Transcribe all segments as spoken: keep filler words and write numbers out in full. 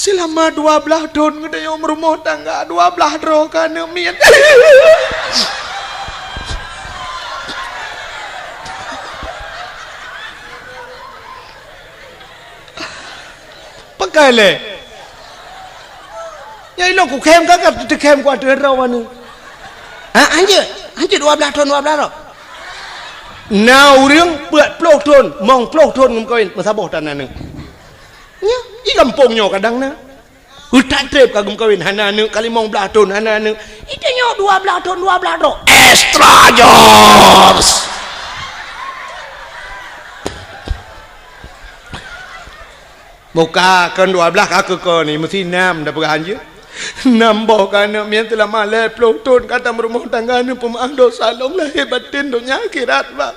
Seulama dua blaih thon geutanyoe meurumoh tangga, dua blaih droe ka aneuk miet. Pakai lé. Nyang ilong kukhém ka, ka teukhém ku ateueh droe aneuk. Ha, hanjeuet, hanjeuet dua blaih thon, dua blaih droe. Na ureuëng peuet ploh thon, mong ploh thon geumeukawen, meusaboh tan aneuk. Nyoe, di gampông nyoe kadang na. Utak treb ka geumeukawen, hana aneuk, ka limong blaih thon, hana aneuk. Di tanyoe dua blaih thon, dua blaih droe. Extra jobs. Buka kon dua blaih ka keu ko ni, meusi nam dah peugah hanjeuet. Nam boh ka aneuk miet seulama lhée ploh thon ka tameurumoh tangga, neupeumeuáh dosa lôn lahé batén donya akhirat, Bang.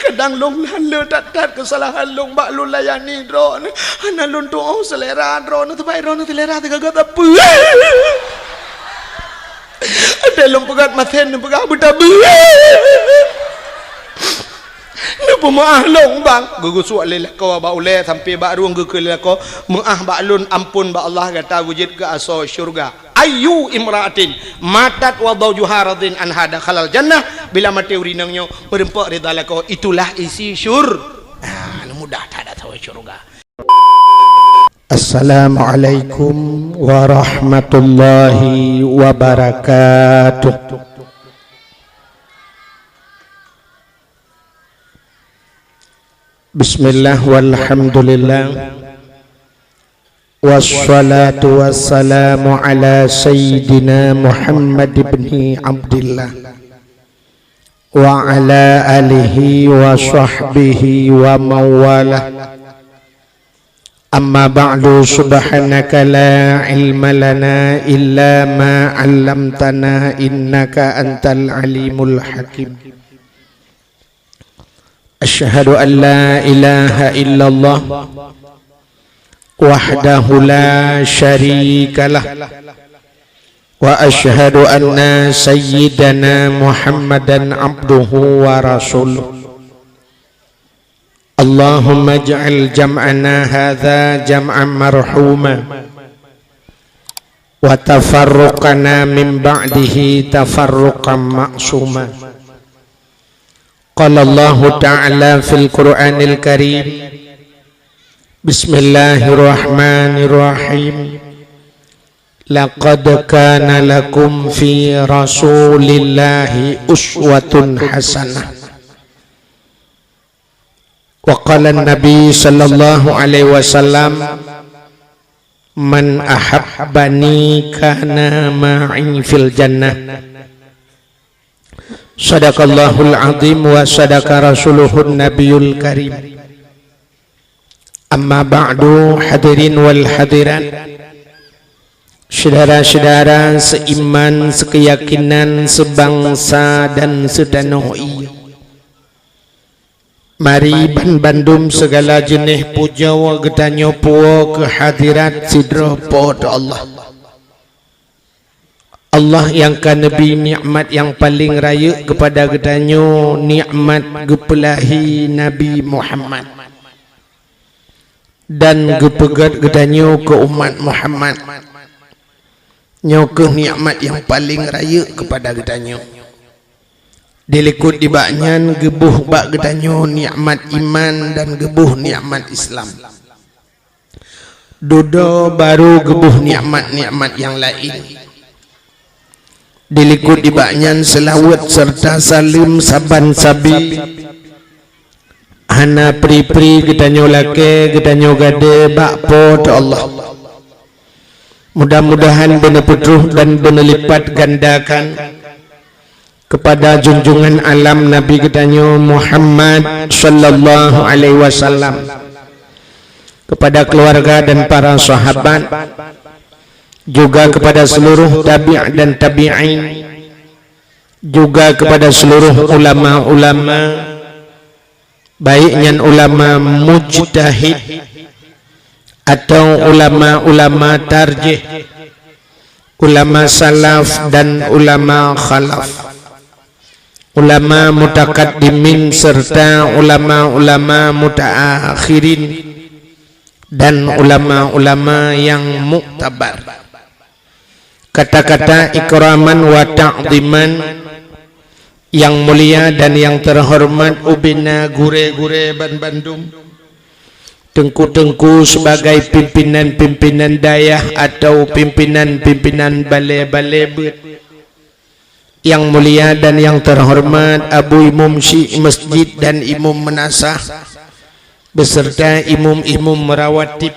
Kadang lôn lheueh that-that keusalahan lôn bak lôn layani droeneuh. Hana lôn tuoh seulera droeneuh, teuma droeneuh seulera teugaga sapeue. Até lôn peugah masen neupeugah beutabeue. Neupeumeuáh lôn, Bang. Geugeusuek lé lakoe bak ulée sampoe bak rueng, geukheun lé lakoe, meuáh bak lôn, amphon bak Allah, gata geujeuet keu asoe syeuruga. Ayyu imra'atin matat wa zawjuha radin anha dakhalal jannah. Bila maté ureuëng inong nyoe meureumpok rida lakoe, itulah isi syur-, ah, mudah that asoe syeuruga. Assalamualaikum warahmatullahi wabarakatuh. Bismillah walhamdulillah. Wassalatu wassalamu ala sayyidina Muhammad ibni Abdillah wa ala alihi wa sahbihi wa mawalah. Amma ba'du, subhanaka la ilma lana illa ma 'allamtana innaka antal alimul hakim. Asyhadu an la ilaha illallah wahdahu la syarikalah, wa asyhadu anna sayyidana Muhammadan abduhu wa rasuluh. Allahumma ij'al jam'ana hadza jam'an marhuma, wa tafarruqana min ba'dihi tafarruqan ma'suma. Qala Allahu ta'ala fil Qur'anil Karim, bismillahirrahmanirrahim. Laqad kana lakum fi Rasulillahi uswatun hasanah. Wa qala Nabi sallallahu alaihi wasallam, "Man ahabbani kana ma'i fil jannah." Sadaqallahul azim wa sadaqa rasuluhun nabiyul karim. Amma ba'du, hadirin wal hadirat, syedara-syedara seiman, seukeuyakinan, seubangsa dan seutanoh ie. Mari banbandum seugala jeuneh pujoe geutanyoe puwoe keu hadirat sidroe Po teu Allah. Allah nyang ka neubri nikmat nyang paleng rayeuk keupada geutanyoe, nikmat geupeulahé Nabi Muhammad dan geupeugét geutanyoe keu umat Muhammad. Nyoe kheueh nikmat nyang paleng rayeuk keupada geutanyoe. Dilikot nibak nyan geuboh bak geutanyoe nikmat iman dan geuboh nikmat Islam. Dudoe barô geuboh nikmat-nikmat nyang laén. Dilikot nibak nyan seulaweuet seureuta saleuem saban sabe hana pri-pri geutanyoe lakée, geutanyoe gadée bak Po teu Allah. Mudah-mudahan beuneupeutruh dan beuneulipat gandakan keupada junjungan alam Nabi geutanyoe Muhammad sallallahu alaihi wasallam, keupada keuluwarga dan para sahabat, juga keupada seuluruh tabi' dan tabi'in, juga keupada seuluruh ulama-ulama, baik nyan ulama mujtahid atau ulama-ulama tarjih, ulama salaf dan ulama khalaf, ulama mutakaddimin serta ulama-ulama mutaakhirin, dan ulama-ulama yang muktabar. Kata-kata ikraman wa ta'ziman yang mulia dan yang terhormat ubena gurée-gurée ban bandum, teungku-teungku sebagai pimpinan-pimpinan dayah atau pimpinan-pimpinan balée-balée beuet. Yang mulia dan yang terhormat Abu Imum Syik Masjid dan Imum Meunasah, beserta imum-imum merawatib.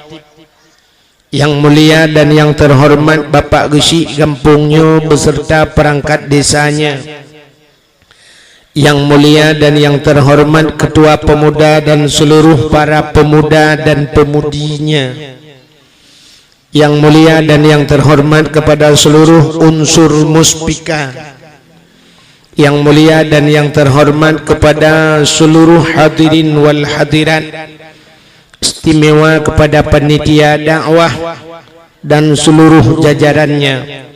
Yang mulia dan yang terhormat Bapak Geuchik gampông nyoe beserta perangkat desanya. Yang mulia dan yang terhormat Ketua Pemuda dan seluruh para pemuda dan pemudinya. Yang mulia dan yang terhormat kepada seluruh unsur Muspika. Yang mulia dan yang terhormat kepada seluruh hadirin wal hadirat, istimewa kepada panitia dakwah dan seluruh jajarannya.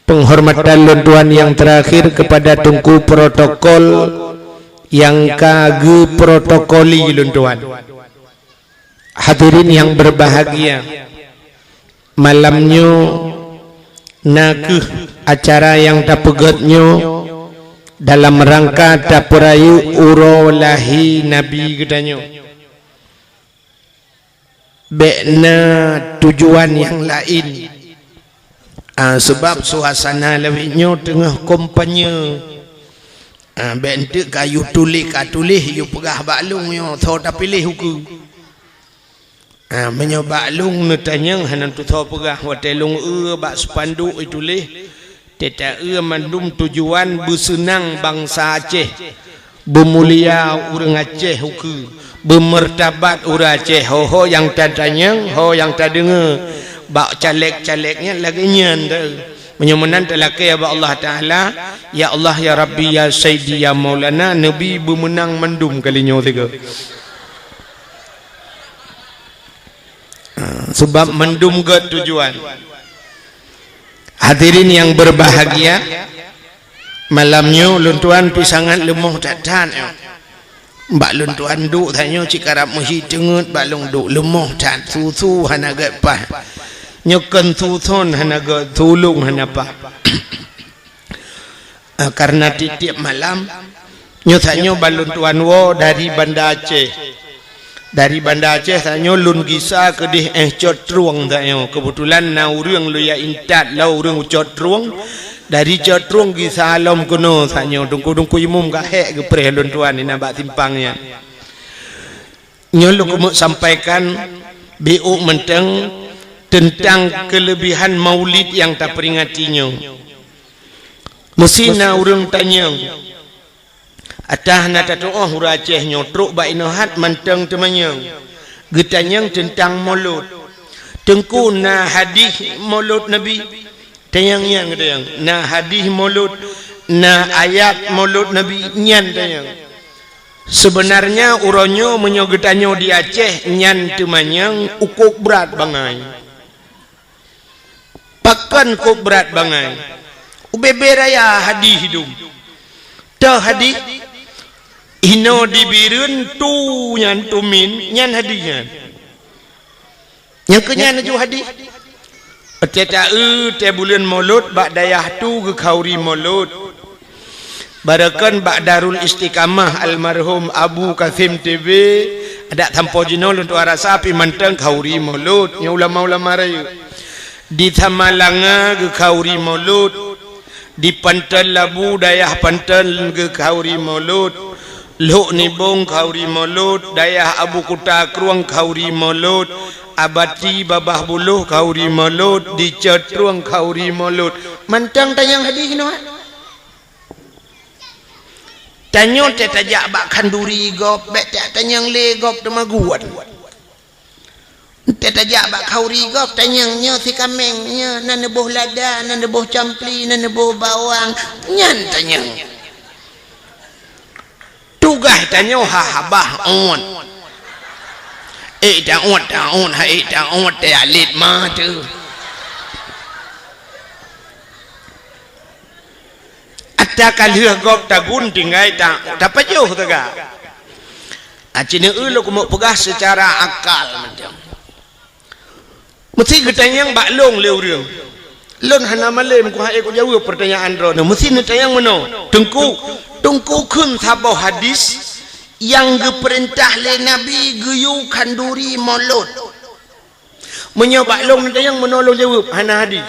Penghormatan lôn tuan yang terakhir kepada teungku protokol nyang ka geuprotokoli lôn tuan. Hadirin yang berbahagia, malam nyoe na kheueh acara nyang tapeugét nyoe dalam rangka tapeurayeuk uroe lahé Nabi geutanyoe. Bék na tujuan nyang laén. Ah, seubab suasana lawét nyoe teungoh kampanye. Ah, bék eunteuk ka yue tuléh, ka tuléh yue peugah bak lôn nyoe, soe tapiléh ukeue. Ah, meunyoe bak lôn neutanyong hana tusoe peugah, watée lôn eu bak spanduk ituléh, teuta eu mandum tujuan beuseunang bansa Aceh. Beumulia ureuëng Aceh ukeue, beumeurtabat ureuëng Aceh, ho-ho nyang tatanyong, ho nyang tadeungoe bak caleg-caleg nyan lagée nyan teuh. Meunyoe meunan talakée bak Allah Taala, "Ya Allah, ya Rabbi, ya Sayyidi, ya Maulana," neubi beumeunang mandum kali nyoe sigoe. Seubab mandum gét tujuan. Hadirin yang berbahagia, malam nyoe lôn tuan pih sangat leumoh that-that nyoe. Bak lôn tuan duek that nyoe cit karab meuhi teungeut bak lôn duek leumoh that, su-su hana gét paih. Nyoe kon su-son hana gét, sulong hana paih. Ah, karena tiep-tiep malam, nyoe tanyoe ban lôn tuan woe dari Banda Aceh. Dari Banda Aceh tanyoe lôn gisa keudeh éh Cot Trueng tanyoe. Keubeutulan na ureuëng lôn jak intat lam ureuëng Cot Trueng. Dari Cot Trueng gisa lom keunoe tanyoe. Teungku-teungku imum ka hék geupreh lôn tuan inan bak simpang nyan. Nyoe lôn keumeuk sampaikan biôk mantong teuntang keuleubihan Maulid nyang taperingati nyoe. Meusé na ureuëng tanyong, atawa na tatuoh ureuëng Aceh nyoe trok bak inoe hat mantong teumanyong, geutanyong teuntang Molot. Teungku, na hadih Molot Nabi? Tanyong nyan geutanyong, na hadih Molot, na ayat Molot Nabi nyan tanyong. Seubeunarnya uroe nyoe meunyoe geutanyoe di Aceh nyan teumanyong u kôb brat bangai. Pakon kôb brat bangai? Ubé-bé raya hadih dum. Toh hadih, inoe di Bireuen tu nyan tumin, nyan hadih nyan. Nyang keu nyan laju hadih. Watée ta-eu tée buleuen Molot bak dayah tu geukhauri Molot. Barokon bak Darul Istiqamah almarhum Abu Kasim T B, adak sampoe jinoe lôn tuan rasa pih mantong khauri Molot, nyoe ulama-ulama rayeuk. Di Samalanga geukhauri Molot. Di Panton Labu, dayah Panton geukhauri Molot, Lhok Nibong khauri Molot, dayah Abu Kuta Krueng khauri Molot, Abati Babah Buloh khauri Molot, di Cot Trueng khauri Molot. Mantong tanyong hadih nyoe. Tanyoe tée tajak bak khanduri gob, bék tajak tanyong lé gob teumaguan. Tée tajak bak khauri gob tanyong nyoe sikaméng, nyoe na neuboh lada, na neuboh campli, na neuboh bawang, nyan tanyong. Tugaih tanyoe ha habah ôt. Ék ta ôt, ta ôt, ha ék ta ôt, tée alet ma teuh. Ata ka lheueh gob tagun tinggai ta, tapajoh teuga. Aci neu lôn keumeuk peugah seucara akal mantong. Meusti geutanyong bak lôn lé ureuëng. Lôn hana malém kuhai kujaweueb peurtanyaan droeneuh. Meusti neutanyong meunoe, Teungku, Teungku kheun saboh hadis nyang geupeurintah lé Nabi geuyue khanduri mulod. Meunyoe bak lôn neutanyong meunoe lôn jaweueb, hana hadis.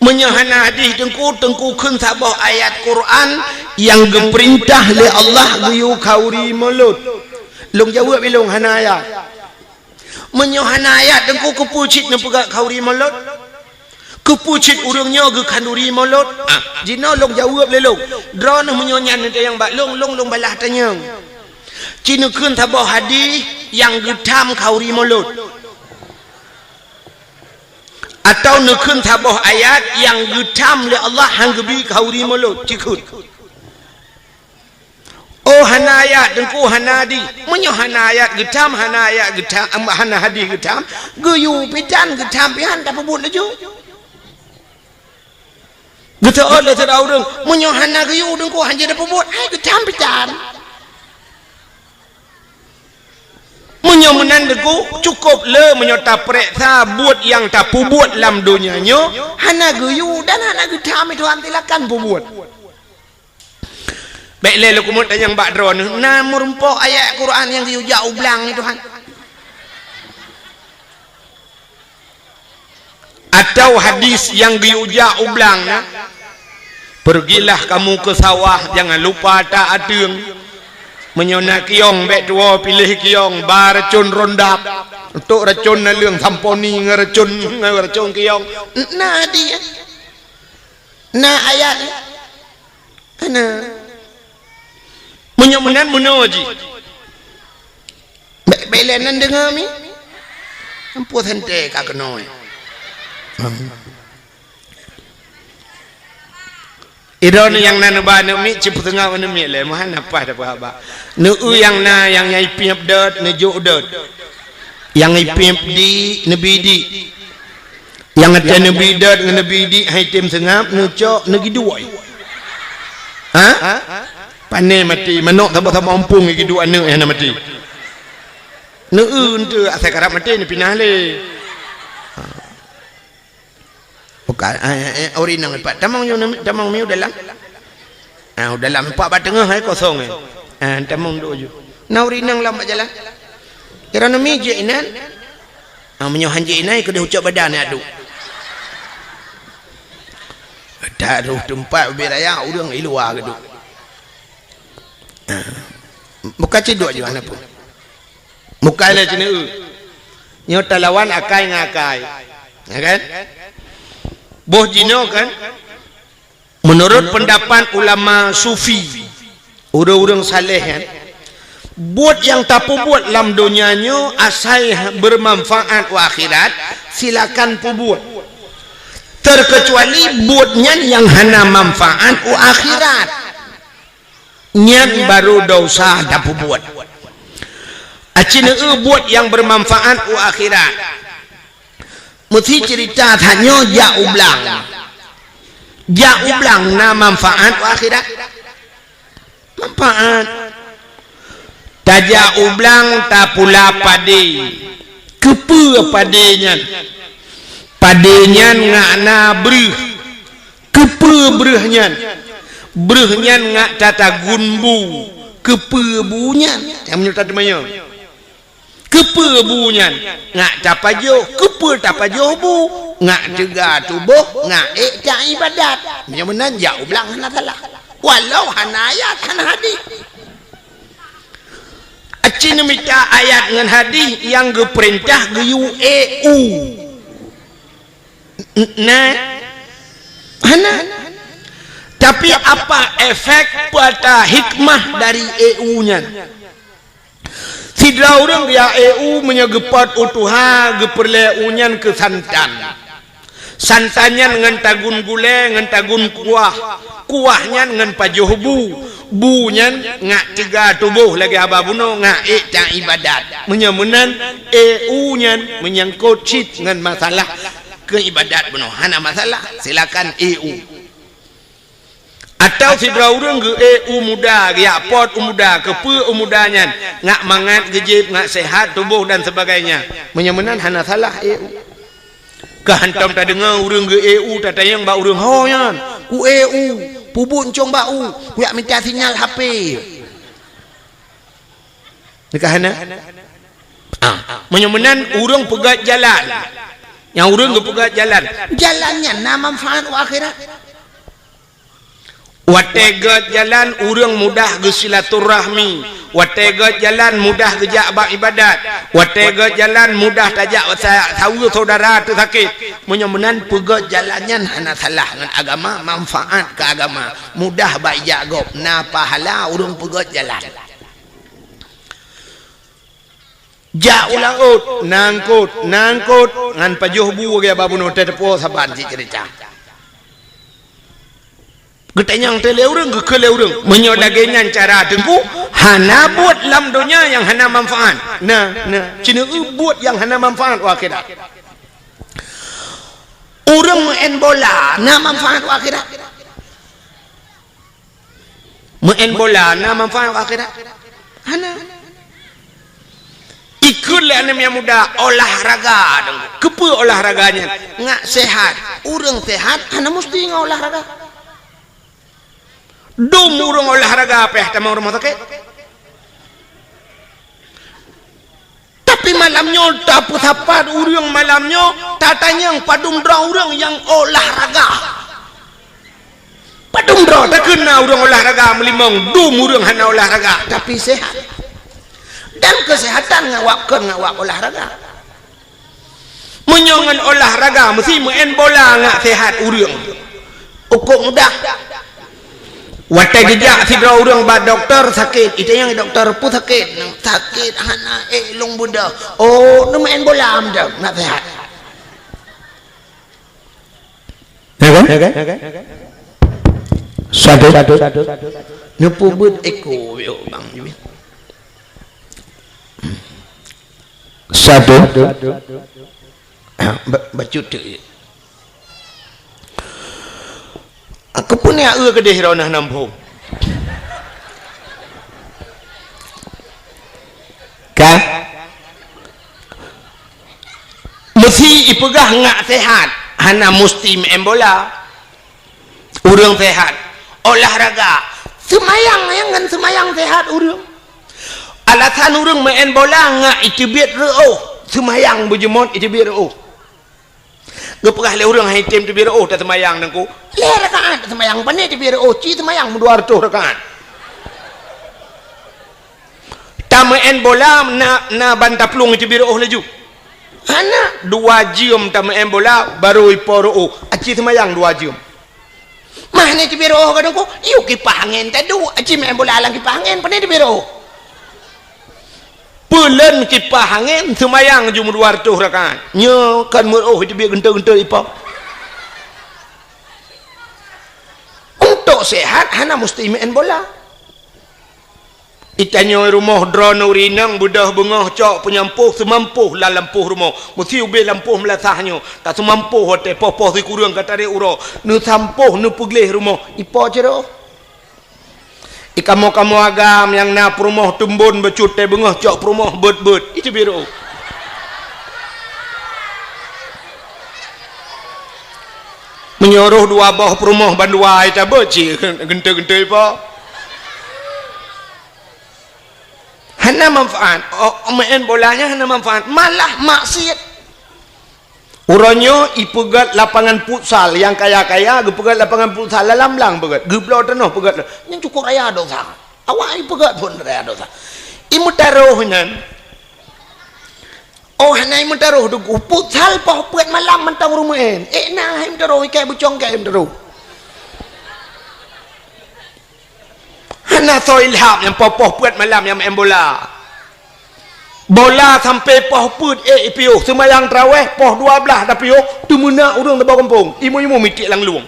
Meunyoe hana hadis, Teungku, Teungku kheun saboh ayat Quran nyang geupeurintah lé Allah geuyue khanduri mulod. Lôn jaweueb ilôn hana ayat. Meunyoe hana ayat, Teungku, keupeue cit neupeugah khanduri mulod? Keupeue cit ureuëng nyoe geukhanduri mulod? Ah, jinoe lôn jaweueb lé lôn. Droeneuh meunyoe nyan neutanyong bak lôn, lôn, lôn balah tanyong. Ci neukheun saboh hadis nyang geutham khanduri mulod. Atawa neukheun saboh ayat nyang geutham lé Allah han geubi khanduri mulod, ci kheun. Oh, hana ayat, Teungku, hana hadis. Meunyoe hana ayat geutham, hana ayat geutham, hana hadis geutham, geuyue pih tan geutham pih han tapeubuet laju. Geuteuôt lé sidroe ureuëng, meunyoe hana geuyue, Teungku, han jeuet tapeubuet, hai geutham pih tan. Meunyoe meunan, Teungku, cukôp le meunyoe tapeuriksa buet nyang tapeubuet lam donya nyoe hana geuyue dan hana geutham, Tuhan, silakan peubuet. Bék lé lôn keumeung tanyong bak droeneuh, na meurumpok ayat Quran nyang geuyue jak u blang, Tuhan? Atawa hadis nyang geuyue jak u blang na, "Pergilah kamu ke sawah, jangan lupa tak ateueng." Meunyoe na kiyong, bék tuwoe piléh kiyong, ba racon rondap, untuk racon naleueng samponi ngon racon, ngon racon kiyong. Na hadis, na ayat. Hana. Meunyoe meunan meunoe jih. Bék, bék lé nan deungoe mi. Ampoh santée ka keunoe. Idroeneuh nyang na neuba aneuk miet, cit peuteungoh aneuk miet lé, meuhan apa dah haba. Neu-eu nyang na, nyang, nyang ipiep dot, neujok dot. Nyang ipiep di, neubi di. Nyang até neubi dot ngon neubi di hai tem seungab, neucok, neugiduek. Ha? Pané maté, manok saboh-saboh umpung giduek aneuk nyang na maté. Neu-eu enteuk asai karab maté neupinah lé. Ha. Bukan, eh, eh, eh, ori nang pat. Tamong nyoe, tamong mi u dalam. Ah, u dalam, pat bak teungoh hai kosong, eh. Ah, tamong dok ju. Na ori nang lam bak jalan. Kira nami jek inan. Ah, meunyoe han jeuet inan, keudeh ucok badan nyan duek. Taroh teumpat ubé raya, ureuëng i luwa geuduek. Ah. Buka cidok ju hana pun. Buka lé cina eu. Nyoe talawan akai ngon akai. Ya kan? Boh jinoe kan? Meunurot peundapat ulama sufi, ureuëng-ureuëng saleh nyan, buet nyang tapeubuet lam donya nyoe asai beumanfaat u akhirat, silakan peubuet. Teukeucuali buet nyan nyang hana manfaat u akhirat. Nyan barô desya tapeubuet. Aci neu-eu buet nyang beumanfaat u akhirat. Meusi ceurita tanyoe jak u blang. Jak u blang na manfaat u akhirat? Manfaat. Tajak u blang tapula padé. Keupeue padé nyan? Padé nyan ngak na breuh. Keupeue breuh nyan? Breuh nyan ngak tatagun bu. Keupeue bu nyan? Nyang meunyoe tateumanyong. Keupeue bu nyan? Ngak tapajoh. Keupeue tapajoh bu? Ngak teuga tuboh, ngak ék taibadat. Meunyoe meunan jak u blang hana salah. Walau hana ayat, hana hadis. Aci neumita ayat ngon hadis nyang geupeurintah geuyue ék u. N-, na? Hana. Tapi apa efek, peue ata hikmah dari ék u nyan? Sidroe ureuëng geujak ék u meunyoe geupot u tuha, geupeureulée u nyan keu santan. Santan nyan ngon tagun gulée, ngon tagun kuah. Kuah nyan ngon pajoh bu. Bu nyan ngak teuga tuboh lagée haba bunoe, ngak ék taibadat. Meunyoe meunan, ék u nyan meunyangkot cit ngon masalah keu ibadat bunoe. Hana masalah, silakan ék u. Atawa sidroe ureuëng geu-ék u muda, geujak pot u muda, keupeue u muda nyan, ngak mangat geujieb, ngak sehat tuboh dan sebagainya. Meunyoe meunan hana salah ék u. Ka hantom tadeungoe ureuëng geu-ék u tatanyong bak ureuëng ho nyan, "Ku ék u, peubuet ncong bak u, kujak mita sinyal H P." Nyan ka hana? Ah, meunyoe meunan ureuëng peugét jalan. Nyang ureuëng geupeugét jalan. Jalan nyan na manfaat u akhirat. Watée gét jalan ureuëng mudah geusilaturahmi. Watée gét jalan mudah geujak bak ibadat. Watée gét jalan mudah tajak sa-, saweue syedara teusakét. Meunyoe meunan peugét jalan nyan hana salah ngon agama, manfaat keu agama. Mudah bak ijak gob, na pahala ureuëng peugét jalan. Jak u laôt, na eungkôt, na eungkôt, ngon pajoh bu geubah bunoe teuteupue saban cit ceurita. Geutanyong teuh lé ureuëng, geukheun lé ureuëng. Meunyoe lagée nyan cara Teungku, hana buet lam donya nyang hana manfaat. Na, na, ci neueu buet nyang hana manfaat u akhirat. Ureuëng meu'en bola na manfaat u akhirat. Meu'en bola na manfaat u akhirat? Hana. Ikheun lé aneuk nyang muda olahraga dong. Keupeue olahraga nyan? Ngak sehat. Ureuëng sehat hana musti ngon olahraga. Dum ureuëng olahraga payah tamong rumoh sakét. Tapi malam nyoe tapeusapat ureuëng malam nyoe tatanyong padum droe ureuëng nyang olahraga. Padum droe takheun na ureuëng olahraga meulimong, dum ureuëng hana olahraga tapi sehat. Dan keusehatan ngawak kon ngawak olahraga. Meunyoe ngon olahraga meusti meu'en bola ngak sehat ureuëng. Ukok mudah. Watée geujak sidroe ureuëng bak dokto sakét, itanyong dokto peue sakét, sakét hana ék lôn beudôh. Oh, neumeu'en bola meudoh ngak sehat. Ya kan? Satu. Neupeubuet eko yo bang. Satu. Ba-, bacut tu. Aku pun ya eu kedeh ronah nampung. Kan? Meusti ipeugah ngak sehat, hana musti meu'en bola. Ureuëng sehat, olahraga, seumayang nyang ngon seumayang sehat ureuëng. Alasan ureuëng meu'en bola ngak iteubiet reu'oh, seumayang beujeuet iteubiet reu'oh. Geupeugah lé ureuëng hai tem teubiet reu'oh taseumayang Teungku. Lhée rakaat seumayang pane teubiet reu'oh, ci seumayang meudua reutôh rakaat. Tameu'en bola na, na ban taplueng teubiet reu'oh laju. Hana, dua jeuem tameu'en bola baru ipo reu'oh. Aci seumayang dua jeuem. Mah ni teubiet reu'oh ka Teungku, yue kipah angén tadu, aci meu'en bola lam kipah angén pane teubiet reu'oh. Peulen kipah angén seumayang jeuem dua reutôh rakaat. Nyoe kan meu'oh teubiet geuntôi-geuntôi ipo. Untuk sehat hana musti meu'en bola. Itanyoe rumoh droeneuh rinang beudôh beungoh cok peunyampôh seumampoh lam lampôh rumoh. Meusti ubé lampôh meulasah nyoe. Ka seumampoh watée poh-poh sikureueng ka tarek uroe. Neusampôh neupeugleh rumoh. Ipo cit reu'oh. Ikamoe-kamoe agam nyang na peurumoh teumbon bacut tée beungoh cok peurumoh beuet-beuet. Iteubiet reu'oh. Meunyoe roh dua boh peurumoh bandua ita beuet cit geuntôi-geuntôi ipo. Hana manfaat. Oh, meu'en bola nyan hana manfaat, malah maksiet. Uroe nyoe ipeugét lapangan futsal nyang kaya-kaya, geupeugét lapangan futsal lam blang peugét, geubloe tanoh peugét. Nyan cukôp raya dosa. Awak ipeugét phon raya dosa. Imeutaroh nyan. Oh, hana imeutaroh Teungku, futsal poh peuet malam mantong ureuëng meu'en. Eh, na hai meutaroh, ikai bucong kai meutaroh. Hana soe ilham nyang poh-poh peuet malam nyang main bola. Bola sampai poh peuet ék ipiôh, seumayang taraweh poh dua blaih tapiôh, teumeunak ureuëng saboh gampông, imeum-imeum mitiek lam lueng.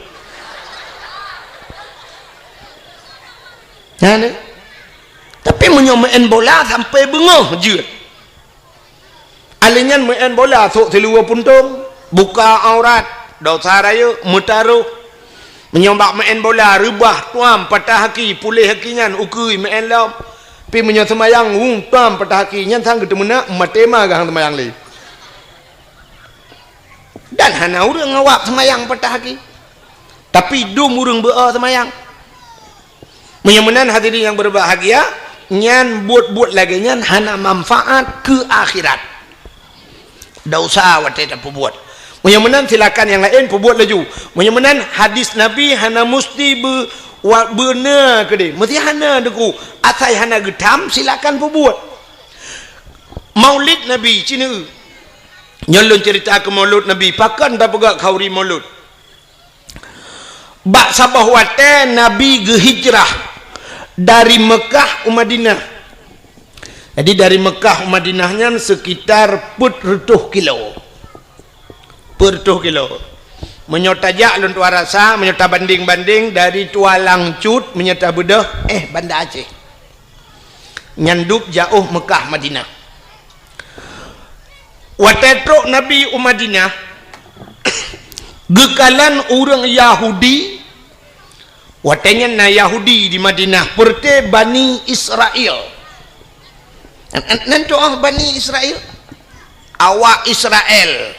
Nyan, eh. Tapi meunyoe main bola sampai beungoh jeuet. Alèh nyan meu'en bola sôk siluweue puntông, buka aurat, dosa rayeuk, meutaroh. Meunyoe bak meu'en bola, reubah, tuam, patah aki, puléh aki nyan, ukeue meu'en lom. Pi meunyoe seumayang, hu, tuam, patah aki, nyan sang geuteumeunak, maté ma geuhang seumayang lé. Dan hana ureuëng awak seumayang patah aki. Tapi dum ureuëng beu-o seumayang. Meunyoe meunan hadirin yang berbahagia, nyan buet-buet lagée nyan hana manfaat keu akhirat. Dosa watée tapeubuet. Meunyoe meunan silakan nyang laén peubuet laju. Meunyoe meunan hadis Nabi hana musti beu-, wa-, beuna keudeh. Meusti hana deungon. Asai hana geutam silakan peubuet. Maulid Nabi, cineue. Nyoe lôn cerita keu Maulud Nabi, pakon tapeugah khauri Maulud. Bak saboh watée Nabi geuhijrah dari Meukah u Madinah. Jadi dari Meukah u Madinah nyan sekitar peuet reutôh kilo. Peuet reutôh kilo. Meunyoe tajak lôn tuan rasa, meunyoe tabandeng-bandeng dari Tualang Cut, meunyoe tabeudôh, eh, Banda Aceh. Nyan dub jaoh Meukah Madinah. Watée trok Nabi u Madinah, geukalon ureuëng Yahudi, watée nyan na Yahudi di Madinah, peureuté Bani Israel. Nan, nan, nan tu'oh Bani Israel? Awak Israel.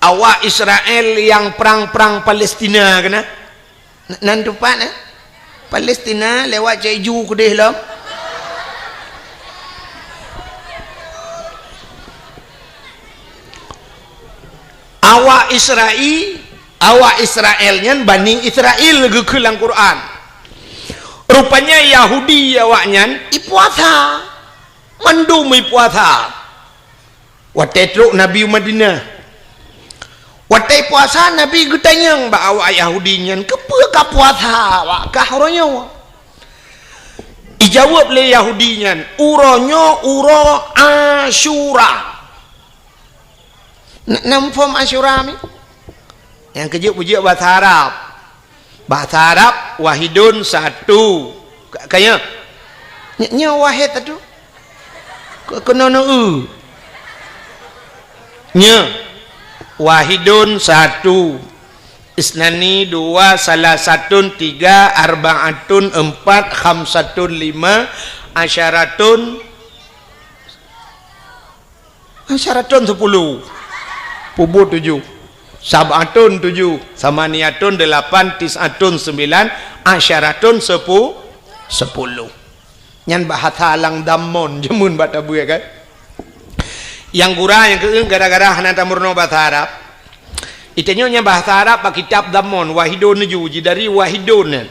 Awak Israel nyang prang-prang Palestina keunan? N-, nan teumpat, eh? Palestina lewat Cek Ju keudeh lom. Awak Israel, awak Israel nyan Bani Israel geukheun lam Quran. Rupanya Yahudi awak nyan ipuasa. Mandum ipuasa. Watée trok Nabi u Madinah. Watée puasa, Nabi geutanyong bak awak Yahudi nyan, "Keupeue ka puasa awak kah uroe nyoe?" Ijaweueb lé Yahudi nyan, "Uroe nyoe uroe Asyura." Na, na muphom Asyura mi? Nyang keujeuet bujeuet basa Arab. Bahasa Arab, wahidun, satu. Ka, ka nyoe? Nyoe, nyoe wahid satu. Keu-, keunoe neu-eu. Nyoe. Wahidun, satu. Isnani, dua. Salasatun, tiga. Arbaatun, empat. Khamsatun, lima. Asyaratun, Asyaratun, sepuluh. Peubuet tujoh. Sab'atun, tujoh. Samaniatun, delapan. Tis'atun, sembilan. Asyaratun, sepu-, sepuluh. Nyan bahasa lam Damon, jameun bak tabeuet kan. Nyang gura nyang keu gara-gara hana tameurunoe bahasa Arab. Itanyoe nyan bahasa Arab bak kitab Damon, wahidun nyoe, ji dari wahidun nyan.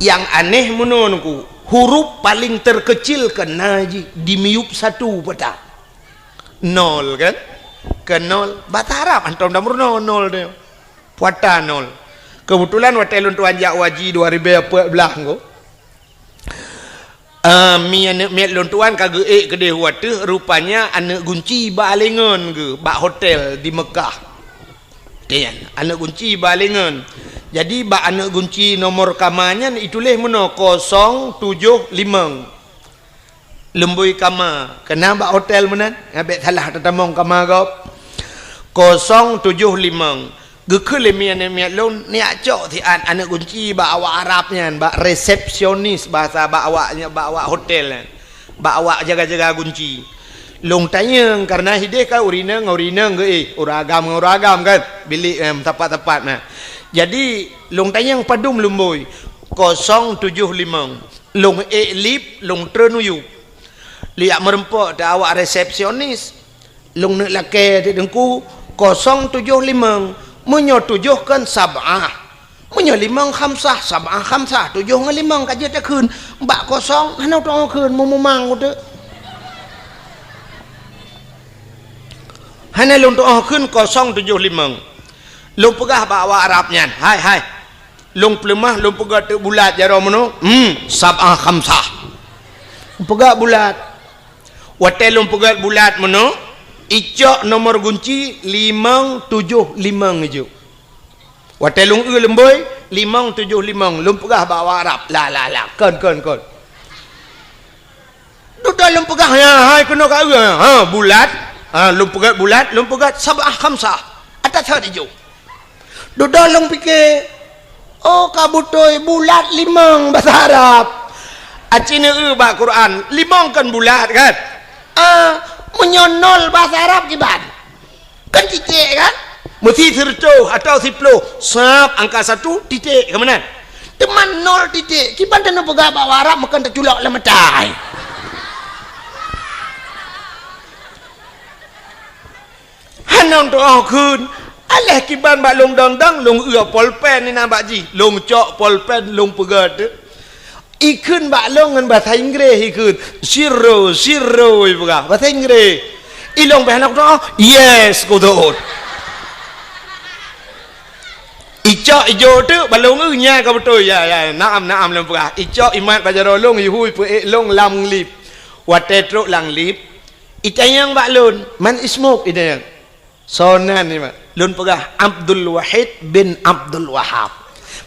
Nyang aneh meunoe nungku, huruf paling terkecil keunan jih dimiyueb satu peta. Nol kan? Keu nol, bahasa Arab hantom tameurunoe nol tu. Puata nol. Keubeutulan watée lôn tuan jak u haji dua ribée peuet blaih nyoe. Eh, mi aneuëk miet lôn tuan ka geuék keudeh u ateueh, rupanya aneuëk gunci bak alengon geuh, bak hotel di Meukah. Nyan, aneuëk gunci bak alengon. Jadi, bak aneuëk gunci nomor kama nyan ituléh meunoe kosong tujoh limong. Lumbôi kama, keunan bak hotel meunan, nyan bék salah tatamong kama gob. Kosong tujoh limong. Geukheun lé mi aneuëk miet lôn, neujak cok siat aneuëk gunci bak awak Arab nyan, bak resepsionis bahasa bak awak, bak awak hotel nyan. Bak awak jaga-jaga gunci. Lôn tanyong, kareuna hideh kan ureuëng inong ngon ureuëng inong geuéh, ureuëng agam ngon ureuëng agam kan, bilék, eh, meusapat-sapat na. Jadi, lôn tanyong padum lumbôi, kosong tujoh limong. Lôn ék lip, lôn treun u yup. Lôn jak meureumpok teuh awak resepsionis. Lôn neuk lakée teuk teungku, kosong tujoh limong. Meunyoe tujoh kan sab'ah. Meunyoe limong khamsah, sab'ah khamsah, tujoh ngon limong ka jeuet takheun. Bak kosong hana tuoh kheun, meumumang uteuk. Hana lôn tuoh kheun kosong tujoh limong. Lôn peugah bak awak Arab nyan, "Hai, hai. Lôn peuleumah, lôn peugét teuk bulat jaroe meunoe." "Hmm, sab'ah khamsah." Peugét bulat. Watée lôn peugét bulat meunoe, icok nomor gunci limong tujoh limong ijok. Watée lôn eu lumbôi, limong tujoh limong, lôn peugah bak awak Arab. La, la, la, kon, kon, kon. Dudoe lôn peugah, ya, hai keunoe ka eu, ha, bulat. Ha, lôn peugét bulat, lôn peugét sab'ah khamsah. Ata that ijok. Dudoe lôn pike, Oh, ka beutôi bulat limong basa Arab. Aci neueu bak Quran, limong kan bulat kan? Ah, meunyoe nol basa Arab kiban? Kan titik kan? Meusi sireutôh atawa siploh, sab angka satu titik, ka meunan? Teuma nol titik, kiban taneuk peugah bak Arab meukan taculok lam mata. Hana tu'oh kheun, aléh kiban bak lôn dong-dong, lôn eu polpen inan bak jih, lôn cok polpen, lôn peugah teuk. Ikheun bak lôn ngon basa Inggréh ikheun, "Zero, zero," ipeugah, basa Inggréh. Ilôn beh hana tu'oh, "Yes," kuteuôt. Icok ijo teuk bak lôn eu, nyan ka beutôi. Ya, ya, naam, naam lôn peugah. Icok imat bak jaroe lôn, ihui peuék lôn lam lift. Watée trok lam lift, itanyong bak lôn, "Man ismuk?" itanyong. "Soe nan nyan?" Lôn peugah, "Abdul Wahid bin Abdul Wahab."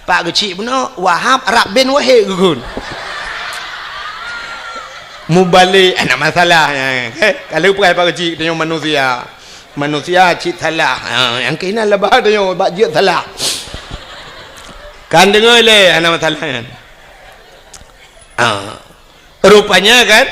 Pak Geuchik bunoe, Wahab rab bin Wahid geukheun. Mubalek, hana masalah nyan. Eh, ka lheueh peugah Pak Geuchik, tanyoe manusia. Manusia cit salah. Ha, nyang keunan laba tanyoe bak jeuet salah. Kan deungoe lé, hana masalah nyan. Ha. Rupanya kan,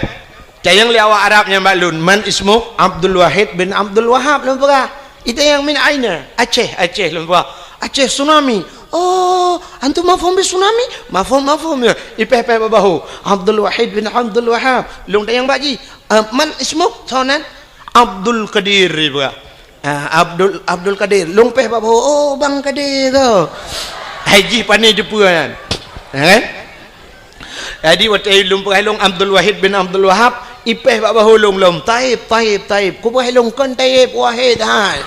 tanyong lé awak Arab nyan bak lôn, "Man ismuk?" "Abdul Wahid bin Abdul Wahab," lôn peugah. Itanyong, "Min aina?" "Aceh, Aceh," lôn peugah. "Aceh tsunami." "Oh, antum mafhum bi tsunami?" "Mafhum, mafhum," ya. Ipéh-péh bak bahô. "Abdul Wahid bin Abdul Wahab." Lôn tanyong bak jih, "Ah, man ismuk?" "Soe nan?" "Abdul Qadir," lôn peugah. Ah, Abdul, Abdul Qadir. Lôn péh bak bahô, "Oh, Bang Qadir ko." Hai jih pane jeupeue nyan. Ya kan? Jadi watée lôn peugah lôn Abdul Wahid bin Abdul Wahab, ipéh bak bahô lôn lom, "Taib, Taib, Taib." Kupeugah lôn, "Kon Taib, Wahid hai."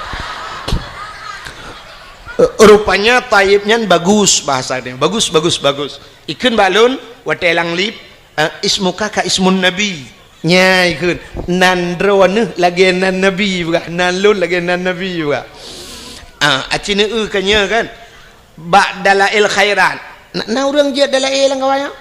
Rupanya Taib nyan bagus bahasa dia. Bagus, bagus, bagus. Ikheun bak lôn, watée lam lift, eh, "Ismuka ka ismun Nabi." Nyan ikheun, "Nan droeneuh lagée nan Nabi," peugah, "Nan lôn lagée nan Nabi," peugah. Ah, aci neueu ka nyoe kan? Bak Dalail Khairat. Na, na ureuëng jeuet Dalail lam kawan nyoe?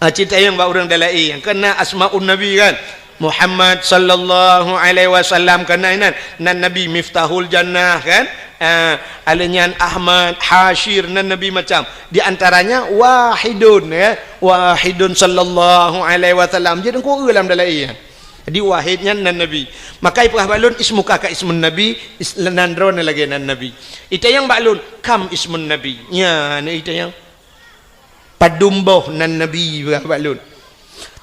Aci tanyong bak ureuëng Dalail nyang keunan Asmaun Nabi kan? Muhammad sallallahu alaihi wasallam keunan inan, nan Nabi Miftahul Jannah kan? Ah, alèh nyan Ahmad, Hasyir, nan Nabi macam. Di antaranya Wahidun, ya. Wahidun sallallahu alaihi wasallam. Jadi, engkau lam dalam iya. Jadi, Wahid nyan nan Nabi. Maka ipeugah bak lôn, "Ismuka ka ismun Nabi, is-, nan droeneuh lagèe nan Nabi." Itanyong bak lôn, "Kam ismun Nabi?" Nya, na itanyong. "Padum boh nan Nabi?" ipeugah bak lôn.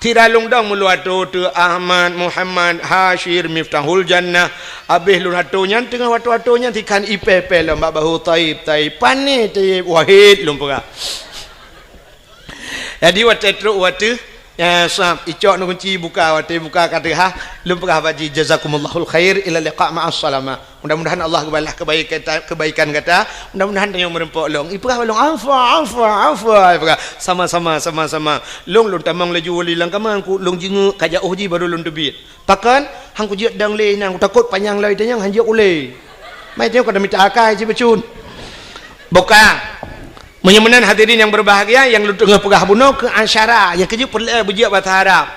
Sira lôn dong meulôn atô teu Ahmad, Muhammad, Hasyir, Miftahul Jannah. Abéh lôn atô nyan, teungoh atô-atô nyan, sikhan ipèh-pèh lom bak bahô, "Taib, Taib." "Pané Taib?" "Wahid," lôn peugah. Jadi, watèe trôk u ateueh, ya, sab, icok neukunci buka, watèe buka ka teuhah, lôn peugah bak jih, "Jazakumullahul khair, ila liqa ma'as salamah." Mudah-mudahan Allah geubalah kebaikan, kebaikan gata. Mudah-mudahan tanyoe meureumpok lôn. Ipeugah bak lôn, "Afwa, afwa, afwa." Ipeugah, "Sama-sama, sama-sama." Lôn, lôn tamong laju wali lam kama, ku lôn jingeuk ka jiôh jih baru lôn teubiet. Pakon? Han kujeuet dong lé nyan, kutakot panyang lom itanyong han jeuet ulèe. Mai tanyoe ka mita akai cit bacut. Buka. Meunyoe meunan hadirin nyang berbahagia, nyang lôn teungoh peugah bunoe keu asyara, nyang keujeuet peureulèe beujeuet basa Arab.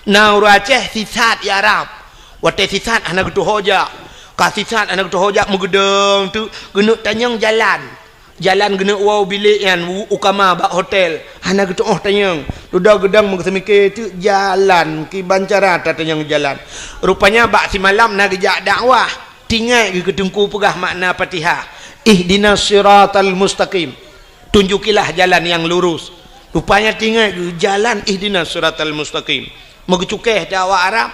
Na ureueng Aceh sisat i Arab. Watèe sisat hana geutuho jak. Ka sisat hana geutuho jak meugeudong teuk geuneuk tanyong jalan. Jalan geuneuk woe bilék nyan u, u kama bak hotel. Hana geutu'oh tanyong. Dudoe geudong meugeuseumiké teuk jalan, kiban cara tatanyong jalan. Rupanya bak simalam na geujak dakwah. Teuingat geuh keu teungku peugah makna Fatihah. Ihdinas siratal mustaqim. Tunjukilah jalan yang lurus. Rupanya teuingat geuh jalan ihdinas siratal mustaqim. Meugeucukéh di awak Arab,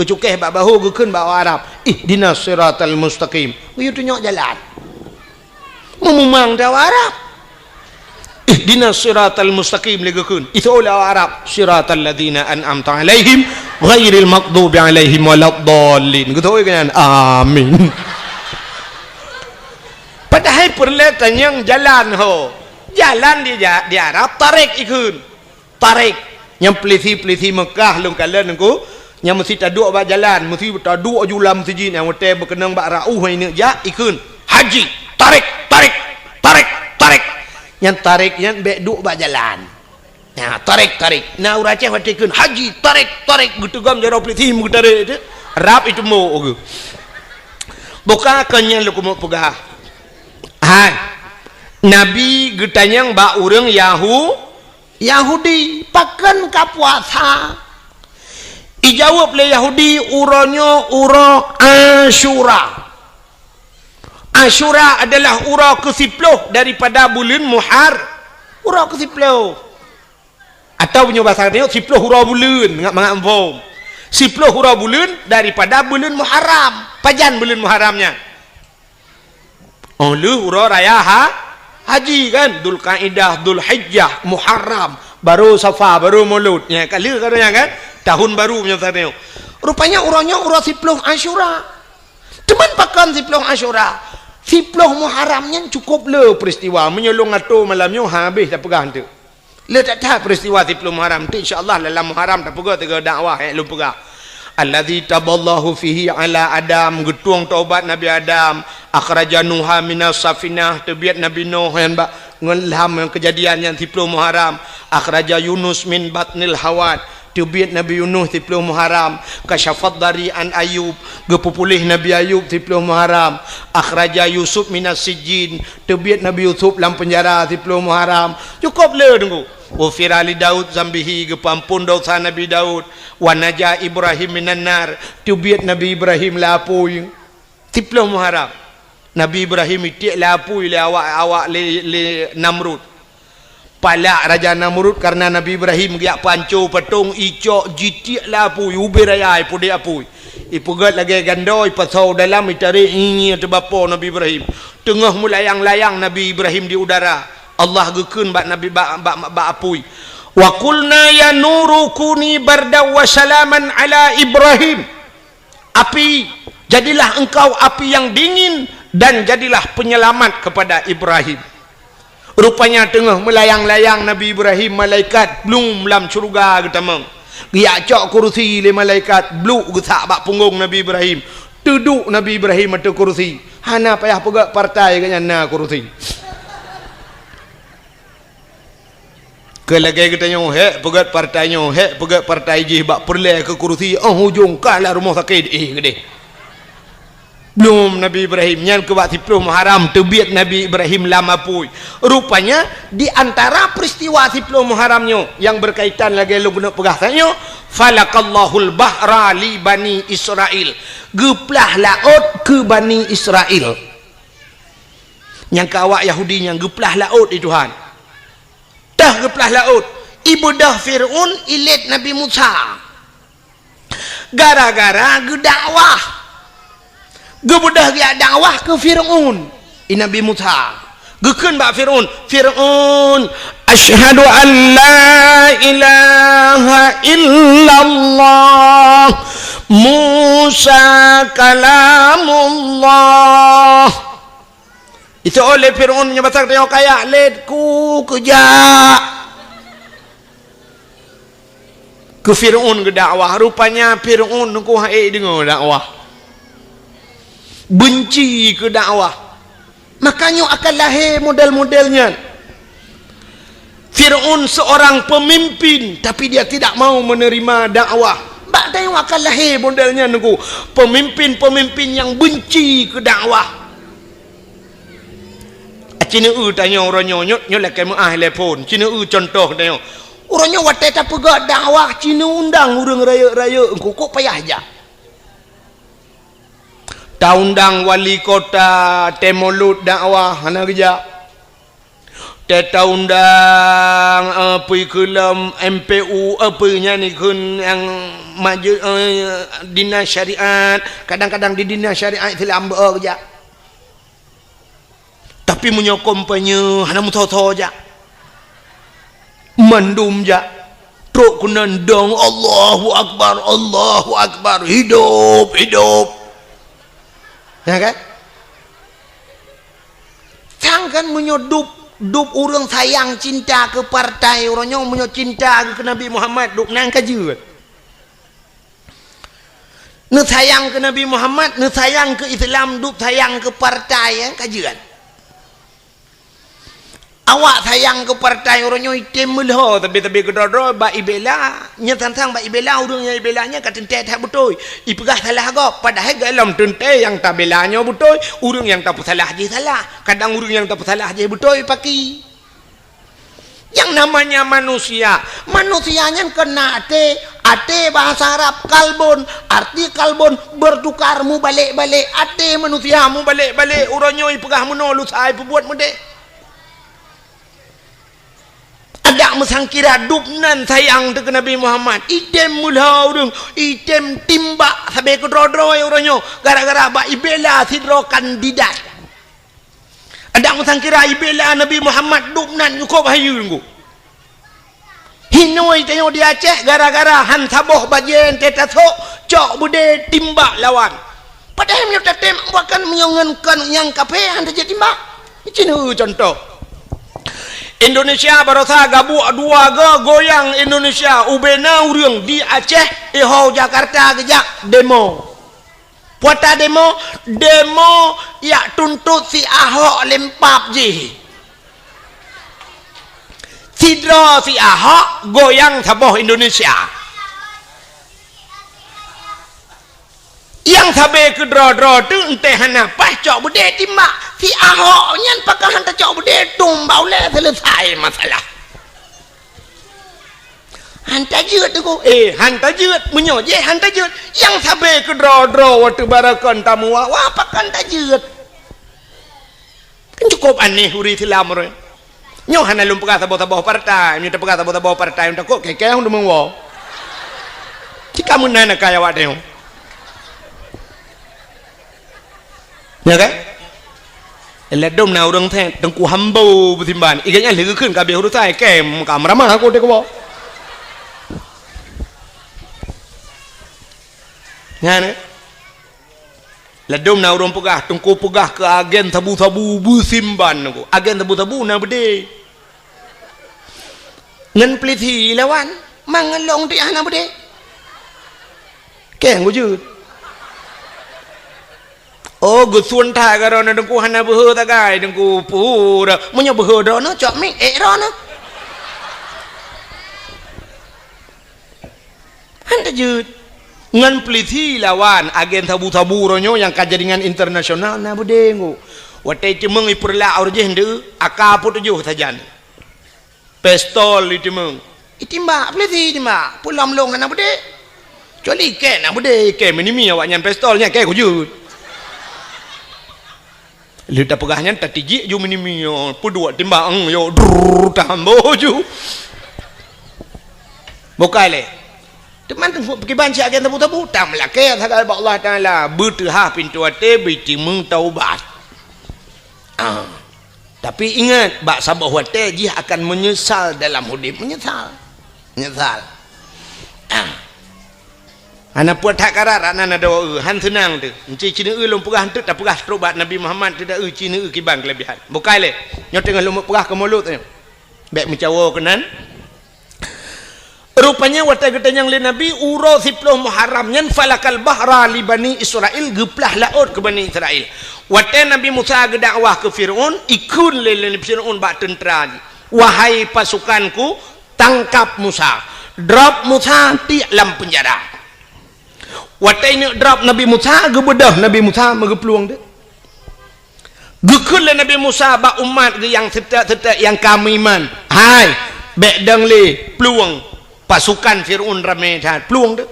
geucukéh bak bahô geukheun bak awak Arab, "Ihdinas siratal mustaqim." Geuyue tunyok jalan. Meumumang di awak Arab. "Ihdinas siratal mustaqim," lé geukheun. Itu oleh awak Arab, "Siratal ladzina an'amta 'alaihim ghairil maghdubi 'alaihim waladdallin." Geutôi keu nyan. Amin. Padahai peureulèe tanyong jalan ho. Jalan di ja-, di Arab tarik ikheun. Tarik. Nyang peulisi-peulisi Mekah lôn kalon nyan ku, nyang meusi taduek bak jalan, meusi taduek ju lam meuseujid nyang watèe beukeunong bak rauh nyang ineuk jak, ikheun, "Haji, tarik, tarik, tarik, tarik." Nyang tarik nyan bèk duek bak jalan. Nah, tarik, tarik. Na ureueng Aceh watèe ikheun, "Haji, tarik, tarik." Geuteugom jaroe peulisi meugeutarek teuk. Rab itumbok geuh. Buka kon nyan lôn keumeung peugah. Hai. Nabi geutanyong bak ureuëng Yahu-, Yahudi, "Pakon ka puasa?" Ijaweueb lé Yahudi, "Uroe nyoe uroe Asyura." Asyura adalah uroe keusiploh daripada buleuen Muhar-, uroe keusiploh. Atawa meunyoe basa tanyoe, siploh uroe buleuen, mangat-mangat muphom. Siploh uroe buleuen daripada buleuen Muharram. Pajan buleuen Muharram nyan? Óh lheueh uroe raya ha-, haji kan? Dzulkaidah, Dzulhijjah, Muharram, baru Safar, baru Maulud. Nyan ka lheueh ka nyan kan? Tahun baru meunyoe basa tanyoe. Rupanya uroe nyoe uroe siploh Asyura. Teuma pakon siploh Asyura? Siploh Muharram nyan cukup le peristiwa. Meunyoe lôn atur malam nyoe, habéh tapeugah eunteuk. Le that-that peristiwa siploh Muharram tu, insya Allah dalam Muharram tapeugah tiga dakwah nyang lôn peugah. Allazi taballahu fihi ala Adam, geutueng taubat Nabi Adam, akhraja Nuha minas safinah, teubiet Nabi Nuh nyan bak ngon lam Kejadian nyan siploh Muharram, akhraja Yunus min batnil hawat, teubiet Nabi Yunus siploh Muharram, kasyafad dari an Ayub, geupeupuléh Nabi Ayub siploh Muharram, akhraja Yusuf minas sijjin, teubiet Nabi Yusuf lam peunjara siploh Muharram. Cukup le teungku. Ghufira li Daud zambihi, geupeuampon dosa Nabi Daud. Wa naja Ibrahim minan nar, teubiet Nabi Ibrahim lam apui. Siploh Muharram, Nabi Ibrahim itiek lam apui lé awak, awak lé, lé Namrud. Palak Raja Namrud kareuna Nabi Ibrahim geujak peuhanco patong, icok jitiek lam apui, ubé raya ipudek apui. Ipeugét lagée gandô, ipasoe dalam, itarek, inyie teubapo Nabi Ibrahim. Teungoh meulayang-layang Nabi Ibrahim di udara, Allah geukheun bak Nabi, bak, bak, bak apui, "Wa qulna ya nuru kuni bardan wa salaman ala Ibrahim." Api, jadilah engkau api yang dingin dan jadilah penyelamat kepada Ibrahim. Rupanya teungoh meulayang-layang Nabi Ibrahim, malaikat blum lam syeuruga geutamong. Geujak cok kurusi lé malaikat, bluk geusak bak punggong Nabi Ibrahim. Teuduek Nabi Ibrahim ateueh kurusi. Hana payah peugét partai geuhnyan na kurusi. Keu lagée geutanyoe, hék peugét partai nyoe, hék peugét partai jih bak peureulée keu kurusi, óh ujong ka lam rumoh sakét, éh, geudeh. Blum Nabi Ibrahim, nyan keu bak siploh Muharram teubiet Nabi Ibrahim lam apui. Rupanya, di antara peristiwa siploh Muharram nyoe nyang berkaitan lagée lôn keuneuk peugah tanyoe, "Falaqallahul bahra li Bani Israil." Geuplah laôt keu Bani Israil. Nyang keu awak Yahudi nyan geuplah laôt lé Tuhan. Teuh geuplah laôt, ibeudôh Fir'aun ilét Nabi Musa. Gara-gara geudakwah. Geubeudôh geujak dakwah keu Fir'aun, i Nabi Musa. Geukheun bak Fir'aun, "Fir'aun, asyhadu an la ilaha illallah, Musa kalamullah." Iseuôt lé Fir'aun nyoe basa tanyoe kaya lét ku keujak. Keu Fir'aun geudakwah, rupanya Fir'aun nungku hai deungoe dakwah. Benci keu dakwah. Makanya akan lahé model-model nyan. Fir'aun seorang pemimpin, tapi dia tidak mau menerima dakwah. Bak tanyoe akan lahé model nyan nungku. Pemimpin-pemimpin yang benci keu dakwah. Cineue tanyoe uroe nyoe, nyoe, nyoe lakée meuáh lé phon. Cineue contoh tanyoe. Uroe nyoe watée tapeugah dakwah, cineue undang ureuëng rayeuk-rayeuk, engkukuk payah jak. Taundang wali kota, tée mulod dakwah, hana geujak. Tée taundang, eh, peue keu lom M P U, eh, peue nyan ikheun nyang maju, eh, dinas syariat, kadang-kadang di dinas syariat Islam beu geujak. Tapi meunyoe kampanye hana meusoe-soe jak. Mandum jak. Trok keunan dong, "Allahu Akbar, Allahu Akbar, hidup, hidup." Ya kan? Sang kan meunyoe dub, dub ureuëng sayang cinta keu partai uroe nyoe, meunyoe cinta keu Nabi Muhammad, dub nan ka jeuet. Neusayang keu Nabi Muhammad, neusayang keu Islam, dub sayang keu partai, eh, ka jeuet. Awak sayang keu partai, uroe nyoe item meulhô sabe-sabe keudroe-droe bak ibela. Nyan sang-sang bak ibela, ureuëng nyang ibela nyan ka teuntée that beutôi. Ipeugah salah gob, padahai gohlom teuntée nyang tabela nyoe beutôi, ureuëng nyang tapeusalah jih salah. Kadang ureuëng nyang tapeusalah jih beutôi paki. Yang namanya manusia, manusia nyan keunan até, até bahasa Arab kalbun, arti kalbun bertukar, mubalek-balek, até manusia mubalek-balek, uroe nyoe ipeugah meunoe lusa ipeubuet meudeh. Adak meusangkira dubnan sayang teuh keu Nabi Muhammad, item meulhô ureuëng, item timbak sabe keudroe-droe uroe nyoe, gara-gara bak ibela sidroe kandidat. Adak meusangkira ibela Nabi Muhammad dubnan cukôp hayeue ngon. Hinoe tanyoe di Aceh gara-gara han saboh bajée teuh tasok, cok beudé timbak lawan. Padahai meunyoe tatem bahkan meunyoe ngon kon nyang kafé han tajeuet timbak. Cina contoh. Indonesia barosa gabuek dua go goyang Indonesia, ubena ureuëng di Aceh, iho Jakarta geujak demo. Peue tademo? Demo jak tuntot si Ahok lempap jih. Sidroe si Ahok goyang saboh Indonesia. Nyang sabe keudroe-droe teuh enteuk hana paih cok beudé timbak. Si Ahok nyan pakon han tacok beudé tumbak ulée, seuleusai masalah. Han tajeuet teungku. Eh, han tajeuet. Meunyoe jih han tajeuet, nyang sabe keudroe-droe watée barakon tamuwa, wah pakon tajeuet. Kan cukôp aneh ureuëng Islam ureuëng. Nyoe hana lôn peugah saboh-saboh partai, nyoe tapeugah saboh-saboh partai, takot keu-keu deungon woe. Cika meunan akai awak tanyoe. Ya kan? Ladom na ureuëng thét, Teungku Hambo beusimban. Iga nyan lheueh geukheun ka habéh urusan, kém ka meuramah aku teuka. Nyan, eh? Ladom na ureuëng peugah, Teungku peugah keu agen sabu-sabu beusimban Teungku. Agen sabu-sabu na beudé. Ngon peulisi lawan, mangat lôn teuh hana beudé. Keng gujeuet. Oh, geusun that ka droeneuh Teungku hana beuhe sagai Teungku pura. Meunyoe beuhe droeneuh cok mic ék droeneuh. Han tajeuet. Ngon peulisi lawan agen sabu-sabu uroe nyoe nyang ka jaringan internasional na beudé Teungku. Watée teumeung ipeurlak uroe jih ndeu, aka peutujoh sajan. Pistol iteumeung. Itimbak, peulisi itimbak. Peulom lôn hana beudé. Kecuali kém na beudé, kém minimi awaknyan pistol nyan kém kujeuet. Lheueh tapeugah nyan tatijik ju minimi, peuduek timbak, eng, yo, drrrr, tambo ju. Bukai lé. Teuma teungku peukiban si agen tabu-tabu, tam lakée sagai bak Allah Taala, beuteuhah pintoe até, beutimeung taubat. Ah. Tapi ingat, bak saboh watée jih akan meunyeusal dalam udeb, meunyeusal. Meunyeusal. Ah. Hana puet that karat, rak nan adoe, han seunang teuh. Enci cineue lôn peugah enteuk tapeugah trok bak Nabi Muhammad teuh da eu cineue kiban keulebihan. Bukai lé, nyoe teungoh lôn peugah keu mulod nyoe. Bék meucawo keunan. Rupanya watée geutanyong lé Nabi uroe siploh Muharram nyan falakal bahra li Bani Israil, geuplah laôt keu Bani Israil. Watée Nabi Musa geudakwah keu Fir'aun, ikheun lé, lé Fir'aun bak teuntra jih, "Wahai pasukanku, tangkap Musa, drop Musa tiek lam peunjara." Watée ineuk drop Nabi Musa, geubeudôh Nabi Musa meugeuplueng teuh. Geukheun lé Nabi Musa bak umat geuh nyang seutôt-seutôt nyang ka meuiman, "Hai, bék dong lé plueng, pasukan Fir'aun ramé that, plueng teuh."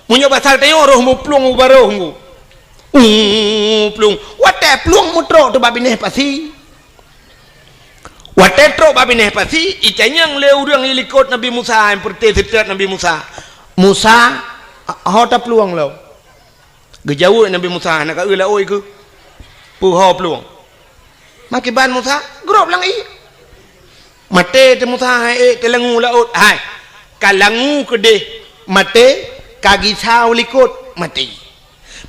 Meunyoe basa tanyoe roh meuplueng u barôh nggu. Uh, plueng. Watée plueng meutrok teuh bak binéh pasi. Watée trok bak binéh pasi, itanyong lé ureuëng ilikot Nabi Musa, nyang peureuté seutôt Nabi Musa, "Musa, ho taplueng lom?" Geujaweueb Nabi Musa, "Hana ka eu laôt keuh, peuho plueng." Makiban Musa, grob lam ié. Maté teuh Musa, hai ék teulangu laôt, hai, ka langu keudeh maté, ka gisa u likot maté.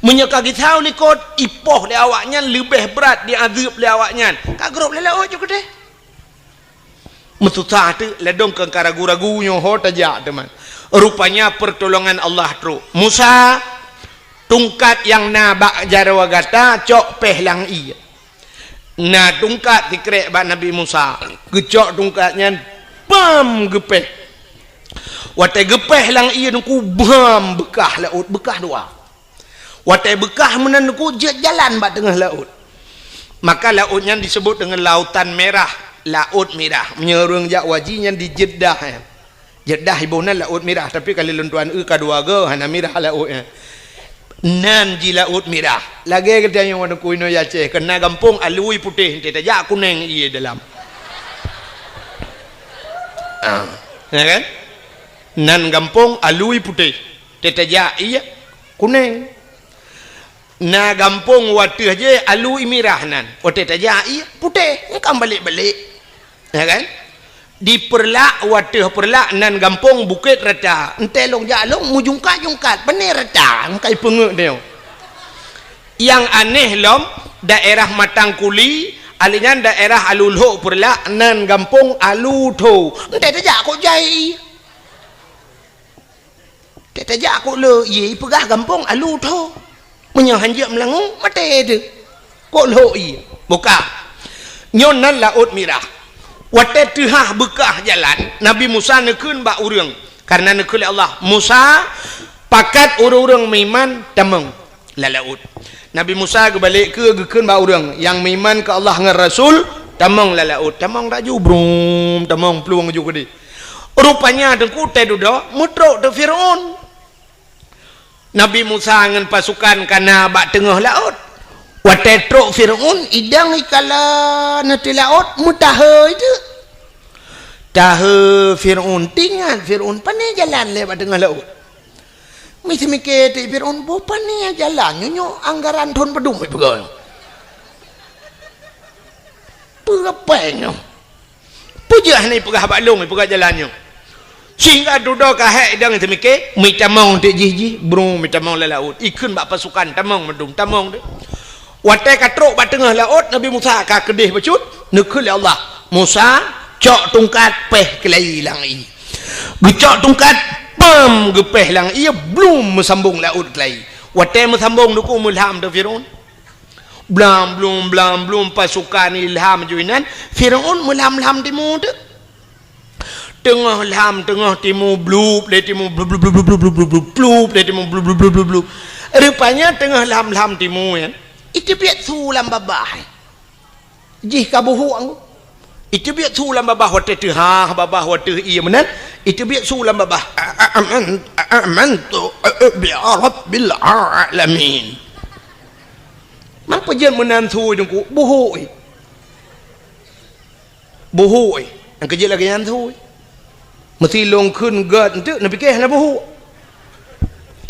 Meunyoe ka gisa u likot, ipoh lé awaknyan leubeh brat diazeueb lé awaknyan, ka grob lé laôt ju keudeh. Meususah teuk, ladôm keu ka ragu-ragu nyoe ho tajak teuma. Rupanya pertolongan Allah trok. "Musa, tungkat nyang na bak jaroe gata cok péh lam ié. Na tungkat sikrek bak Nabi Musa. Geucok tungkat nyan, bam, geupéh. Watée geupéh lam ié Teungku, bam, beukah laôt, beukah dua. Watée beukah meunan Teungku, jeuet jalan bak teungoh laôt. Maka laôt nyan disebut deungon Lautan Merah, Laôt Mirah. Meunyoe ureuëng jak haji nyan di Jeddah, eh. Jeddah iboh nan Laôt Mirah, tapi ka lheueh lôn tuan eu ka dua goe, hana mirah laôt nyan. Nan jih Laôt Mirah. Lagée geutanyoe Teungku inoe Aceh, keu na gampông alui putéh, teuh tajak kunéng ié dalam. Ah, ya kan? Nan gampông alui putéh, teuh tajak ié kunéng. Na gampông wateuh jih alui mirah nan, watée tajak ié putéh, engkam balek-balek. Ya kan? Di Peureulak, wateuh Peureulak nan gampông Bukét Rata. Entée lôn jak lôn meujungkat-jungkat, pane rata, engkai peungeuet nyoe. Nyang aneh lom, daerah Matang Kuli, ali nyan daerah Alu Lhok Peureulak nan gampông Alu Tho. Entée tajak kok jai ié. Teuh tajak kok lhok ié, ipeugah gampông Alu Tho. Meunyoe hanjeuet meulangue, maté teuh. Kok lhok ié? Buka. Nyoe nan Laôt Mirah. Watée teuhah beukah jalan, Nabi Musa neukheun bak ureuëng. Kareuna neukheun lé Allah, "Musa, pakat ureuëng-ureuëng meuiman tamong lam laôt." Nabi Musa geubalek keu geukheun bak ureuëng nyang meuiman keu Allah ngon Rasul, "Tamong lam laôt." Tamong laju, brum, tamong plueng ju keudeh. Rupanya Teungku teuh dudoe meutrok teuh Fir'aun. Nabi Musa ngon pasukan ka na bak teungoh laôt. Watée trok Fir'aun, idang ikala na teuh laôt, meutahe teuh. Tahe Fir'aun, teuingat Fir'aun, pane jalan lé bak teungoh laôt. Miseumiké teuh Fir'aun, boh pane jalan nyoe, nyoe anggaran thon padum ipeugah. Peue pèng nyoe? Peue jeuet hana ipeugah bak lôn, ipeugah jalan nyoe? Sehingga dudoe ka hék idang teumiké, meutamong teuk jih-jih, brum, meutamong lam laôt. Ikheun bak pasukan, tamong mandum, tamong teuh. Watée ka trok bak teungoh laôt, Nabi Musa ka keudeh bacut, neukheun lé Allah, "Musa, cok tungkat péh keulayi lam ié." Geucok tungkat, pam, geupéh lam ié, blum, meusambong laôt keulayi. Watée meusambong Teungku, meulham teuh Fir'aun. Blam blum, blam blum, pasukan ilham ju inan, Fir'aun meulham-lham timu teuh. Teungoh lham, teungoh timu, blup lé timu, blup, blup, blup, blup, blup, blup, blup, blup lé timu, blup, blup, blup, blup, blup. Rupanya teungoh lham-lham timu nyan, iteubiet su lam babah. Jih ka buhuk anggô. Iteubiet su lam babah watée teuhah, babah watée ié meunan, iteubiet su lam babah. A-, a-, aman-, a-, amantu bi rabbil alamin. Man peue jeuet meunan su Teungku, buhuk ié. Buhuk ié. Nyang keujeuet lagée nyan su ié. Meusi lôn kheun gét enteuk, neupiké hana buhuk.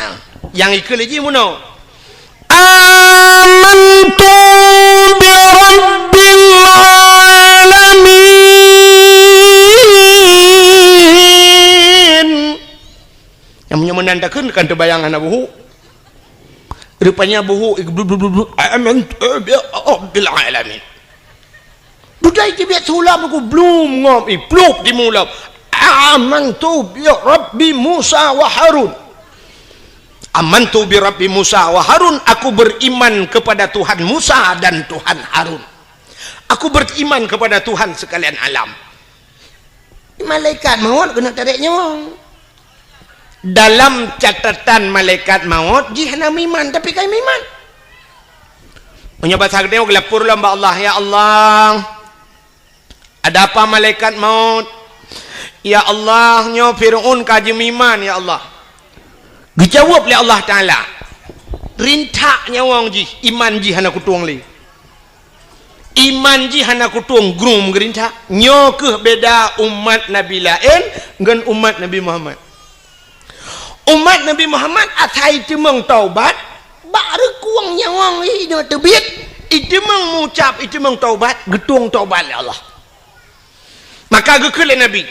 Ah, nyang ikheun lé jih meunoe. Amantu bi rabbil alamin. Nyang meunyoe meunan takheun kan teubayang hana buhuk. Rupanya buhuk, blub, blub, blub, blub. Amantu bi rabbil alamin. Dudoe iteubiet su lam Teungku, blum ngom, iplup timu lam. Amantu bi rabbi Musa wa Harun. Amantu bi rabbi Musa wa Harun, aku beriman kepada Tuhan Musa dan Tuhan Harun. Aku beriman kepada Tuhan sekalian alam. Malaikat maut keuneuk tarek nyawöng. Dalam catatan malaikat maut, jih hana meuiman, tapi ka meuiman. Meunyoe basa geutanyoe geulapor lom bak Allah, "Ya Allah, ada apa malaikat maut? Ya Allah, nyoe Fir'aun ka jimeuiman, ya Allah." Geujaweueb lé Allah Taala, "Rintak nyawöng jih, iman jih hana kutueng lé." Iman jih hana kutueng, grum geurintak. Nyoe kheueh beda umat Nabi laén ngon umat Nabi Muhammad. Umat Nabi Muhammad asai teumeung taubat, bak reukueng nyawöng jih inoe teubiet, iteumeung meucab, iteumeung taubat, geutueng taubat lé Allah. Maka geukheun lé Nabi,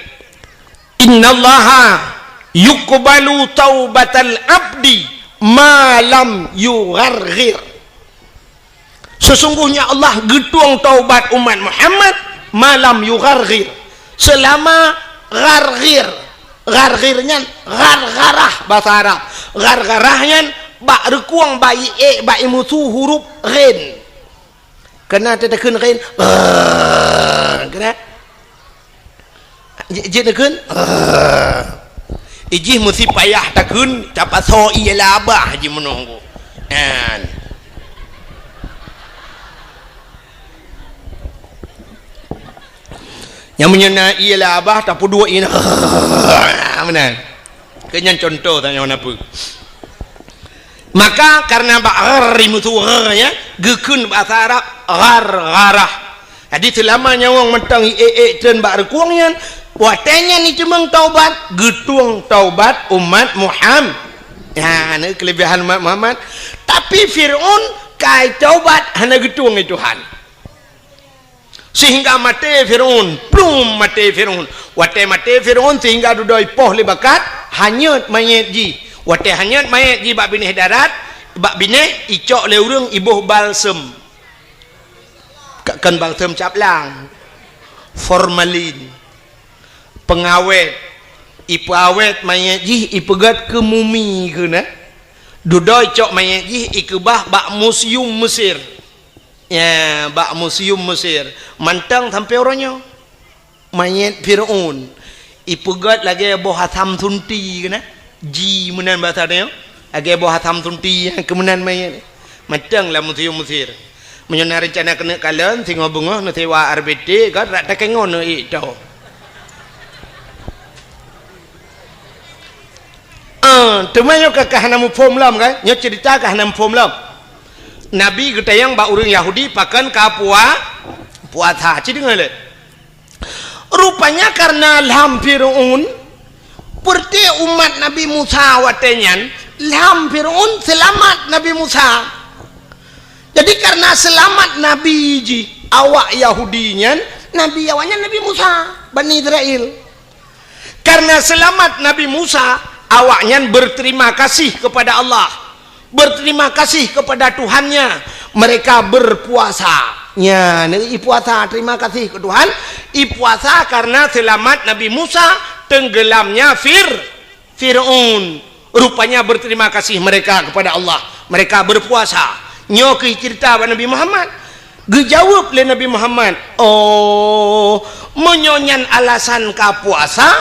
"Innallaha yuqbalu taubatal abdi ma lam yugharghir." Sesungguhnya Allah geutueng taubat umat Muhammad ma lam yugharghir. Selama gharghir, gharghir nyan ghargharah basa Arab. Ghargharah nyan bak reukueng bak ié, bak imusu huruf ghin. Kana ta-, takheun kheun. Kana? Ji-, jeuet takheun. Ijih meusi payah takheun, tapasoe ie lam babah jih meunoe. Nyan. Nyang meunyoe na ie lam babah, tapeuduek ie na. Meunan. Keu nyan contoh tanyoe na peue. Maka karena bak r rimeusu r, ya, geukheun bahasa Arab ghar, gharah. Jadi seulama nyawöng mantong i ék-ék treun bak reukueng nyan, watée nyan jiteumeung taubat, geutueng taubat umat Muham-, ya, na keulebihan umat Muhammad. Tapi Fir'aun kai taubat hana geutueng lé Tuhan. Sehingga maté Fir'aun, plum maté Fir'aun. Watée maté Fir'aun sehingga dudoe ipoh lé bakat, hanyot manyét jih. Watée hanyot manyét jih bak binéh darat, bak binéh icok lé ureuëng iboh balsem. Ka-, kon balsem caplang. Formalin. Pengawét. Ipeuawét manyét jih ipeugét keu mumi keunan. Dudoe icok manyét jih ikeubah bak museum Mesir. Ya, bak museum Mesir. Mantong sampoe uroe nyoe. Manyét Fir'aun. Ipeugét lagée boh asam sunti keunan. Ji meunan basa nyoe. Lagée boh asam sunti nyang keu meunan manyét. Mantong lam museum Mesir. Meunyoe na reuncana keuneuk kalon, singoh beungoh neusewa R B T, kan rak takée ngon neuék to. Ah, teuma nyoe ka, ka hana muphom lom, kan? Nyoe ceurita ka hana muphom lom. Nabi geutanyong bak ureuëng Yahudi pakon ka pua-, puasa. Ci deungoe lé. Rupanya karena lham Fir'aun, peureuté umat Nabi Musa watée nyan, lham Fir'aun seulamat Nabi Musa. Jadi karena seulamat Nabi jih awak Yahudi nyan, Nabi awaknyan Nabi Musa, Bani Israel. Karena seulamat Nabi Musa, awaknyan berterima kasih kepada Allah, berterima kasih kepada Tuhannya. Mereka berpuasa. Nya, i puasa, terima kasih ke Tuhan. I puasa karena seulamat Nabi Musa tenggelamnya Fir-, Fir'aun. Rupanya berterima kasih mereka kepada Allah. Mereka berpuasa. Nyoe keuh ceurita bak Nabi Muhammad. Geujaweueb lé Nabi Muhammad, "Oh, meunyoe nyan alasan ka puasa,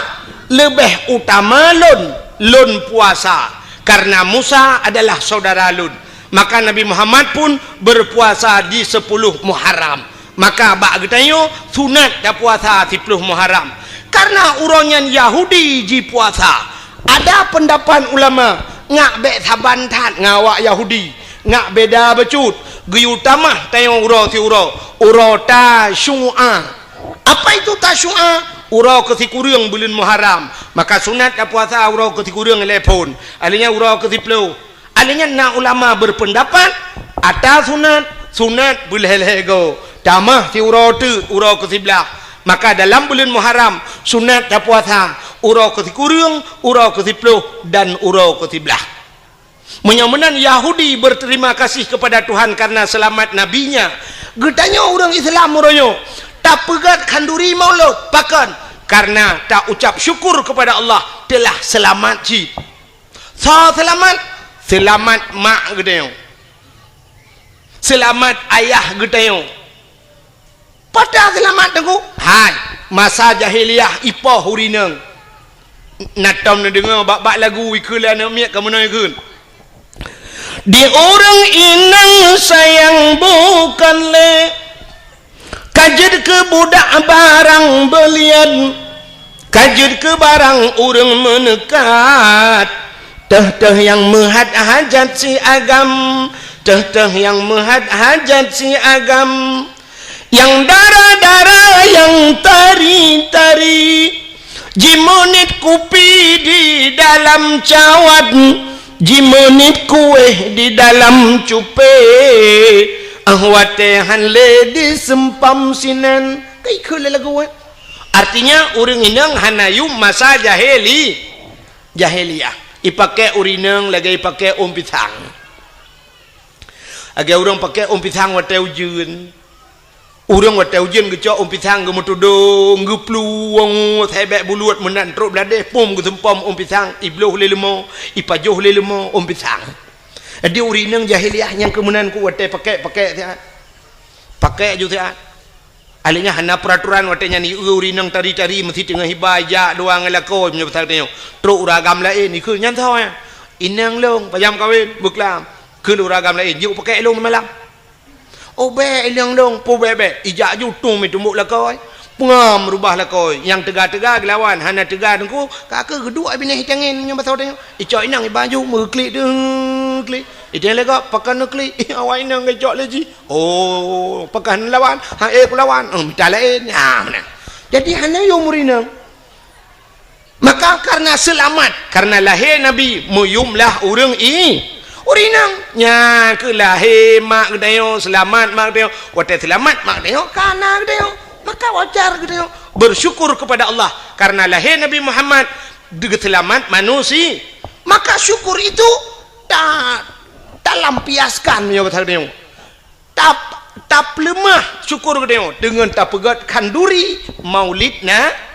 leubeh utama lôn, lôn puasa, karena Musa adalah saudara lôn." Maka Nabi Muhammad pun berpuasa di sepuluh Muharram. Maka bak geutanyoe sunat tapuasa siploh Muharram. Karena uroe nyan Yahudi jipuasa. Ada peundapat ulama, ngak bék saban that ngon awak Yahudi. Ngak beda bacut, geuyue tamah tanyoe uroe siuroe, uroe Tasyu'a. Apa itu Tasyu'a? Uroe keusikureueng buleuen Muharram. Maka sunat tapuasa uroe keusikureueng lé phon. Alheuh nyan uroe keusiploh. Alheuh nyan na ulama berpendapat, ata sunat, sunat beulhée-lhée goe. Tamah siuroe teuk uroe keusiblah. Maka dalam buleuen Muharram, sunat tapuasa uroe keusikureueng, uroe keusiploh, dan uroe keusiblah. Meunyoe meunan Yahudi berterima kasih kepada Tuhan karena selamat nabinya, geutanyoe ureuëng Islam uroe nyoe tapeugét khanduri Maulud, pakon? Karena taucap syukur kepada Allah telah selamat cit. Soe seulamat? Seulamat mak geutanyoe. Seulamat ayah geutanyoe. Pat seulamat teungku? Hai, masa jahiliyah ipoh ureuëng inong. Na tom neudeungoe bak-bak lagu ikheun lé aneuk miet ka meunoe kheun. Di ureuëng inong sayang bukan lé, ka jeuet keu budak barang beulian, ka jeuet keu barang ureuëng meuneukat. Teuh-teuh nyang meuhat hajat si agam, teuh-teuh nyang meuhat hajat si agam. Nyang dara-dara, nyang tari-tari, jimeuniet kupi di dalam cawat, jimeuniet kuéh di dalam cupé, ah watée han lé diseumpam sinan. Ka ikheun lé lagu, eh? Artinya, ureuëng inong hana yum masa jahili-, jahiliyah. Ipakée ureuëng inong lagée ipakée ôn pisang. Lagée ureuëng pakée ôn pisang watée ujeuen. Ureuëng watée ujeuen geucok ôn pisang geumeutudong, geuplueng, sabé buluet meunan trok bladeh, pom geuseumpom ôn pisang, ibloh lé leumo, ipajoh lé leumo ôn pisang. Jadi ureuëng inong jahiliyah nyang keu meunan ku watée pakée-pakée siat. Pakai aju siat. Akhirnya hana peraturan watée nyan, ieu ureueng inong tari-tari meusti teungoh iba, ijak dua ngon lakoe meunyoe pasal tanyoe. Trok ureueng agam laén, ikheun nyan soe nyan. Inong lôn, panyang kawen, beuklam. Kheun ureueng agam laén, jeuet pakai lôn malam. Oh, bék, inong lôn, peue bék-bék. Ijak ju tueng meutumbok lakoe. Peungam rubah lakoe. Nyang teuga-teuga geulawan, hana teuga teungku, ka keuh geuduek binéh itangen nyoe basa tanyoe. Icok inong iba ju, meuklik deuh, klik. Iteng lé gob, pakon neuklik. Awai inong geucok lé jih. Oh, pakon lawan. Ha, eh, kulawan. Oh, mita laén. Ha, meunan. Jadi, hana yum ureueng inong. Maka karena seulamat, karena lahé Nabi, meuyumlah ureueng i-, ureueng inong. Nyan keuh lahé mak geutanyoe, seulamat mak geutanyoe. Watée seulamat mak geutanyoe, ka na geutanyoe. Maka wajar geutanyoe bersyukur kepada Allah karena lahé Nabi Muhammad, geuseulamat manusi-, maka syukur itu ta-, talampiaskan meunyoe basa geutanyoe. Tap-, tapeuleumah syukur geutanyoe deungon tapeugét khanduri Maulid na-,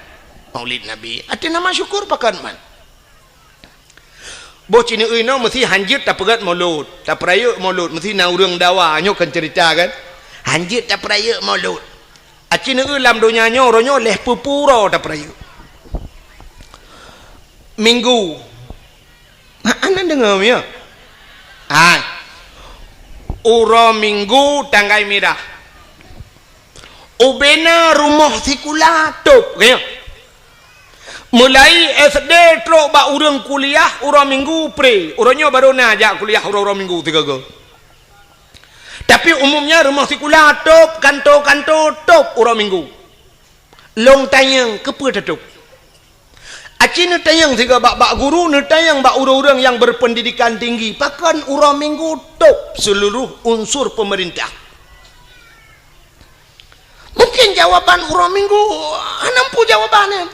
Maulid Nabi. Até nama syukur pakon man. Boh cineue inoe meusti hanjeuet tapeugét Maulud, tapeurayeuk Maulud, meusti na ureueng dawa, nyoe kan ceurita kan. Hanjeuet tapeurayeuk Maulud. Aci neue lam donya nyoe, uroe nyoe lhèe peuet ploh uroe tapeurayeuk. Minggu. Hana deungoe, ya? Hai. Uroe Minggu tanggai mirah. Ubena rumoh sikula tôb, ya. Mulai S D trok bak ureueng kuliah uroe Minggu pre. Uroe nyoe barô na jak kuliah uroe-uroe Minggu sigoe-goe. Tapi umumnya rumoh sikula tôb, kanto-kanto tôb uroe Minggu. Lôn tanyong, keupeue tatôb? Aci neutanyong sigoe bak, bak guru, neutanyong bak ureueng-ureueng nyang berpendidikan tinggi, pakon uroe Minggu tôb seluruh unsur pemerintah? Mungkin jawaban uroe Minggu hana muphom jawaban nyan.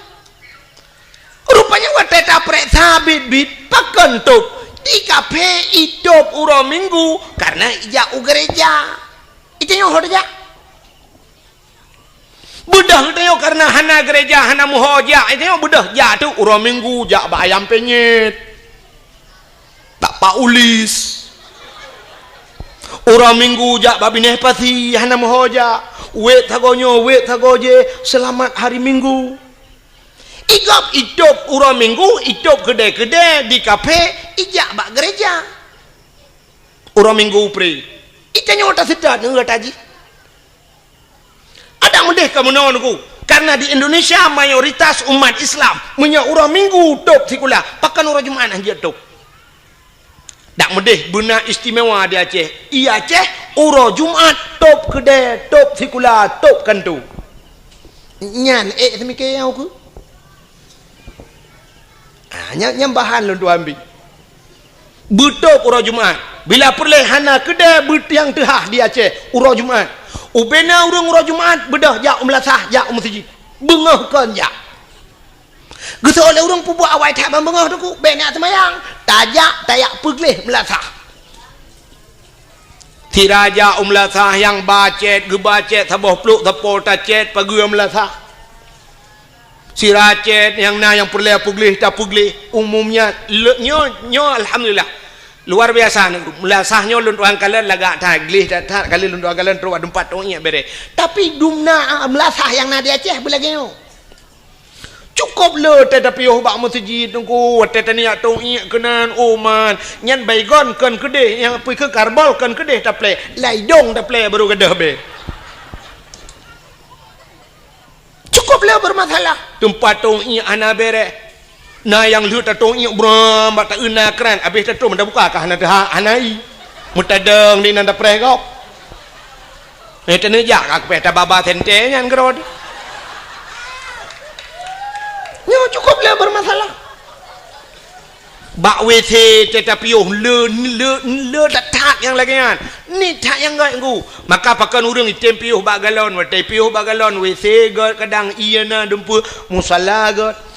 Rupanya watèe tapreh sabit-bit, pakon tôb? Di kaphé itôb uroe Minggu karena ijak u gereja. Itanyoe ho tajak. Beudôh geutanyoe karena hana gereja, hana meuho jak. Itanyoe beudôh jak tôb uroe Minggu jak bak Ayam Penyet. Bak Pak Ulis. Uroe Minggu jak bak binéh pasi, hana meuho jak. Wék sagoe nyoe, wék sagoe jéh, seulamat hari Minggu. Igob itôb uroe Minggu, itôb keudè-keudè di kaphé, ijak bak gereja. Uroe Minggu pre. Itanyoe taseutôt ngon gata jih. Adak meudeh ka meunoe Teungku, karena di Indonesia mayoritas umat Islam, meunyoe uroe Minggu tôb sikula, pakon uroe Jumat hanjeuet tôb. Dak meudeh beuna istimewa di Aceh. I Aceh uroe Jumat tôb keudè, tôb sikula, tôb kanto. Nyan ék seumike nyang ukeue. Ah, nyan, nyan bahan lôn tuan ambi. Beutôb uroe Jumat. Bila peureulèe hana keudè beutiang teuhah di Aceh uroe Jumat. Ubena ureueng uroe Jumat beudôh jak u meulasah, jak u meuseujid. Beungoh kon jak. Geusoe lé ureueng peubuet awai that ban beungoh Teungku, bèk neujak seumayang. Tajak, tajak peugleh meulasah. Sira jak u meulasah nyang ba cét, geuba cét saboh plôk sapo tacét pageue meulasah. Sira cét nyang na nyang peureulèe peugleh tapeugleh. Umumnya, le-, nyoe, nyoe alhamdulillah. Luar biasa, meulasah nyoe lôn tuan kalon lagak that, gleh that-that, ka lheueh lôn tuan kalon trok bak teumpat tông iék bèrèh. Tapi dumna, ah, meulasah nyang na di Aceh beulagèe nyoe. Cukôp le watèe tapiôh bak meuseujid Teungku, watèe taniyak tông iék keunan, oh man, nyan baygon kon keudeh, nyang peue keu karbol kon keudeh taplè, lam idông taplè barô gadôh bèe. Cukôp le beureumasalah. Teumpat tông iék hana bèrèh. Na nyang lheueh tatông iék bram bak taeu na kran, abéh tatrôn tabuka ka hana teuhah, hana ie. Meutadong di nan tapreh gob. Eh, taneujak ka keupéh tababa sentée nyan keudroe. Nyoe cukôp le beureumasalah. Bak W C teuh tapiôh le, le, le that-that nyang lagèe nyan. Nyan that nyang gèt Teungku. Maka pakon ureueng item piôh bak galon, watèe piôh bak galon, W C gèt, kadang ie na dumpeue, musala gèt.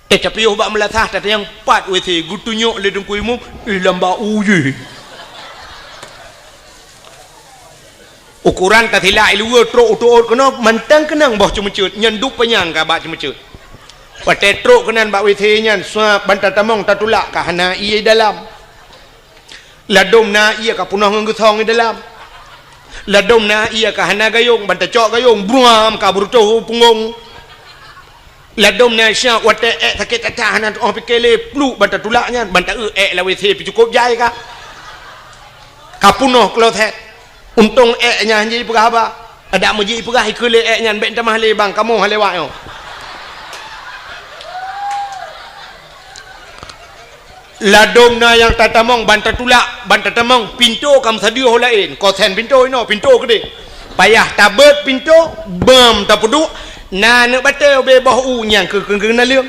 Teuh tapiôh bak meulasah, tatanyong pat W C, geutunyok lé Teungku Imum, eh, lam bak u jih. Ukoran tasilak i luwa trok u teuôt keunoe, mantong keunong boh ceumeuceuet, nyan duek panyang ka bak ceumeuceuet. Watèe trok keunan bak W C nyan, suap ban tatamong tatulak ka hana ie dalam. Ladôm na ie ka peunoh ngon geusong i dalam. Ladôm na ié ka hana gayông, ban tacok gayông, bruam ka beureutoh punggông. Ladôm na syah watée ék sakét that-that hana tu'oh pike lé, pluek ban tatulak nyan, ban taeu ék lam W C pih cukôp jai ka. Ka punoh kloset. Untông ék nyan han jipeugah haba. Adak meujih peugah ikeu lé ék nyan, bék tamah lé bang, kamoe han lewat nyoe. Ladôm na nyang tatamong ban tatulak, ban tatamong, pintoe ka meusadeue ho laén, kosen pintoe inoe, pintoe keudeh. Payah tabeuet pintoe, beuem tapeuduek, na aneuk batée ubé boh u nyang keu keu naleueng.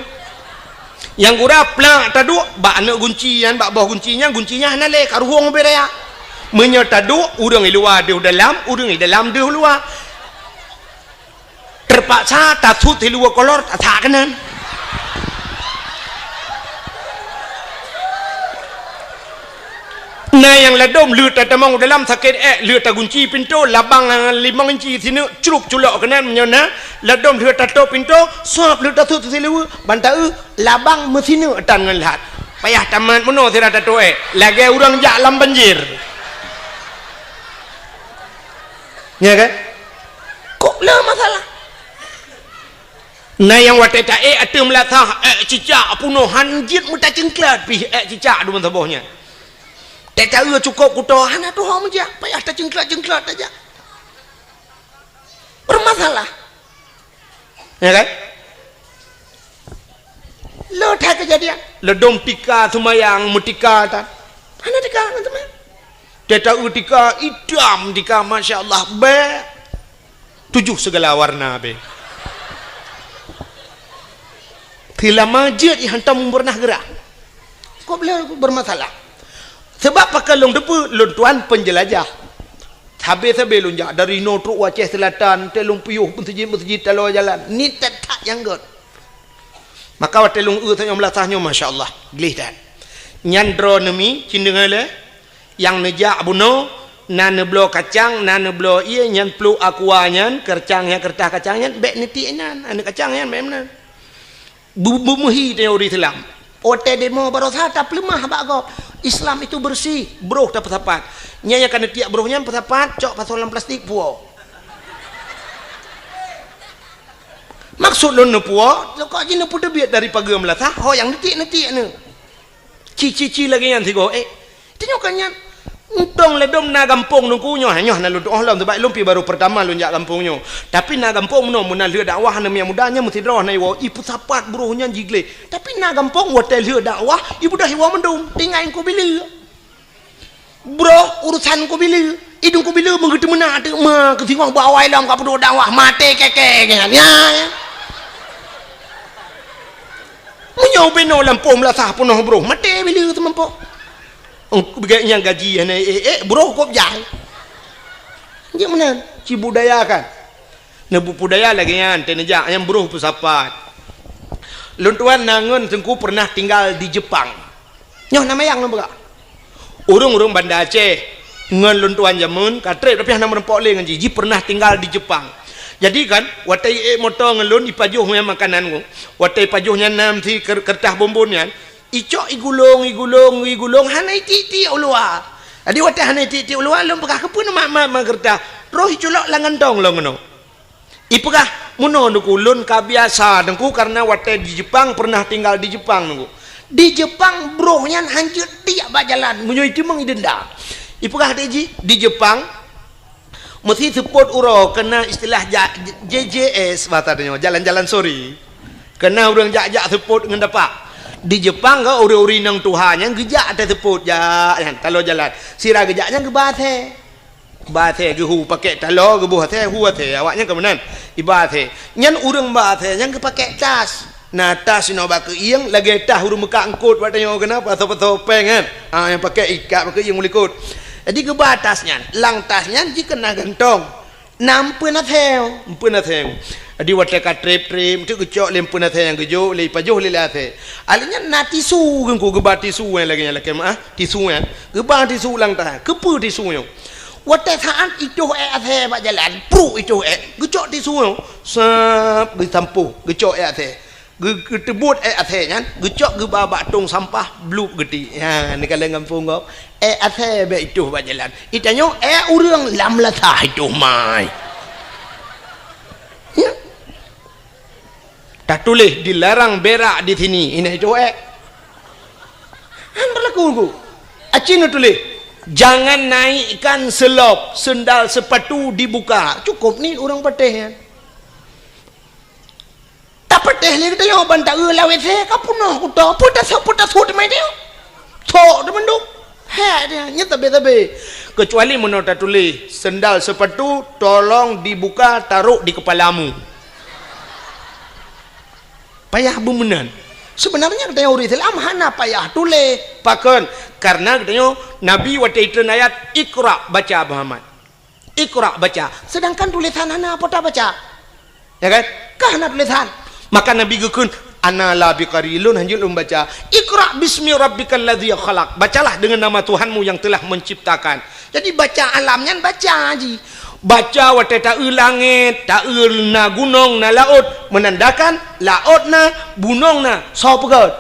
Nyang gura plak taduek, bak aneuk gunci nyan, bak boh gunci nyan, gunci nyan hana lé, ka ruhueng ubé raya. Meunyoe taduek, ureuëng i luwa deuh dalam, ureuëng i dalam deuh luwa. Teupaksa tasut siluweue kolor tasak keunan. Na nyang ladôm lheueh tatamong dalam sakét ék, lheueh tagunci pintoe, labang limong inci sineuk crup culok keunan meunyoe na, ladôm lheueh tatôp pintoe, sôb lheueh tasut siluweue, ban taeu labang meusineuk tan ngon lhat. Payah tamat meunoe sira tatôp ék, lagée ureuëng jak lam banjir. Nya kan? Kok le masalah? Na nyang watée taék ateueh meulasah, ék cicak punoh han jeuet meutacengklat pih ék cicak dum saboh nyan. Tée taeu cukôp kuto hana tuho meujak, payah tacengklat-cengklat tajak. Bermasalah. Ya kan? Lo that kejadian. Ladôm tika seumayang meutika tan. Hana tika ngon seumayang. Tée taeu tika itam tika, masya Allah, bék. Tujoh sigala warna be. Teulama jeuet i hantom pernah geurah. Kok beulah bermasalah? Sebab pakon lôn teupeu lôn tuan penjelajah. Sabe-sabe lôn jak dari inoe trok u Aceh Selatan, tée lôn piôh meuseujid-meuseujid taloe jalan. Ni that-that nyang gét. Maka watée lôn eu tanyoe meulasah nyoe, masya Allah, gleh that. Nyan droeneuh mi, cit deungoe lé, nyang neujak bunoe, na neubloe kacang, na neubloe ié, nyan pluek aqua nyan, keureutah nyan, keureutah kacang nyan, bék neutiek nyan, aneuk kacang nyan bék meunan. Bu-, bu-, meuhi teori Islam. Watée demo barosa tapeuleumah bak gob. Islam itu bersih, broh tapeusapat. Nyan nyang ka neutiek broh nyan peusapat, cok pasoe lam plastik puwoe. Maksud lôn neupuwoe, kok jih neupeuteubiet dari pageue meulasah, ho nyang neutiek-neutiek neu. Ci-ci-ci lagée nyan sigoe, eh. Tanyoe ka nyan. Untông ladôm na gampông nungku nyoe, nyoe hana lôn tuoh lom, sabab lôn pi barô peurtama lôn jak gampông nyoe. Tapi na gampông meunoe, meunan lheueh dakwah aneuk miet muda nyan meusidroe na iwoe, ipeusapat broh nyan jigleh. Tapi na gampông watée lheueh dakwah, ibeudôh iwoe mandum, tinggai Teungku Bileue. Broh urusan Teungku Bileue, idong Teungku Bileue meugeuteumeunak teuk ma keusingoh bak awai lom ka peuduek dakwah, maté keke nyan. Ya, ya. Meunyoe binoe lampôh meulasah peunoh broh, maté Bileue teumampok. Engkau beuget nyang gaji hana ék-ék, broh kop jai. Jeuet meunan, ci budaya kan. Neubudaya lagée nyan, teuneujak nyang broh peusapat. Lôn tuan na ngon teungku pernah tinggal di Jepang. Nyoe na mayang lôn peugah. Ureuëng-ureuëng Banda Aceh ngon lôn tuan jameun ka treb tapi hana meurumpok lé ngon jih. Jih pernah tinggal di Jepang. Jadi kan, watée ék moto ngon lôn ipajoh nyan makanan ngon. Watée ipajoh nyan nam si ker-, kertas bonbon nyan, icok igulong, igulong, igulong, hana itiek-tiek u luwa. Jadi watée hana itiek-tiek u luwa, lôn peugah keupeue na mat-mat ma kertas. Roh iculok lam gantong lom keunoe. Ipeugah, meunoe Teungku, lôn ka biasa Teungku, karena watée di Jepang, pernah tinggal di Jepang Teungku. Di Jepang broh nyan hanjeuet tiek bak jalan, meunyoe iteumeung idenda. Ipeugah deh jih, di Jepang meusi seupôt uroe keunan istilah ja-, J J S bahasa tanyoe, jalan-jalan sore. Keunan ureuëng jak-jak seupôt ngon dapak. Di Jepang ka ureuëng-ureuëng inong tuha nyan geujak até seupôt jak nyan, taloe jalan. Sira geujak nyan geuba asèe. Ba asèe geuhu pakèk taloe, geuboh asèe, hu asèe, awaknyan ka meunan. Iba asèe. Nyan ureuëng ba asèe nyan geupakèk tas. Na tas inoe bak keuieng, lagèe tas ureuëng meukat eungkôt bak tanyoe keunan, pasoe-pasoe péng kan. Ah, nyang pakèk ikat bak keuieng u likot. Jadi geuba tas nyan. Lam tas nyan jih keunan gantong. Na empeuen asèe, empeuen asèe. Jadi watèe ka trép-trép, enteuk geucok lé empeuen asèe nyang geujok, lé ipajoh lé, lé asèe. Alèh nyan na tisu, geungku geuba tisu nyang lagèe nyan lakèe meu'ah, tisu nyan. Geuba tisu lam tas. Keupeue tisu nyoe? Watèe saat itoh èk asèe bak jalan, pruk itoh èk, geucok tisu nyoe, sab, geusampôh, geucok èk asèe. Geu-, geuteubuet èk asèe nyan, geucok geuba bak tông sampah, blueb geuti. Ha, neukalon gampông gob. Èk asèe bèk itoh bak jalan. Itanyoe èk ureueng lam lasah itoh mai. Ya. Tatuléh dilarang berak di sini. Inan itoh èk. Han berlaku ku. Aci neutuléh, "Jangan naikkan selop, sendal sepatu dibuka." Cukup ni ureueng patéh nyan. Tapatéh lé geutanyoe ban taeu lam WC ka peunoh kuto. Peue tasok, peue tasut teuma geutanyoe. Sok teumandum. Hèk dia, nyan tabé-tabé. Keucuali meunoe tatuléh, "Sendal sepatu tolong dibuka, taruh di kepalamu." Payah beumeunan. Seubeunarnya geutanyoe ureueng Islam hana payah tuléh. Pakon? Karena geutanyoe Nabi watèe itreun ayat, "Iqra," baca, Muhammad. "Iqra," baca. Sedangkan tulésan hana, peue tabaca? Ya kan? Ka hana tulésan. Maka Nabi geukheun, "Ana la biqari, lôn hanjeuet lôn baca. Iqra bismi rabbikal ladzi khalaq." Bacalah dengan nama Tuhanmu yang telah menciptakan. Jadi baca alam nyan baca ji. Baca watèe taeu langèt, taeu na gunong, na laôt, meunandakan laôt na, gunong na, soe peugöt?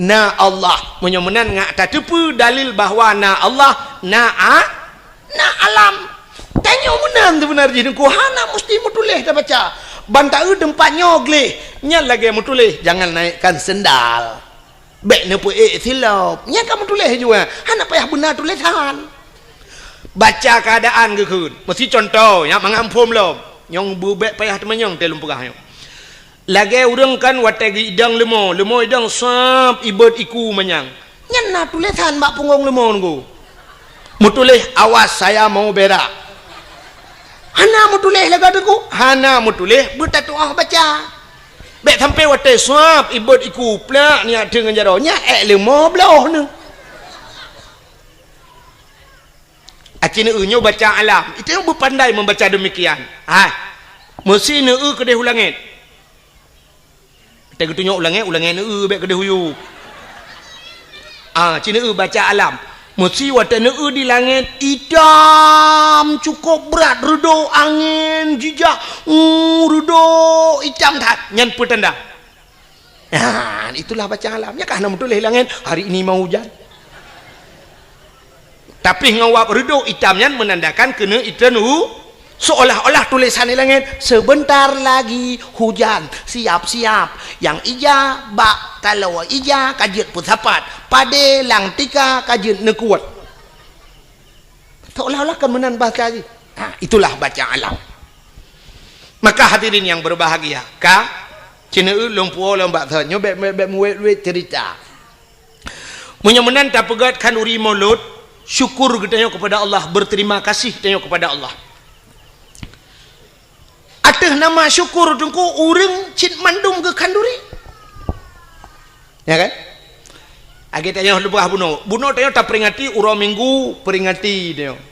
Na Allah. Meunyoe meunan ngat tateupeue dalil bahwa na Allah, na a-, na alam. Tanyoe meunan seubeuna jih Teungku, hana musti meutuléh tabaca. Ban taeu teumpat nyoe gleh, nyan lagèe meutuléh, "Jangan naikkan sendal." Bèk neupeuék silop. Nyan ka meutuléh jua. Hana payah beuna tulésan. Baca keuadaan geukheun. Meusi cuntoh, nyan mangat muphom lom. Nyang beu bèk payah teumanyong teuh lôn peugah nyoe. Lagèe ureueng kan watèe geuidong leumo, leumo idong sab ibot iku manyang. Nyan na tulésan bak punggong leumo nunggu. Meutuléh, "Awas, saya mau berak." Hana meutuléh lagèe Teungku. Hana meutuléh, beutatu'oh baca. Bèk sampai watèe suab ibot iku plak nyak teungon jaroe, nyak èk leumo bloh neuh. Aci neueu nyoe baca alam. Itu nyang beupandai membaca demikian. Hai. Meusi neueu keudeh u langèt. Watèe geutunyok u langèt, u langèt neueu bèk keudeh u yup. Ah, ci neueu baca alam. Meusi watèe neueu di langèt itam cukôp brat, reudôk angén jijak, uh, reudôk itam that. Nyan peue tanda? Nah, itulah baca alam. Nyan ka hana meutuléh langèt, "Hari ini mau hujan." Tapi ngon wab reudôk itam nyan meunandakan keuneuk itreun u-, seolah-olah tulésan di langèt, "Sebentar lagi hujan, siap-siap." Nyang ija bak taloe ija ka jeuet peusapat, padé lam tika ka jeuet neukuet. Seolah-olah kan meunan bahasa jih. Ha, itulah baca alam. Maka hadirin yang berbahagia, ka, ci neueu lôn puwoe lom bak thon, nyoe bèk, bèk, bèk meuwét-wét cerita. Meunyoe meunan tapeugöt khanduri Maulud, syukur geutanyoe kepada Allah, berterima kasih geutanyoe kepada Allah. Ateueh nama syukur Teungku, ureueng cit mandum geukhanduri. Ya kan? Lagèe tanyoe leubeh bunoe. Bunoe tanyoe taperingati uroe Minggu, peringati tanyoe.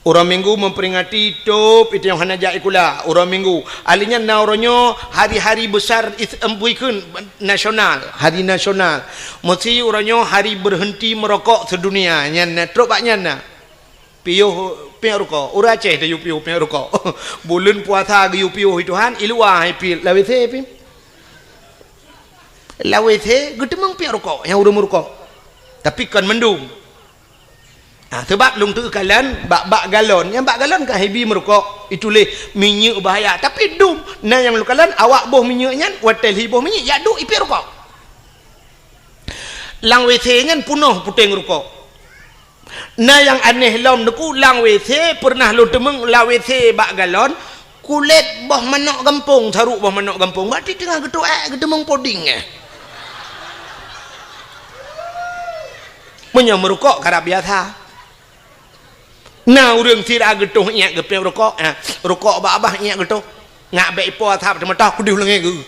Uroe Minggu memperingati tôb, itu nyang hana jak sikula, uroe Minggu. Ahli nyan na uroe nyoe hari-hari besar is-, em, bukan nasional, hari nasional. Meusi uroe nyoe hari berhenti merokok sedunia. Nyan na, trok bak nyan na. Piôh piep rukok. Ureueng Aceh tayue piôh piep rukok. Buleuen puasa geuyue piôh itu han, i luwa hai piep, lam WC piep. Lam WC geuteumeung piep rukok, nyang ureueng meurukok. Tapi kon mandum. Ah, seubab lôn teukalon bak, bak galon. Nyang bak galon kan hibi meurukok, ituléh minyeuk bahaya. Tapi dum, na nyang lôn kalon awak boh minyeuk nyan, watèe lhi boh minyeuk, jak duek i piep rukok. Lam WC nyan peunoh puténg rukok. Na nyang aneh lom Teungku, lam WC peureunah lôn teumeung, lam WC bak galon, kulét boh manok gampông, saruk boh manok gampông. Berarti teungoh geutoh èk geuteumeung poding, eh. Meunyoe meurukok karab biasa. Na ureueng sira geutoh iék geupiep rukok, eh, rukok bak babah iék geutoh. Ngat bèk ipo asap teumatah kudeh u langèt geuh.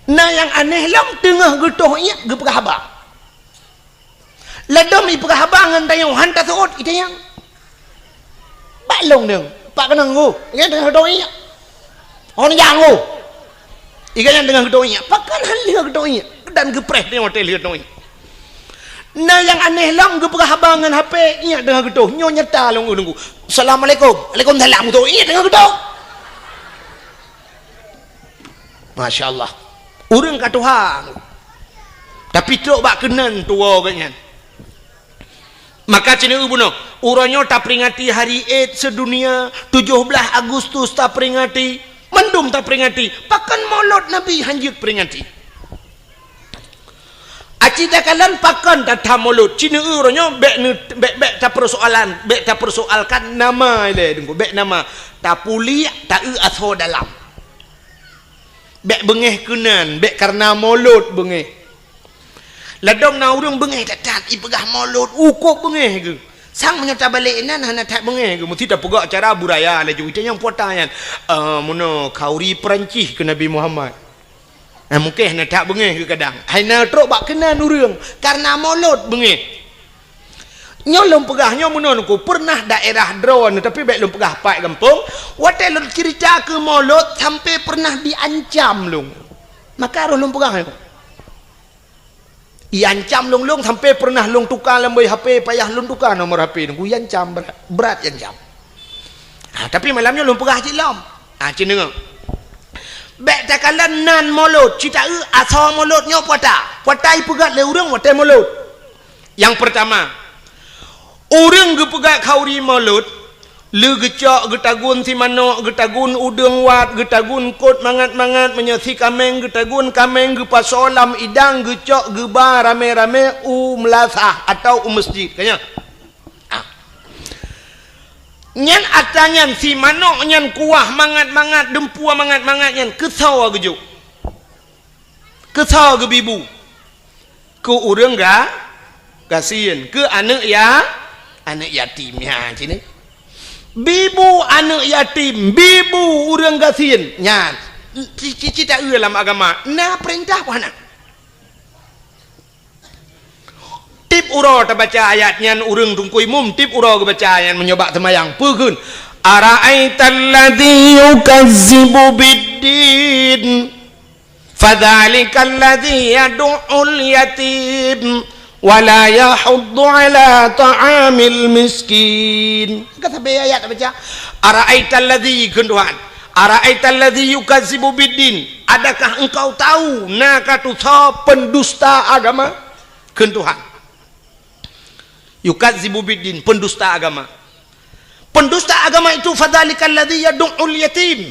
Na nyang aneh lom teungoh geutoh iék geupeugah haba. Ladôm ipeugah haba ngon tanyoe han taseuôt itanyong. Bak lôn deueng, bak keunong geuh, nyan teungoh geutoh iék. Hon nyang geuh. Iga nyan teungoh geutoh iék. Pakon han lheueh geutoh iék. Dan geupreh teungoh watèe lheueh geutoh iék. Na nyang aneh lom geupeugah haba ngon HP, iék teungoh geutoh. Nyoe nyata lôn Teungku. Assalamualaikum. Waalaikumsalam. Geutoh iék teungoh geutoh. Masya Allah. Ureuëng ka tuha. Tapi trok bak keunan tuwoe geuh nyan. Maka ceuneuk bunoe, uroe nyoe taperingati hari Id sedunia, tujoh blaih Agustus taperingati, mandum taperingati. Pakon Maulud Nabi hanjeuet peringati? Aci takalon pakon that-that Maulud? Ceuneuk uroe nyoe bék ne-, bék, bék tapersoalan, bék tapersoalkan nama ilée deungku, bék nama. Tapuliek, taeu asoe dalam. Bék beungéh keunan, bék kareuna Maulud beungéh. Ladom na ureuëng beungéh that-that, ipeugah Maulud, ukob beungéh geuh. Sang meunyoe tabalek inan hana that beungéh geuh, meusti tapeugah cara budaya laju. Ita nyang puata nyan, eh, meunoe khauri Peurancih keu Nabi Muhammad. Nah, mungken hana that beungéh geuh kadang. Hai na trok bak keunan ureuëng, kareuna Maulud beungéh. Nyoe lôn peugah nyoe meunoe nungku, pernah daerah droeneuh, tapi bék lôn peugah pat gampông, watée lôn cerita keu Maulud sampai pernah diancam lôn. Maka roh lôn peugah nyoe. Iancam lôn-lôn sampai pernah lôn tuka lam boh H P, payah lôn tuka nomor H P nungku, iancam brat, brat iancam. Ha, tapi malam nyoe lôn peugah cit lom. Ha, cit deungoe. Bék takalon nan Maulud, cit taeu asoe Maulud nyoe puata. Puata ipeugét lé ureuëng watée Maulud. Nyang peurtama, ureuëng geupeugét khauri Maulud, le geucok, geutagun si manok, geutagun udeueng wat, geutagun kot mangat-mangat, meunyoe si kaméng geutagun kaméng, geupasoe lam idang, geucok geuba ramé-ramé u meulasah atawa u meusjid. Ka nyan? Ah. Nyan atra nyan si manok nyan kuah mangat-mangat, deumpue mangat-mangat nyan keusoe geujok. Keusoe geubi bu? Keu ureuëng ga-, gasien, keu aneuëk ya-, aneuëk yatim nyan cit. Bi bu aneuëk yatim, bi bu ureuëng gasien nyan. Ci-, ci-, cit taeu lam agama, na peurintah peue hana? Tiep uroe tabaca ayat nyan ureuëng teungku imum, tiep uroe geubaca ayat nyan meunyoe bak seumayang. Peue kheun? Ara'aital ladzi yukazzibu biddin, fadzalikal ladzi yadu'ul yatim, wa la yahuddu ala ta'amil miskin. Ka sabe ayat tabaca. Ara'aital ladzi, kheun Tuhan. Ara'aital ladzi yukazzibu biddin. Adakah engkau tahu na ka tusoe pendusta agama? Kheun Tuhan. Yukazzibu biddin, pendusta agama. Pendusta agama itu fadzalikal ladzi yadu'ul yatim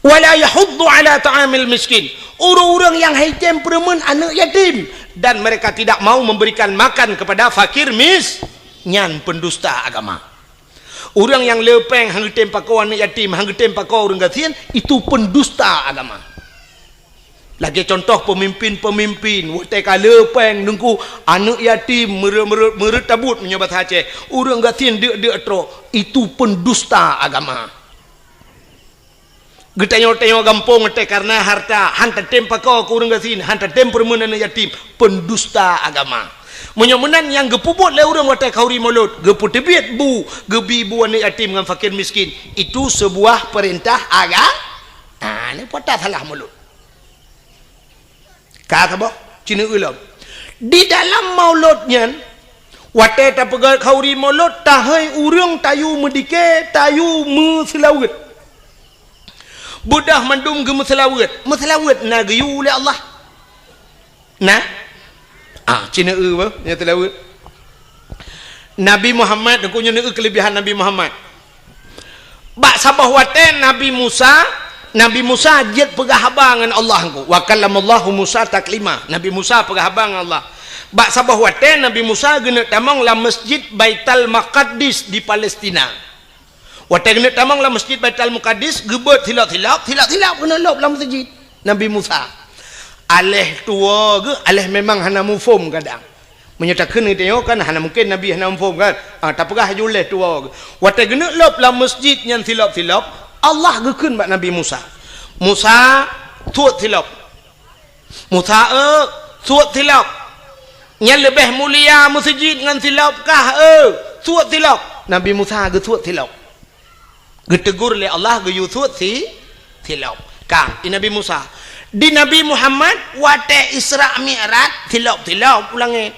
wa la yahuddu ala ta'amil miskin. Ureuëng-ureuëng nyang haitem peureumeun aneuëk yatim dan mereka tidak mau memberikan makan kepada fakir mis-, nyan pendusta agama. Ureuëng nyang le péng han geutem pakoe aneuëk yatim, han geutem pakoe ureuëng gasien, itu pendusta agama. Lagée contoh peumimpin-peumimpin, watée ka le péng nungku aneuëk yatim meureuet-meureuet, meureuet tabot meunyoe basa Aceh, ureuëng gasien deuk-deuk trok, itu pendusta agama. Geutanyoe-tanyoe gampông watée kareuna harta, han tatem pakoe keu ureuëng gasien, han tatem peureumeun aneuëk yatim, pendusta agama. Meunyoe meunan nyang geupeubuet lé ureuëng watée khauri Maulud, geupeuteubiet bu, geubi bu aneuëk yatim ngon fakir miskin, itu seubuah peurintah aga-, ah, nyoe peurintah salah Maulud. Ka saboh, ceuneuk ulôn. Di dalam Maulud nyan, watée tapeugét khauri Maulud, tahôi ureuëng tayue meudike, tayue meuseulaweuet. Beudôh mandum geumeuseulaweuet. Meuseulaweuet na geuyue lé Allah. Na? Ah, ceuneuk eu bah, nyan seulaweuet. Nabi Muhammad, nyoe keulebihan Nabi Muhammad. Bak saboh watée Nabi Musa, Nabi Musa jeuet peugah haba ngon Allah nyoe. Wa kallamallahu Musa taklima. Nabi Musa peugah haba ngon Allah. Bak saboh watée Nabi Musa geuneuk tamong lam Masjid Baitul Maqdis di Palestina. Watée geuneuk tamong lam Masjid Baitul Maqdis, geubeuet silop-silop, silop-silop geuneuk lôb lam masjid Nabi Musa. Aléh tuwoe geuh, aléh memang hana muphom kadang. Meunyoe takheun geutanyoe kan hana mungken Nabi hana muphom kan? Ah, tapeugah laju lé tuwoe geuh. Watée geuneuk lôb lam masjid nyan silop-silop, Allah geukheun bak Nabi Musa, "Musa, suet silop." "Musa, eu, suet silop." "Nyan leubeh mulia meuseujid ngon silop kah, eu? Suet silop." Nabi Musa geusuet silop. Geuteugur lé Allah geuyue suet si, silop. Ka, di Nabi Musa. Di Nabi Muhammad, watée Isra Mi'raj, silop-silop u langét.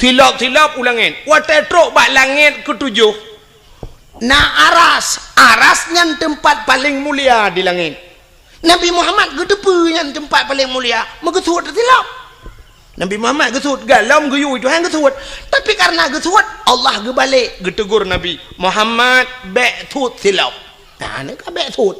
Silop-silop u langét. Watée trok bak langét keutujoh, na aras. Aras nyan teumpat paleng mulia di langét. Nabi Muhammad geuteupeue nyan teumpat paleng mulia, meugeusut silop. Nabi Muhammad geusut, galom geuyue Tuhan geusut. Tapi kareuna geusut, Allah geubalek geutegur Nabi, "Muhammad, bèk sut silop." Nah, nyan ka bèk sut.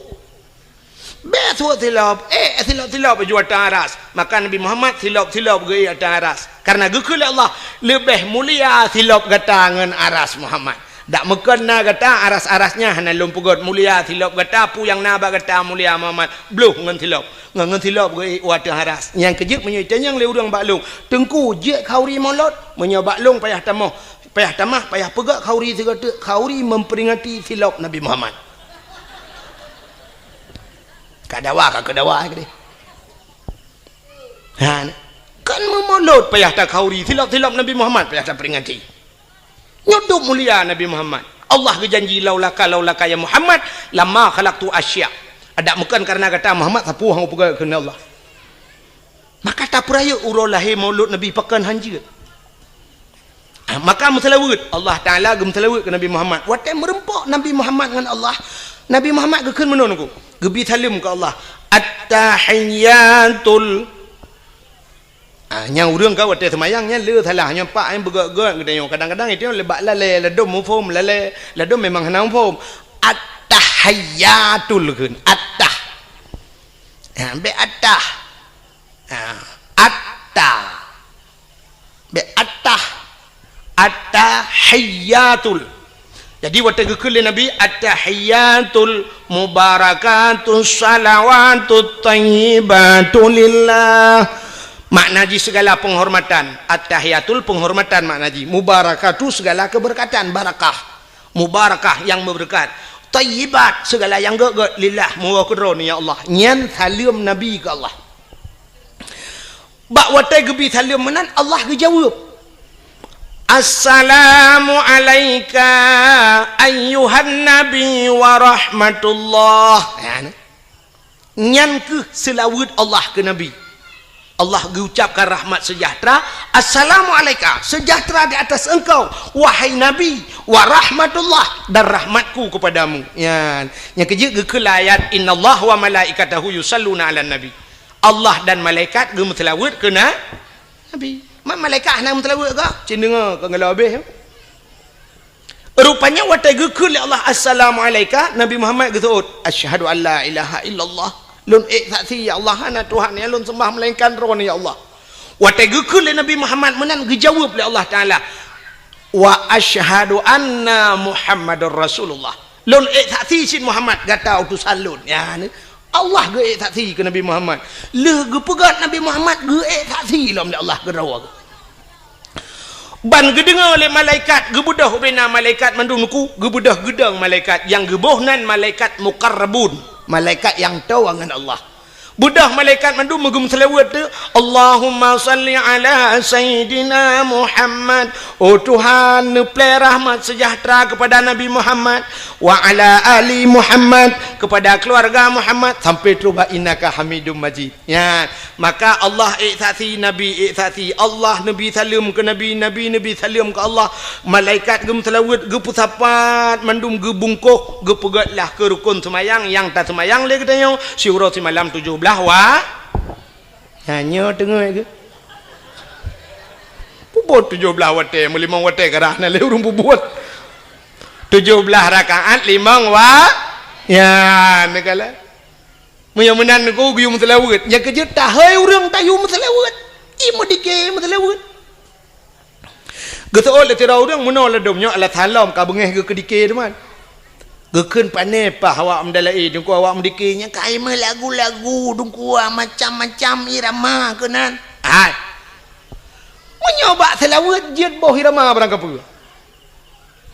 Bèk sut silop, eh, silop-silop ju ateueh aras. Maka Nabi Muhammad silop-silop geuék ateueh aras. Kareuna geukheun lé Allah, "Leubeh mulia silop gata ngon aras Muhammad." Dak meukon na gata aras-aras nyan hana lôn peugöt mulia silop gata, peue nyang na bak gata mulia Muhammad, bloh ngon silop. Ngon, ngon silop geuék u ateueh aras. Nyang keujeuet meunyoe itanyong lé ureuëng bak lôn, "Teungku, jeuet khauri mulod?" Meunyoe bak lôn payah tamoh, payah tamah, payah peugöt khauri sigoe teuk, khauri memperingati silop Nabi Muhammad. Ka dawa, ka keu dawa keudeh. Ha, kan meumulod payah takhauri, silop-silop Nabi Muhammad payah taperingati. Nyoe dum mulia Nabi Muhammad. Allah geujanji, "Laulaka, laulaka ya Muhammad, lama khalaqtu asya." Adak meukon kareuna gata Muhammad, sapeue han peugah keunan Allah. Maka tapeurayeuk uroe lahé maulud Nabi pakon han jeuet. Ah, maka meuseulaweuet, Allah Taala geumeuseulaweuet keu Nabi Muhammad. Watée meureumpok Nabi Muhammad ngon Allah, Nabi Muhammad geukheun meunoe nungku, geubi saleuem keu Allah. At-tahiyyatul. Ah, nyang ureuëng ka watée seumayang nyan le salah, nyoe pak nyang beugét-gét geutanyoe. Kadang-kadang itu le bak lalée, ladom muphom lalée, ladom memang hana muphom. At-tahiyyatul kheun, at-tah. Ha, bék at-tah. Ha, at-tah. Bék at-tah. At-tahiyyatul. Jadi watée geukheun lé Nabi, "At-tahiyyatul mubarakatus shalawatut thayyibatu lillah." Makna jih segala penghormatan. At-tahiyyatul penghormatan makna jih. Mubarakatu segala keberkatan, barakah. Mubarakah yang berkat. Thayyibat segala yang gét-gét, lillah, meuwoe keudroe, ya Allah. Nyan saleuem Nabi keu Allah. Bak watée geubi saleuem meunan, Allah geujaweueb, "Assalamu alaika ayyuhan nabi wa rahmatullah." Nyan, nyan kheueh seulaweuet Allah keu Nabi. Allah geucapkan rahmat sejahtera, "Assalamu alaika, sejahtera di atas engkau, wahai Nabi, wa rahmatullah, dan rahmatku kepadamu." Nyan, nyang keujeuet geukheun lé ayat, "Innallaha wa malaikatahu yusalluna 'alan nabi." Allah dan malaikat geumeuseulaweuet keu na-, Nabi. Ma-, malaikat hana meuseulaweuet kah? Cit deungoe keu geulabeh. Rupanya watée geukheun lé Allah, "Assalamu alaika," Nabi Muhammad geuseuôt, "Asyhadu an la ilaha illallah." Lôn ék saksi, ya Allah, hana Tuhan nyang lôn seumbah melainkan Droeneuh, ya Allah. Watée geukheun lé Nabi Muhammad meunan, geujaweueb lé Allah Taala, "Wa asyhadu anna Muhammadar Rasulullah." Lôn ék saksi cit Muhammad gata utosan lôn. Ya, ni. Allah geuék saksi keu Nabi Muhammad. Lheueh geupeugét Nabi Muhammad geuék saksi lom lé Allah keudroe. Ban geudeungoe lé malaikat, geubeudôh ubena malaikat mandum nungku, geubeudôh geudong malaikat, nyang geuboh nan malaikat muqarrabun, malaikat nyang toe ngon Allah. Beudôh malaikat mandum meugeumeuseulaweuet tu, "Allahumma shalli ala Sayyidina Muhammad." Oh Tuhan, neuplée rahmat sejahtera kepada Nabi Muhammad, wa ala ali Muhammad, kepada keluarga Muhammad, sampai trok bak innaka Hamidum Majid. Nyan, maka Allah ék saksi, Nabi ék saksi, Allah neubi saleuem keu Nabi, Nabi neubi saleuem keu Allah, malaikat geumeuseulaweuet, geupeusapat, mandum geubungkôh, geupeugét lah keu rukon seumayang nyang taseumayang lé geutanyoe siuroe simalam tujoh blaih wa-, nyan nyoe teungoh geuh. Peubuet tujoh blaih watée, meulimong watée karah na lé ureuëng peubuet. Tujoh blaih rakaat limong wa-, ya, neukalon. Meunyoe meunan nungku geuyue meuseulaweuet, nyang keujeuet tahôi ureuëng tayue meuseulaweuet. Ie meudike meuseulaweuet. Geuseuôt lé sidroe ureuëng meunoe ladom nyoe alah salom ka beungéh geuh keudike teuma. Geukheun pané paih awak meudalaé, teungku awak meudike nyang ka meulagu-lagu, teungku macam-macam irama keunan. Hai. Meunyoe bak seulaweuet jeuet boh irama barang kapeue.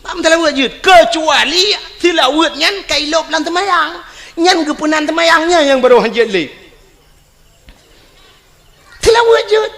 Bak meuseulaweuet jeuet, keucuali seulaweuet nyan ka ilôb lam teumayang. Nyan geupeunan teumayang nyan nyang barô hanjeuet lé. Seulaweuet jeuet.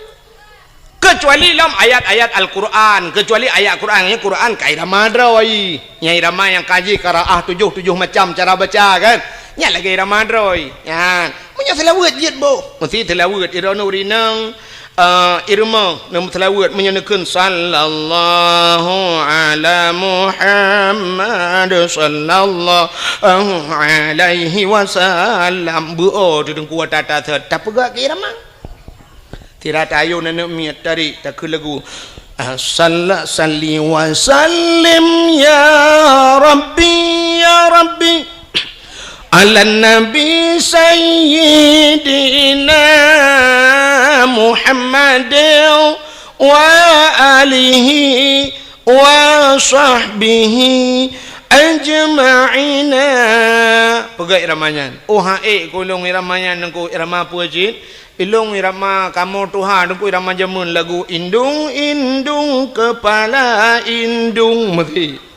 Keucuali lom ayat-ayat Al-Quran, keucuali ayat Quran, nyan Quran ka irama droe. Nyan irama nyang ka jih qiraah tujoh, tujoh macam cara baca kan. Nyan lagée irama droe. Nyan. Meunyoe seulaweuet jeuet boh, meusti seulaweuet iroe nuri nang Ah, irama, neuseulaweuet meunyoe neukheun, "Sallallahu ala Muhammad, sallallahu alaihi wasallam." Beu-o teungku ata-ata sot, tapeugah keu irama. Sira tayoe aneuk miet tarék takheun lagu, ah, salla-, salli wa sallim ya Rabbi, ya Rabbi. Ala Nabi Sayyidina Muhammad wa alihi wa sahbihi ajma'ina. Peugah irama nyan. Oh, han ék keu lôn irama nyan, Teungku, irama peue cit? Ilôn irama kamoe tuha, Teungku, irama jameun lagu indung-indung kepala indung meusi.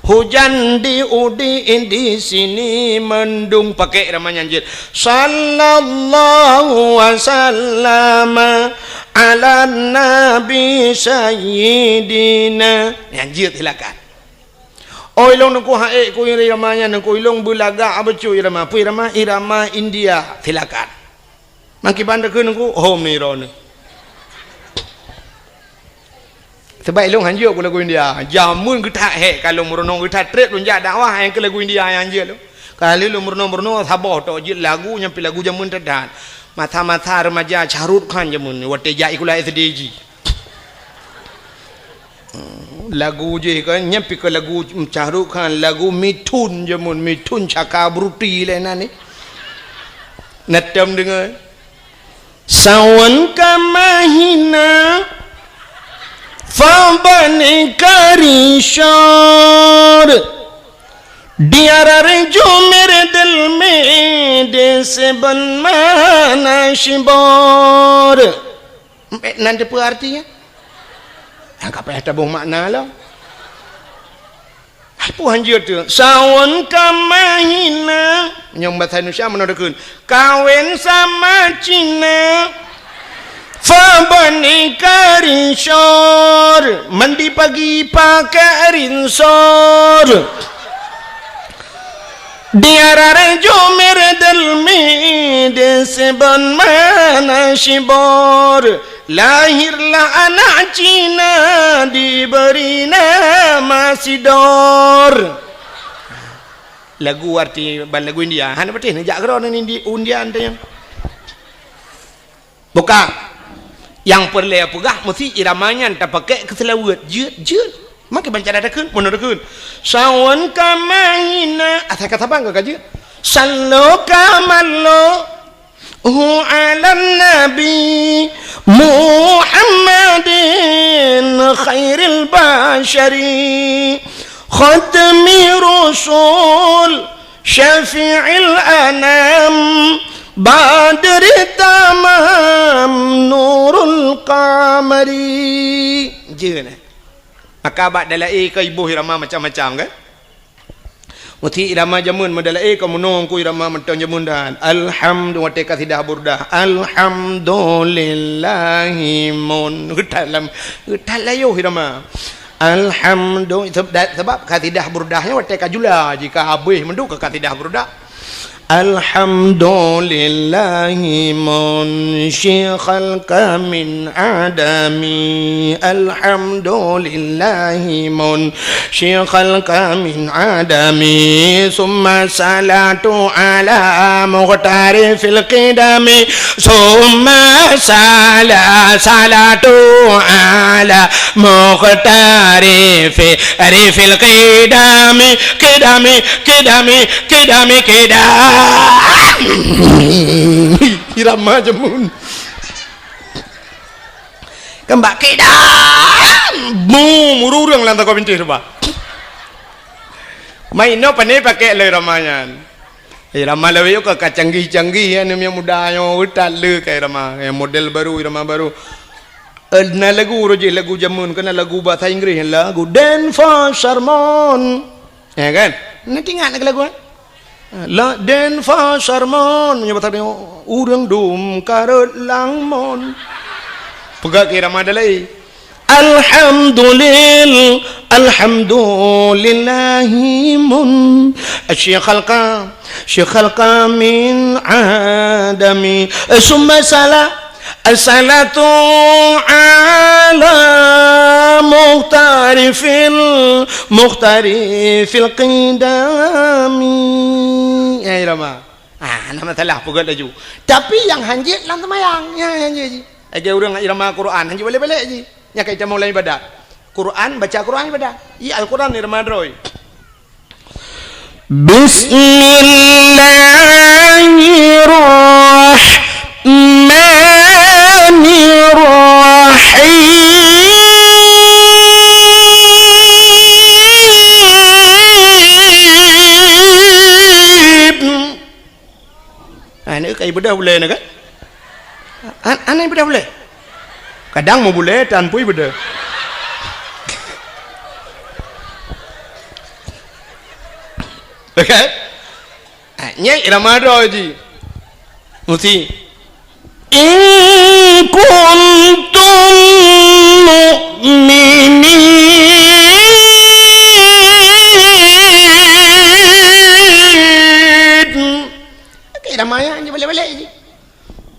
Hujan di udi, di sini mendung, pakai irama nyan jeuet. Sallallahu wasallama ala nabi sayyidina. Nyan jeuet silakan. Oh, ilôn Teungku han ék keu irama nyan, Teungku, ilôn beulagak bacut irama. Peue irama? Irama India. Silakan. Mangkiban takheun Teungku, hom ni droeneuh. Sabab ilôn han jeuet keu lagu India. Jameun geuthat hék ka lôn meurunoe, geuthat trép lôn jak dakwah, nyang keu lagu India nyang jeuet lôn. Ka lheueh lôn meurunoe-meurunoe saboh tok jeuet lagu nyang pih lagu jameun that-that. Masa-masa remaja Shah Rukh Khan jameun nyoe, watèe jak sikula S D jih. Lagu jih kan, nyan pih keu lagu Shah Rukh Khan, lagu Mithun jameun, Mithun Chakraborty lé nan ni. Na tom deungoe. Sawan ka mahina, fa bani karishor. Diarar jumer del me de seben mana shibor. Nan teupeue artinya? Nyang ka payah taboh makna lom. Peue han jeuet tu? Sawan ka mahina. Nyang bahasa Indonesia meunoe takheun. Kawin sama Cina. Fa bani karishor. Mandi pagi pakai rinsor. Diarar jumer del me de seben mana shibor. Lahirlah anak Cina diberi nama Sidor. Lagu arti ban lagu India. Hana patéh neujak keudroe ngon Indi-, India teuh nyan. Bukan. Nyang peureulèe peugah meusti irama nyan tapakék keu seulaweuet. Jeuet, jeuet. Maka ban cara takheun, meunoe takheun. Sawan ka mahina, asai ka saban ka jeuet. Sallo ka mallo, hu alan nabi, Muhammadin khairil basyari, khatmi rusul, syafi'il anam, badri tamam, nurul qamari. Jeuet, eh? Maka bak dalai ka iboh irama macam-macam, kan? Meusti irama jameun meudalai ka meunoe Teungku irama mantong jameun dan. Alhamdu-, watèe kasidah Burdah. Alhamdulillahi mun. Geutat lam, geutat layoh irama. Alhamdu-, seb-, da-, sebab kasidah Burdah nyoe watèe ka jula, jika habéh mandum ka kasidah Burdah. Alhamdulillahi munsyikhalqa min adami. Alhamdulillahi munsyikhalqa min adami. Summa salatu ala mukhtari fil qidami. Summa sala-, salatu ala mukhtari fi rifil qidami, qidami, qidami, qidami, qidam. Irama jameun. Keumbak qidam. Bu, muru ureueng lam sagoe bintéh ruba. Main no pane pakai lé irama nyan. Irama lawét ka, ka canggih-canggih, ya, aneuk muda nyoe, utat le ka irama, ya, model baru, irama baru. Eh, na lagu roh jih, lagu jameun, keu na lagu bahasa Inggris, lagu Dance for Sermon. Ya kan? Na ingat lagu, eh? La Dance for Sermon. Meunyoe bahasa Inggris, ureueng dum karot lamon. Peugah keu irama dalai. Alhamdulil-, alhamdulillahi mun-, syikhalqa, syikhalqa min adami. Eh, summa sala-, As-salatu ala mukhtarifil, mukhtarifil qidami. Ya, irama. Ah, nama salah peugah laju. Tapi nyang hanjeuet lam seumayang. Ya, hanjeuet ji. Lagèe ureueng irama Quran, hanjeuet balek-balek ji. Nyang ka itamong lam ibadat. Quran, baca Quran ibadat. Iya, Al-Quran irama droe. Bismillahirrahmanirrahim. Ah, ni kai beudôh bulèe na kan? An-, aneh beudôh bulèe. Kadang meu bulèe tan pui beudôh. Okey? Ah, nyan irama droe ji. Musti. In kuntum mu'minin. Okey, irama nyan ji balek-balek ji.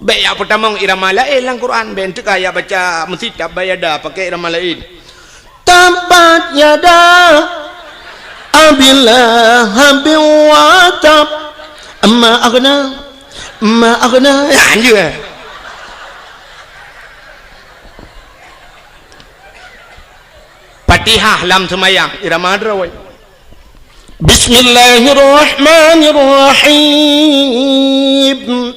Bèk jak peutamong irama laén lam Quran, bèk teuka jak baca meusitab bayada pakai irama laén. Tabbat yada Abi Lahabin wa tab. Ma aghna, ma aghna. Ya, anjeuet. Fatihah lam seumayang, irama droe. Bismillahirrahmanirrahim.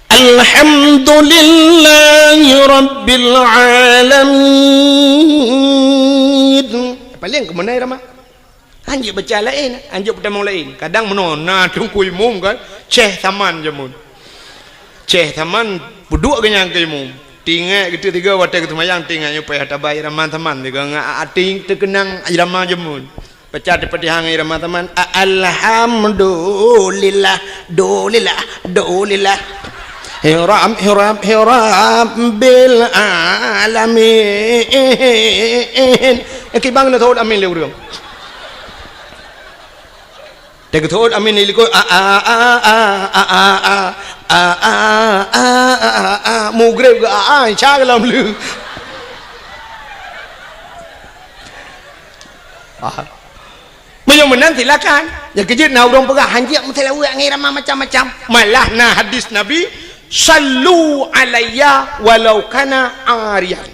Alhamdulillahi rabbil alamin. Paléng keumeunai ramah. Hanjeuet baca laén, hanjeuet peutamong laén. Kadang meunoe na teungku imum kan, ceh saman jameun. Ceh saman, peuduek geuh nyan keu imum. Tinggai geuteuk tiga watèe geuseumayang, tinggai nyoe payah tabai ramah saman, tiga ngat até teukeunang ramah jameun. Baca Al-Fatihah ngon irama teuma. A-, alhamdulillah, dulillah, dulillah. Hiram, hiram, hiram bil alamin. Eh, kibang na thot amin lé ureueng. Teugeutôt amin lé likot. A, a, a, a, a, a, a. Mugreb ke a, a, insya Allah lom lé. Ah. Meunyoe meunan silakan. Nyang keujeuet na ureueng peugah hanjeuet meuseulaweuet ngon irama macam-macam. Malah na hadis Nabi, "Sallu alayya walau kana ariyan."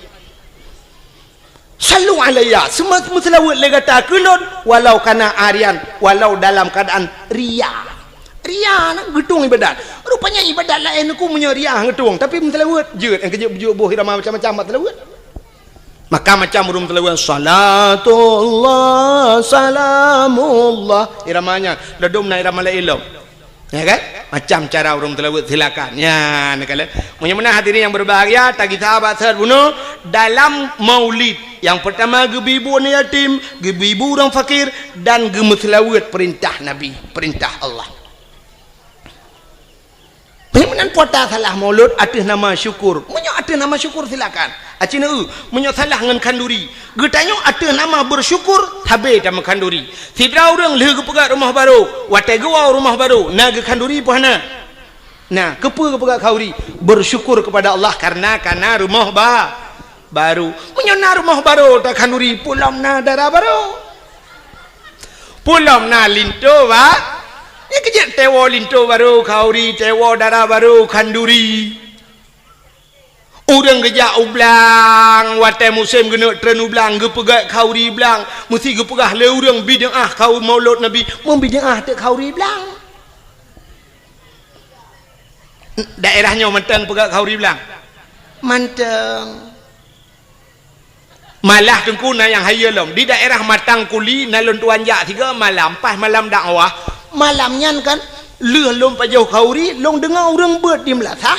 Sallu alayya, seuma-, meuseulaweuet lé gata keu lôn, walau kana ariyan, walau dalam keuadaan ria. Ria na geutueng ibadat. Rupanya ibadat laén ku meunyoe ria geutueng, tapi meuseulaweuet jeuet, nyang keujeuet beujeuet boh irama macam-macam bak seulaweuet. Maka macam ureueng meuseulaweuet, salatullah, salamullah. Irama nyan, ladom na irama laén lom. Ya kan? Macam cara ureueng meuseulaweuet, silakan. Ya, neukalon. Meunyoe meunan hadirin yang berbahagia, tagisa bak seuhat bunoe dalam maulid. Yang pertama, geubri bu aneuk yatim, geubri bu ureueng fakir, dan geumeuseulaweuet perintah Nabi, perintah Allah. Meunyoe meunan puasa salah maulud ateueh nama syukur. Meunyoe ateueh nama syukur, silakan. Aci neu, meunyoe salah ngon khanduri. Geutanyoe ateueh nama bersyukur, sabe tameukhanduri. Sidroe ureueng lheueh geupeugöt rumoh barô, watèe geuwoe rumoh barô, na geukhanduri peu hana? Na, keupeue geupeugöt khanduri? Bersyukur kepada Allah karena kana rumoh ba-, barô. Meunyoe na rumoh barô takhanduri, peu lom na dara barô. Peu lom na linto ba-, nyan keujeuet teuwoe linto barô khanduri, teuwoe dara barô khanduri. Ureueng geujak u blang, watèe musém geuneuk treun u blang, geupeugöt khanduri blang, meusti geupeugah lé ureueng bid'ah khanduri maulud Nabi, meubid'ah teuk khanduri blang. Daerah nyoe mantong peugöt khanduri blang? Mantong. Malah teungku na nyang hayeue lom. Di daerah Matang Kuli na lôn tuan jak sigoe malam, pas malam dakwah. Malam nyan kan, lheueh lôn pajoh khanduri, lôn deungoe ureueng beuet di meulasah,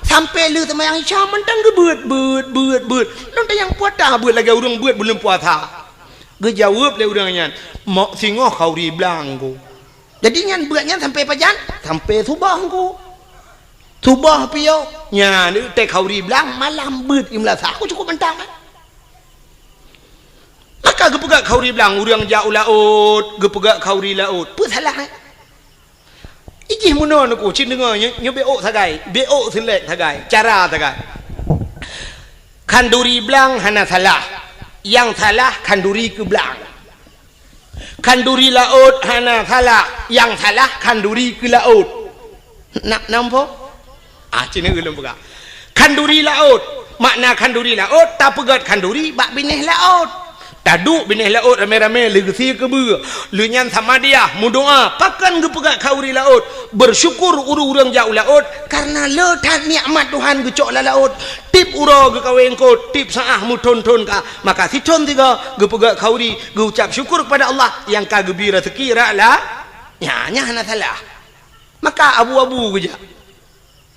sampoe lheueh seumayang Isya mantong geubeuet, beuet, beuet, beuet. Lôn tanyong, "Peue ata beuet lagèe ureueng beuet buleuen puasa?" Geujaweueb lé ureueng nyan, "Mok singoh khanduri blang ku." Jadi nyan beuet nyan sampoe pajan? Sampoe suboh ku. Suboh piôh. Nyan, watèe khanduri blang, malam beuet di meulasah. Ku cukup mantong, kan? Maka geupeugöt khanduri blang, ureueng jak u laôt, geupeugöt khanduri laôt. Peue salah, eh? Ijih meunoe neuku, cit deungoe nyoe, nyoe beuôk sagai, beuôk seulek sagai, cara sagai. Khanduri blang hana salah. Nyang salah khanduri keu blang. Khanduri laôt hana salah, nyang salah khanduri keu laôt. Na, nampak? Ah, cina ulôn peugah. Khanduri laôt, makna khanduri laôt, tapeugét khanduri bak binéh laôt. Taduek binéh laôt ramé-ramé lé geusie keubeue. Lheueh nyan samadiyah meudoá, pakon geupeugét khanduri laôt? Beusyukur ureuëng-ureuëng jak u laôt, kareuna le that nikmat Tuhan geucok lam laôt. Tieb uroe geukawé eungkôt, tieb saát meuthon-thon ka. Maka sithon sigoe geupeugét khanduri, geucab syukur kepada Allah nyang ka geubri raseuki rot la-, nyan, nyan hana salah. Maka abu-abu geujak.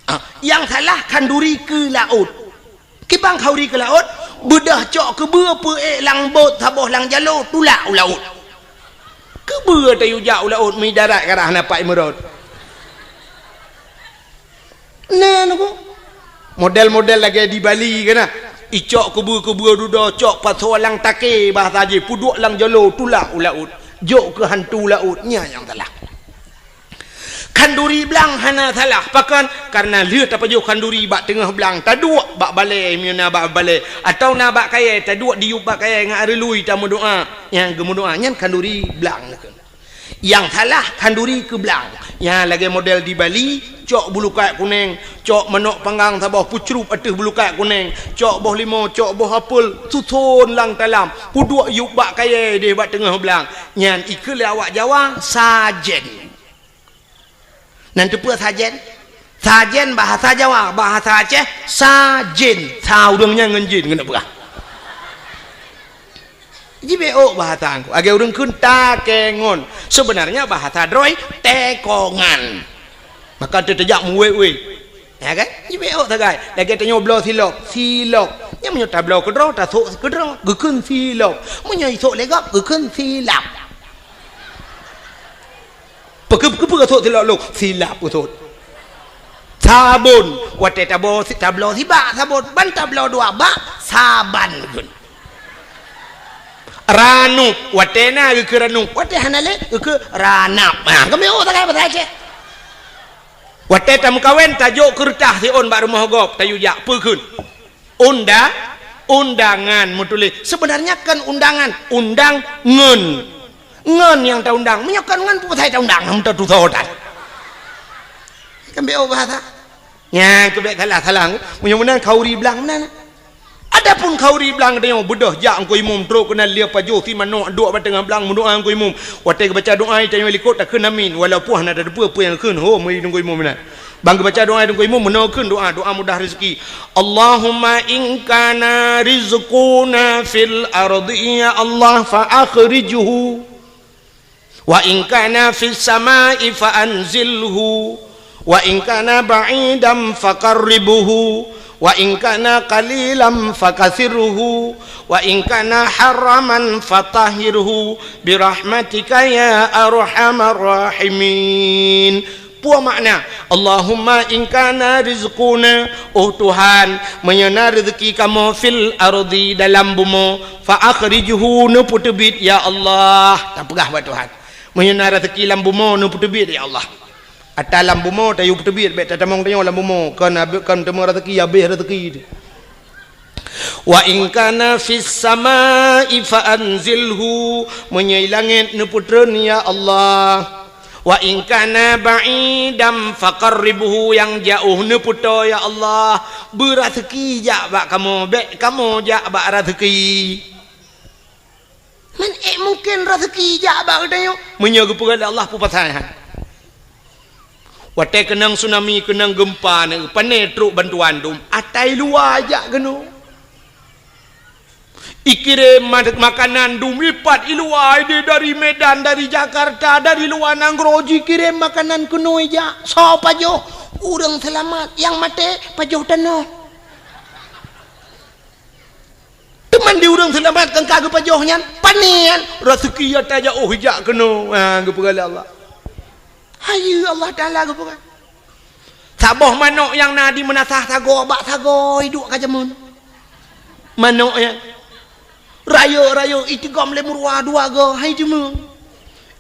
Ah, nyang salah khanduri keu laôt. Kiban khanduri keu laôt, beudôh cok keubeue peuék lam bot saboh lam jaloe tulak u laôt. Keubeue tayue jak u laôt meudarat ka rhah na pat meurot. Na neuku. Model-model lagée di Bali kan na. Icok keubeue-keubeue dudoe cok pasoe lam takée bahasa jih peuduek lam jaloe tulak u laôt. Jok keu hantu laôt nyan nyang salah. Khanduri blang hana salah. Pakon? Kareuna lheueh tapajoh khanduri bak teungoh blang, taduek bak balée meunyoe na bak balée, atawa na bak kayée, taduek diyueb bak kayée ngon areului tameudoá. Nyang geumeudoá nyan khanduri blang. Nyang salah khanduri keu blang. Nyang lagée model di Bali, cok bulukat kuneng, cok manok panggang saboh peucrueb ateueh bulukat kuneng, cok boh limo, cok boh apel, suson lam talam, peuduek yueb bak kayée deh bak teungoh blang. Nyan ikheun lé awak Jawa sajen. Nan teupeue sajen? Sajen bahasa Jawa, bahasa Aceh sajin. Sa ureuëng nyan ngon jin keuneuk peugah. Jibeuôk bahasa angku. Lagée ureuëng kheun takengon. Seubeunarnya bahasa droe tekongan. Maka teuteujak muwét-wét. Ya kan? Jibeuôk sagai. Lagée tanyoe bloe silop, silop. Nyang meunyoe tabloe keudroe, tasok keudroe, geukheun silop. Meunyoe isok lé gob, geukheun silap. Peukeupeue geusot silop lôn? Silap geusot. Sabon, watée tabo-, tabloe sibak sabon, ban tabloe dua bak, saban geukheun. Ranup, watée na geukheun ranup, watée hana lé geukheun ranap. Ha, keumiôh sagai bahasa Aceh. Watée tameukawen, tajok keureutah siôn bak rumoh gob, tayue jak, peue kheun? Unda-, undangan meutuléh. Seubeunarnya kon undangan, undang ngon. Ngon nyang taundang. Meunyoe kon ngon, peue pasai taundang? Hana tatusoe that. Kan beuôk bahasa. Nyan keuh bék salah-salah. Meunyoe meunan khanduri blang meunan. Adapun khanduri blang tanyoe beudôh jak Teungku Imum trok keunan lheueh pajoh si manok duek bak teungoh blang meudoá Teungku Imum. Watée geubaca doá tanyoe likot takheun amin. Walaupun hana tateupeue peue nyang kheun ho meuri Teungku Imum meunan. Ban geubaca doá Teungku Imum meunoe kheun doá, doá mudah rezeki. Allahumma in kana rizquna fil ardi, ya Allah, fa akhrijhu. Wa in kana fis samai fa anzilhu. Wa in kana ba'idan fa qarribhu. Wa in kana qalilan fa kathirhu. Wa in kana haraman fa tahhirhu. Bi rahmatika ya arhamar rahimin. Peue makna, Allahumma in kana rizquna, oh Tuhan, meunyoe na reuzeuki kamoe fil ardi dalam bumoe, fa akhrijhu neupeuteubiet ya Allah. Tapeugah bak Tuhan. Meunyoe na reuzeuki lam bumoe neupeuteubiet ya Allah. Ata lam bumoe tayue peuteubiet bék tatamong tanyoe lam bumoe, kon abéh, kon teuma reuzeuki, abéh reuzeuki teuh. Wa in kana fis samai fa anzilhu, meunyoe i langét neupeutreun ya Allah. Wa in kana ba'idan fa qarribhu, nyang jaoh neupeutoe ya Allah. Beureuzeuki jak bak kamoe, bék kamoe jak bak reuzeuki. Man ék mungken reuzeuki jak bak geutanyoe? Meunyoe geupeugah lé Allah peue pasai han. Watée keunong tsunami, keunong geumpa, na pane trok bantuan dum, ata i luwa jak keunoe. Ikirém ma-, makanan dum ipat i luwa, ideh dari Medan, dari Jakarta, dari luwa nanggroe jikirém makanan keunoe jak. Soe pajoh? Ureuëng seulamat, nyang maté pajoh tanoh. Teuma di ureuëng seulamat nyang ka geupajoh nyan, pane nyan, reuzeuki ata jaoh jak keunoe, ha, geupeugah lé Allah. Hayeue Allah Taala geupeugah. Saboh manok nyang na di meunasah sagoe bak sagoe iduek ka jameun. Manok nyan. Rayeuk-rayeuk iteugom lé meuruwa dua goe, hai jeumeung.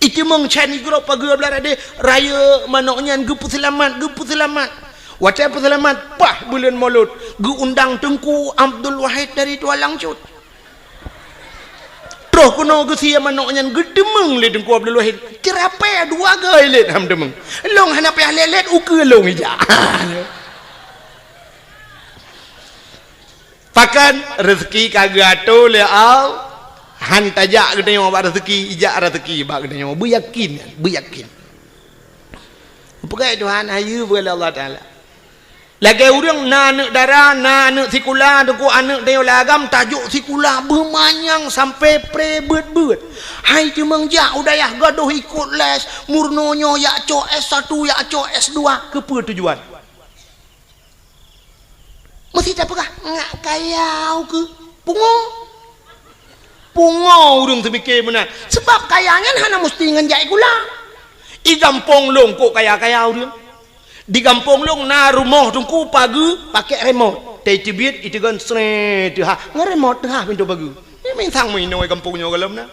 Iteumeung cai nigro pageue blah radeh, rayeuk manok nyan geupeuseulamat, geupeuseulamat. Watée peuseulamat, paih buleuen Molot, geuundang Teungku Abdul Wahid dari Tualang Cut. Troh keunoe geusie manok nyan geuteumeung lé Teungku Abdul Wahid. Ceurapée dua goe lét han teumeung. Lôn hana payah lét-lét, ukeue lôn ijak. Pakon? Reuseuki ka geuatoe lé Allah. Han tajak geutanyoe bak reuseuki, ijak reuseuki bak geutanyoe. Beuyakin, beuyakin. Peugah Tuhan, hayeue peugah lé Allah Taala. Lagée ureuëng na aneuëk dara, na aneuëk sikula, teungku aneuëk tanyoe lam agam tajok sikula beumanyang sampai pre beuet-beuet. Hai teumeung jak u dayah gadôh ikot les, meurunoe nyoe jak cok S satu, jak cok S dua, keupeue tujuan? Meusti tapeugah, ngak kaya ukeue. Pungo. Pungo ureuëng teumike meunan. Sebab kaya nyan hana meusti ngon jak sikula. I gampông lôn kok kaya-kaya ureuëng. Di gampông lôn na rumoh teungku pageue pakai remote. Teubiet iteugon sree teuhah. Ngon remote teuhah pintoe pageue. Nyoe minsang meuinoe gampông nyoe gohlom na.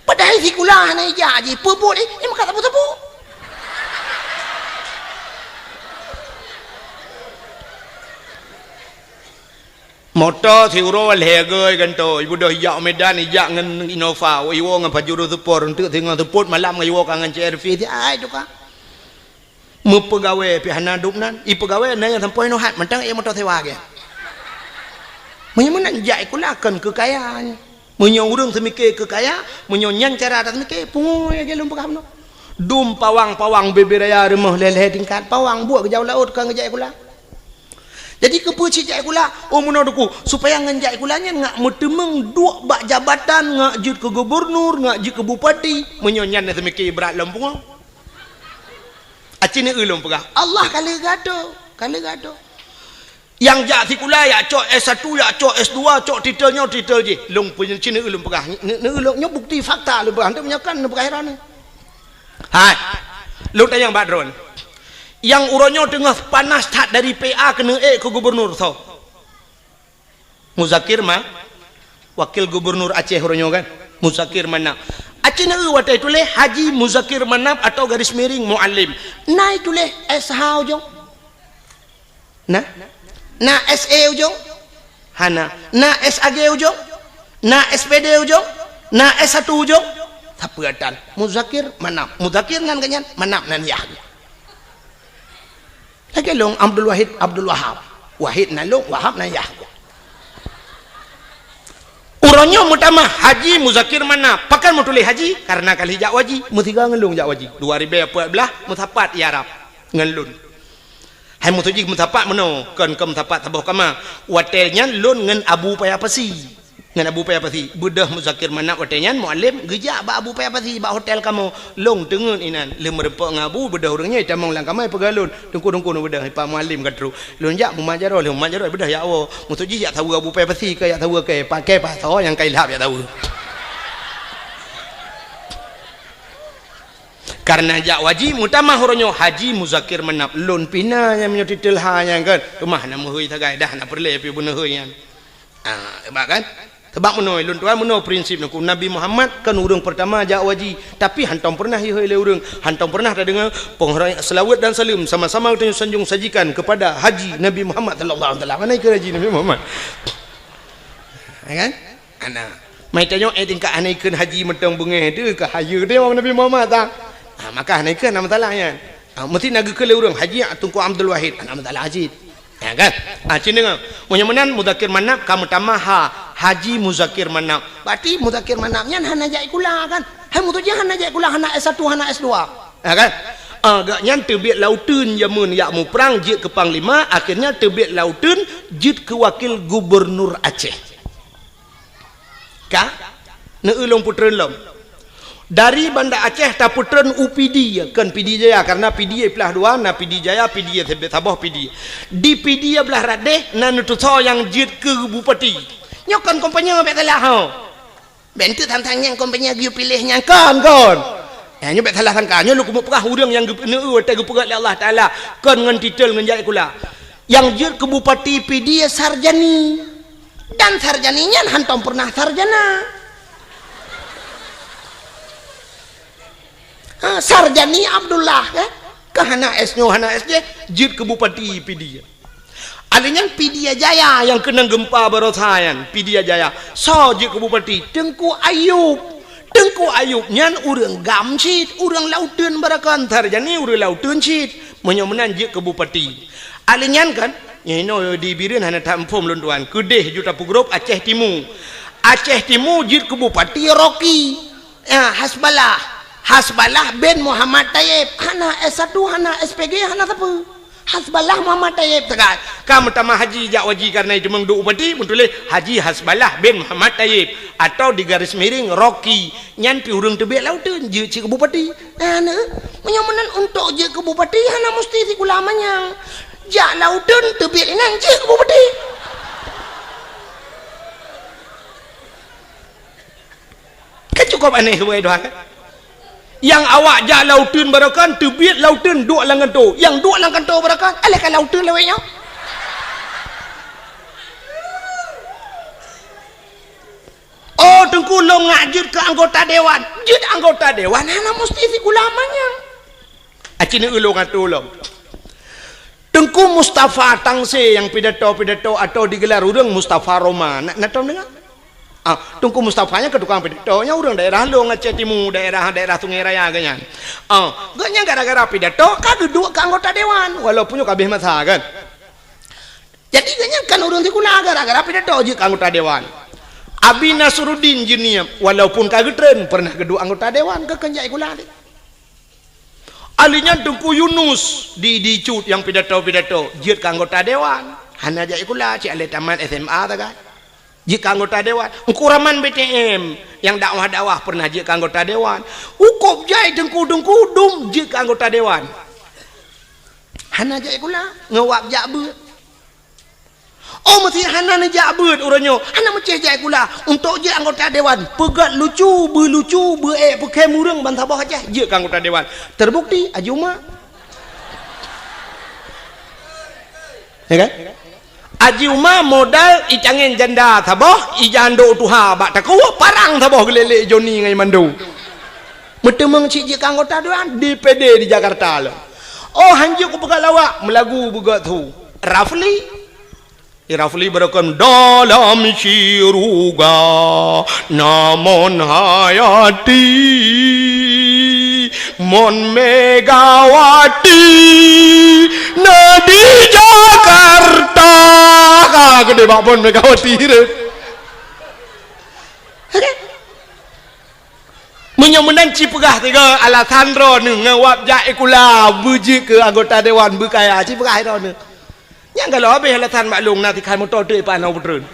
Padahai sikula hana ijak jih, peue buet, eh, eh, maka sapeue-sapeue. Moto siuroe lhée goe gantoe, ibeudôh ijak u Medan, ijak ngon Innova, iwoe ngon Pajero Sport, eunteuk singoh seupôt malam ngon iwoe ka ngon C R V, si ai tuka. Meupeugawée pih hana dum nan, ipeugawée na nyang sampoe inoe hat, mantong ék moto sewa gét. Meunyoe meunan jak sikula kon keu kaya nyan. Meunyoe ureuëng seumike keu kaya, meunyoe nyan cara taseumike, pungo ya lôn peugah bunoe. Dum pawang-pawang bubé raya rumoh lhée-lhée tingkat, pawang buet geujak u laôt kon geujak sikula. Jadi keupeue cit jak sikula? Oh meunoe teungku, supaya ngon jak sikula nyan ngak meuteumeung duek bak jabatan, ngak jeuet keu gubunur, ngak jeuet keu bupati. Meunyoe nyan na seumike brat lom pungo. Aci neu lôn peugah, Allah ka lheueh geuatoe, ka lheueh geuatoe. Nyang jak sikula, jak cok S satu, jak cok S dua, cok titel nyoe, titel jih. Lôn peunyeucin neu lôn peugah, neu lôn nyoe bukti fakta lôn peugah, hana meunyoe kan lôn peugah heran. Hai. Lôn tanyong bak droen. Nyang uroe nyoe teungoh panas that dari P A keuneuk ék keu gubunur soe? Muzakir Ma-, Wakil Gubunur Aceh uroe nyoe kan? Muzakir Manaf. Aci neu watée tuléh Haji Muzakir Manaf atau garis miring Muallim. Na ituléh S H ujong? Na? Na S E ujong? Hana. Na S A G ujong? Na S P D ujong? Na S satu ujong? Sapeue tan? Muzakir Manaf. Muzakir nan geuh nyan, Manaf nan yah. Lagée lôn Abdul Wahid, Abdul Wahab. Wahid nan lôn, Wahab nan yah. Uroe nyoe meutamah Haji Muzakir Manaf. Pakon meutuléh Haji? Karena ka lheueh jak u haji. Meusigoe ngon lôn jak u haji. Dua ribée peuet blaih meusapat i Arab ngon lôn. Hai meutuji meusapat meunoe, kon keu meusapat saboh kama. Watée nyan lôn ngon Abu Paya Pasi. Ngon Abu Paya Pasi. Beudôh Muzakir Manaf watée nyan Muallim geujak bak Abu Paya Pasi bak hotel kamoe. Lôn teungeut inan. Lheueh meureumpok ngon Abu, beudôh ureuëng nyan itamong lam kama ipeugah lôn. Teungku-teungku neubeudôh, ipa Muallim ka trok. Lôn jak mumat jaroe, lheueh mumat jaroe beudôh jak woe. Meutuji jak saweue Abu Paya Pasi keu jak saweue keu, paké pasoe nyang ka ilhab jak saweue. Karena jak u haji, meutamah uroe nyoe Haji Muzakir Manaf. Lôn pih na nyang meunyoe titel ha nyan kan. Teuma hana meuhôi sagai dah, hana peureulée pih beuneuhôi nyan. Ah, hebat kan? Sebab meunoe lôn tuan, meunoe prinsip nyoe, Nabi Muhammad kan ureuëng pertama jak u haji, tapi hantong pernah ihôi lé ureuëng, hantong pernah tadeungoe penghormatan, selawat dan salam sama-sama geutanyoe sanjung sajikan kepada Haji Nabi Muhammad sallallahu alaihi wasallam. Hana ikheun Haji Nabi Muhammad. Ya kan? Hana. Mai tanyoe, eh, tingkat hana ikheun haji mantong beungéh teuh ka hayeue teuh Nabi Muhammad ta. Ha, maka hana ikheun, hana masalah nyan. Ha, meusti na geukheun lé ureuëng, Haji Teungku Abdul Wahid, hana masalah cit. Ya kan? Ha, cit deungoe. Meunyoe meunan Muzakir Manaf ka meutamah ha, Haji Muzakir Manaf. Berarti Muzakir Manaf nyan hana jak sikula kan? Hai meutuji hana jak sikula, hana S satu, hana S dua. Ha kan? Ah, gobnyan teubiet lam uteuen jameun jak muprang jeuet keu panglima, akhirnya teubiet lam uteuen jeuet keu wakil gubernur Aceh. Ka? Neu lôn peutreun lom. Dari Banda Aceh tapeutreun u Pidie, kon Pidie Jaya, karena Pidie iplah dua, na Pidie Jaya, Pidie saboh Pidie. Di Pidie blah radeh na neutusoe nyang jeuet keu bupati. Nyoe kon kompanye bék salah ho. Bék enteuk tantang nyang kompanye geuyue piléh nyang kon, kon. Eh, nyoe bék salah sangka. Nyoe lôn keumeung peugah ureuëng nyang geupeuneu watée geupeugah lé Allah Taala kon ngon titel ngon jak sikula. Nyang jeuet keu bupati Pidie Sarjani. Dan Sarjani nyan hantong pernah sarjana. Sarjani Abdullah, kan? Ka hana S nyoe, hana S jih, jeuet keu bupati Pidie. Alèh nyan Pidie Jaya nyang keunong geumpa baroesa nyan, Pidie Jaya. Soe jeuet keu bupati? Teungku Ayub. Teungku Ayub nyan ureueng GAM cit, ureueng Lauteun barokon, sarjani ureueng Lauteun cit. Meunyoe meunan jeuet keu bupati. Alèh nyan kan, nyoe inoe di Bireuen hana that muphom lôn tuan. Keudeh ju tapeugrôp Aceh Timu. Aceh Timu jeuet keu bupati Rocky. Ya, Hasballah. Hasballah bin Muhammad Tayyib. Hana S satu, hana S P G, hana sapeue. Hasballah Muhammad Tayyib teuka. Ka meutamah haji jak haji karena itu meuduek bupati, meutuléh Haji Hasballah bin Muhammad Tayyib atau di garis miring Rocky. Nyan pih ureueng teubiet Lauteun jeuet cit keu bupati. Hana, meunyoe meunan untuk jeuet keu bupati hana musti sikula manyang. Jak Lauteun teubiet inan jeuet keu bupati. Kan cukup aneh, wahai tuha, kan? Nyang awak jak Lauteun barokon, teubiet Lauteun duek lam kanto. Nyang duek lam kanto barokon, alah ka Lauteun lawét nyoe. Oh, Teungku, lôn ngak jeuet keu anggota dewan. Jeuet anggota dewan hana musti sikula manyang. Aci neu ulôn atô lom. Teungku Mustafa Tangse nyang pidato-pidato atau digelar ureueng Mustafa Roma. Na, na tom deungoe? Ah, Teungku Mustafa nyan keu tukang pidato, nyan ureueng daerah lôn, Aceh Timu, daerah, daerah Sungai Raya geuhnyan. Ah, geuhnyan gara-gara pidato ka geuduek keu anggota dewan, walaupun nyoe ka abéh masa kan. Jadi geuhnyan kan ureueng sikula, gara-gara pidato jeuet keu anggota dewan. Abi Nasruddin Juniab, walaupun ka geutreun, pernah geuduek anggota dewan, keu kheun jak sikula lé. Ahli nyan Teungku Yunus di, di Cut nyang pidato-pidato, jeuet keu anggota dewan. Hana jak sikula, cit alah tamat S M A sagai. Jeuet keu anggota dewan. Teungku Rahman B T M nyang dakwah-dakwah pernah jeuet keu anggota dewan. Cukup jai teungku-teungku dum jeuet keu anggota dewan. Hana jak sikula, ngon wab jak beuet. Oh, meusé hana neujak beuet uroe nyoe, hana meucéh jak sikula. Untuk jeuet anggota dewan, peugöt lucu, beulucu, beuék peukhém ureueng ban saboh Aceh, jeuet keu anggota dewan. Terbukti, Haji Uma. Ya kan? Haji Uma modal icangén janda saboh, ijandô tuha bak takue, parang saboh geulélé Joni ngon Mando. Meuteumeung cit jeuet keu anggota dewan, D P D di Jakarta lom. Oh, hanjeuet kupeugah lawak, meulagu beugöt su. Rafli. Rafli beureukom dalam syuruga, namon hayati, mon Megawati, na di Jakarta. Ka geude bak mon Megawati tu. Meunyoe meunan ci peugah tiga alasan droeneuh ngon wab jak sikula beujeuet keu anggota dewan beukaya, ci peugah droeneuh. Nyang galak habéh alasan bak lôn na tikhan moto teuk ipan hana peutreun.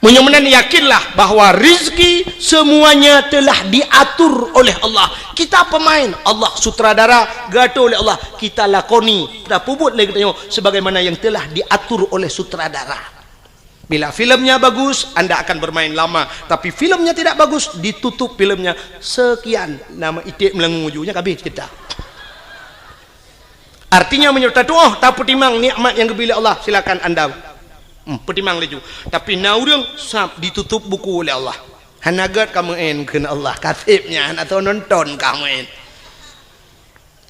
Meunyoe meunan yakinlah bahwa rezeki semuanya telah diatur oleh Allah. Kita pemain, Allah sutradara, geuatur oleh Allah. Kita lakoni, kita peubuet lé geutanyoe sebagaimana yang telah diatur oleh sutradara. Bila filmnya bagus, anda akan bermain lama. Tapi filmnya tidak bagus, ditutup filmnya. Sekian nama iték meulangui ujunya, ka abéh cerita. Artinya, meunyoe tatuoh, tapeutimang nikmat nyang geubri lé Allah, silakan anda, hmm, peutimang laju. Tapi na ureueng sab ditutup buku lé Allah. Hana gét ka meu'en kheun Allah, ka seb nyan, hana soe nonton ka meu'en.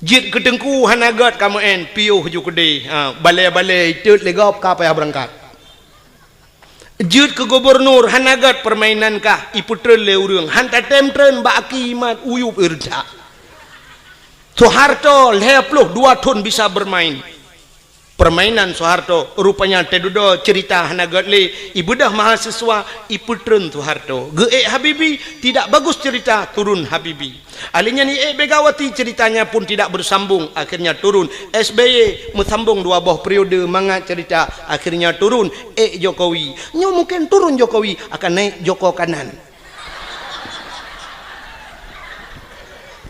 Jeuet keu teungku hana gét ka meu'en, piôh ju keudeh. Ha, balée-balée itot lé gob ka payah beurangkat. Jeuet keu gubunur hana gét, peurmainan kah ipeutreun lé ureueng, han tatém treun bak aki mat uyueb ireujak. Soeharto lhée ploh dua thon bisa beurmain. Peurmainan Soeharto, rupanya teududoe ceurita hana gét lé, ibeudôh mahasiswa, ipeutreun Soeharto. Geuék Habibie, tidak bagus cerita, turun Habibie. Alheuh nyan iék Megawati, ceritanya pun tidak bersambung, akhirnya turun. S B Y meusambong dua boh periode mangat cerita, akhirnya turun. Ék Jokowi. Nyoe mungkin turun Jokowi, akan naik Joko Kanan.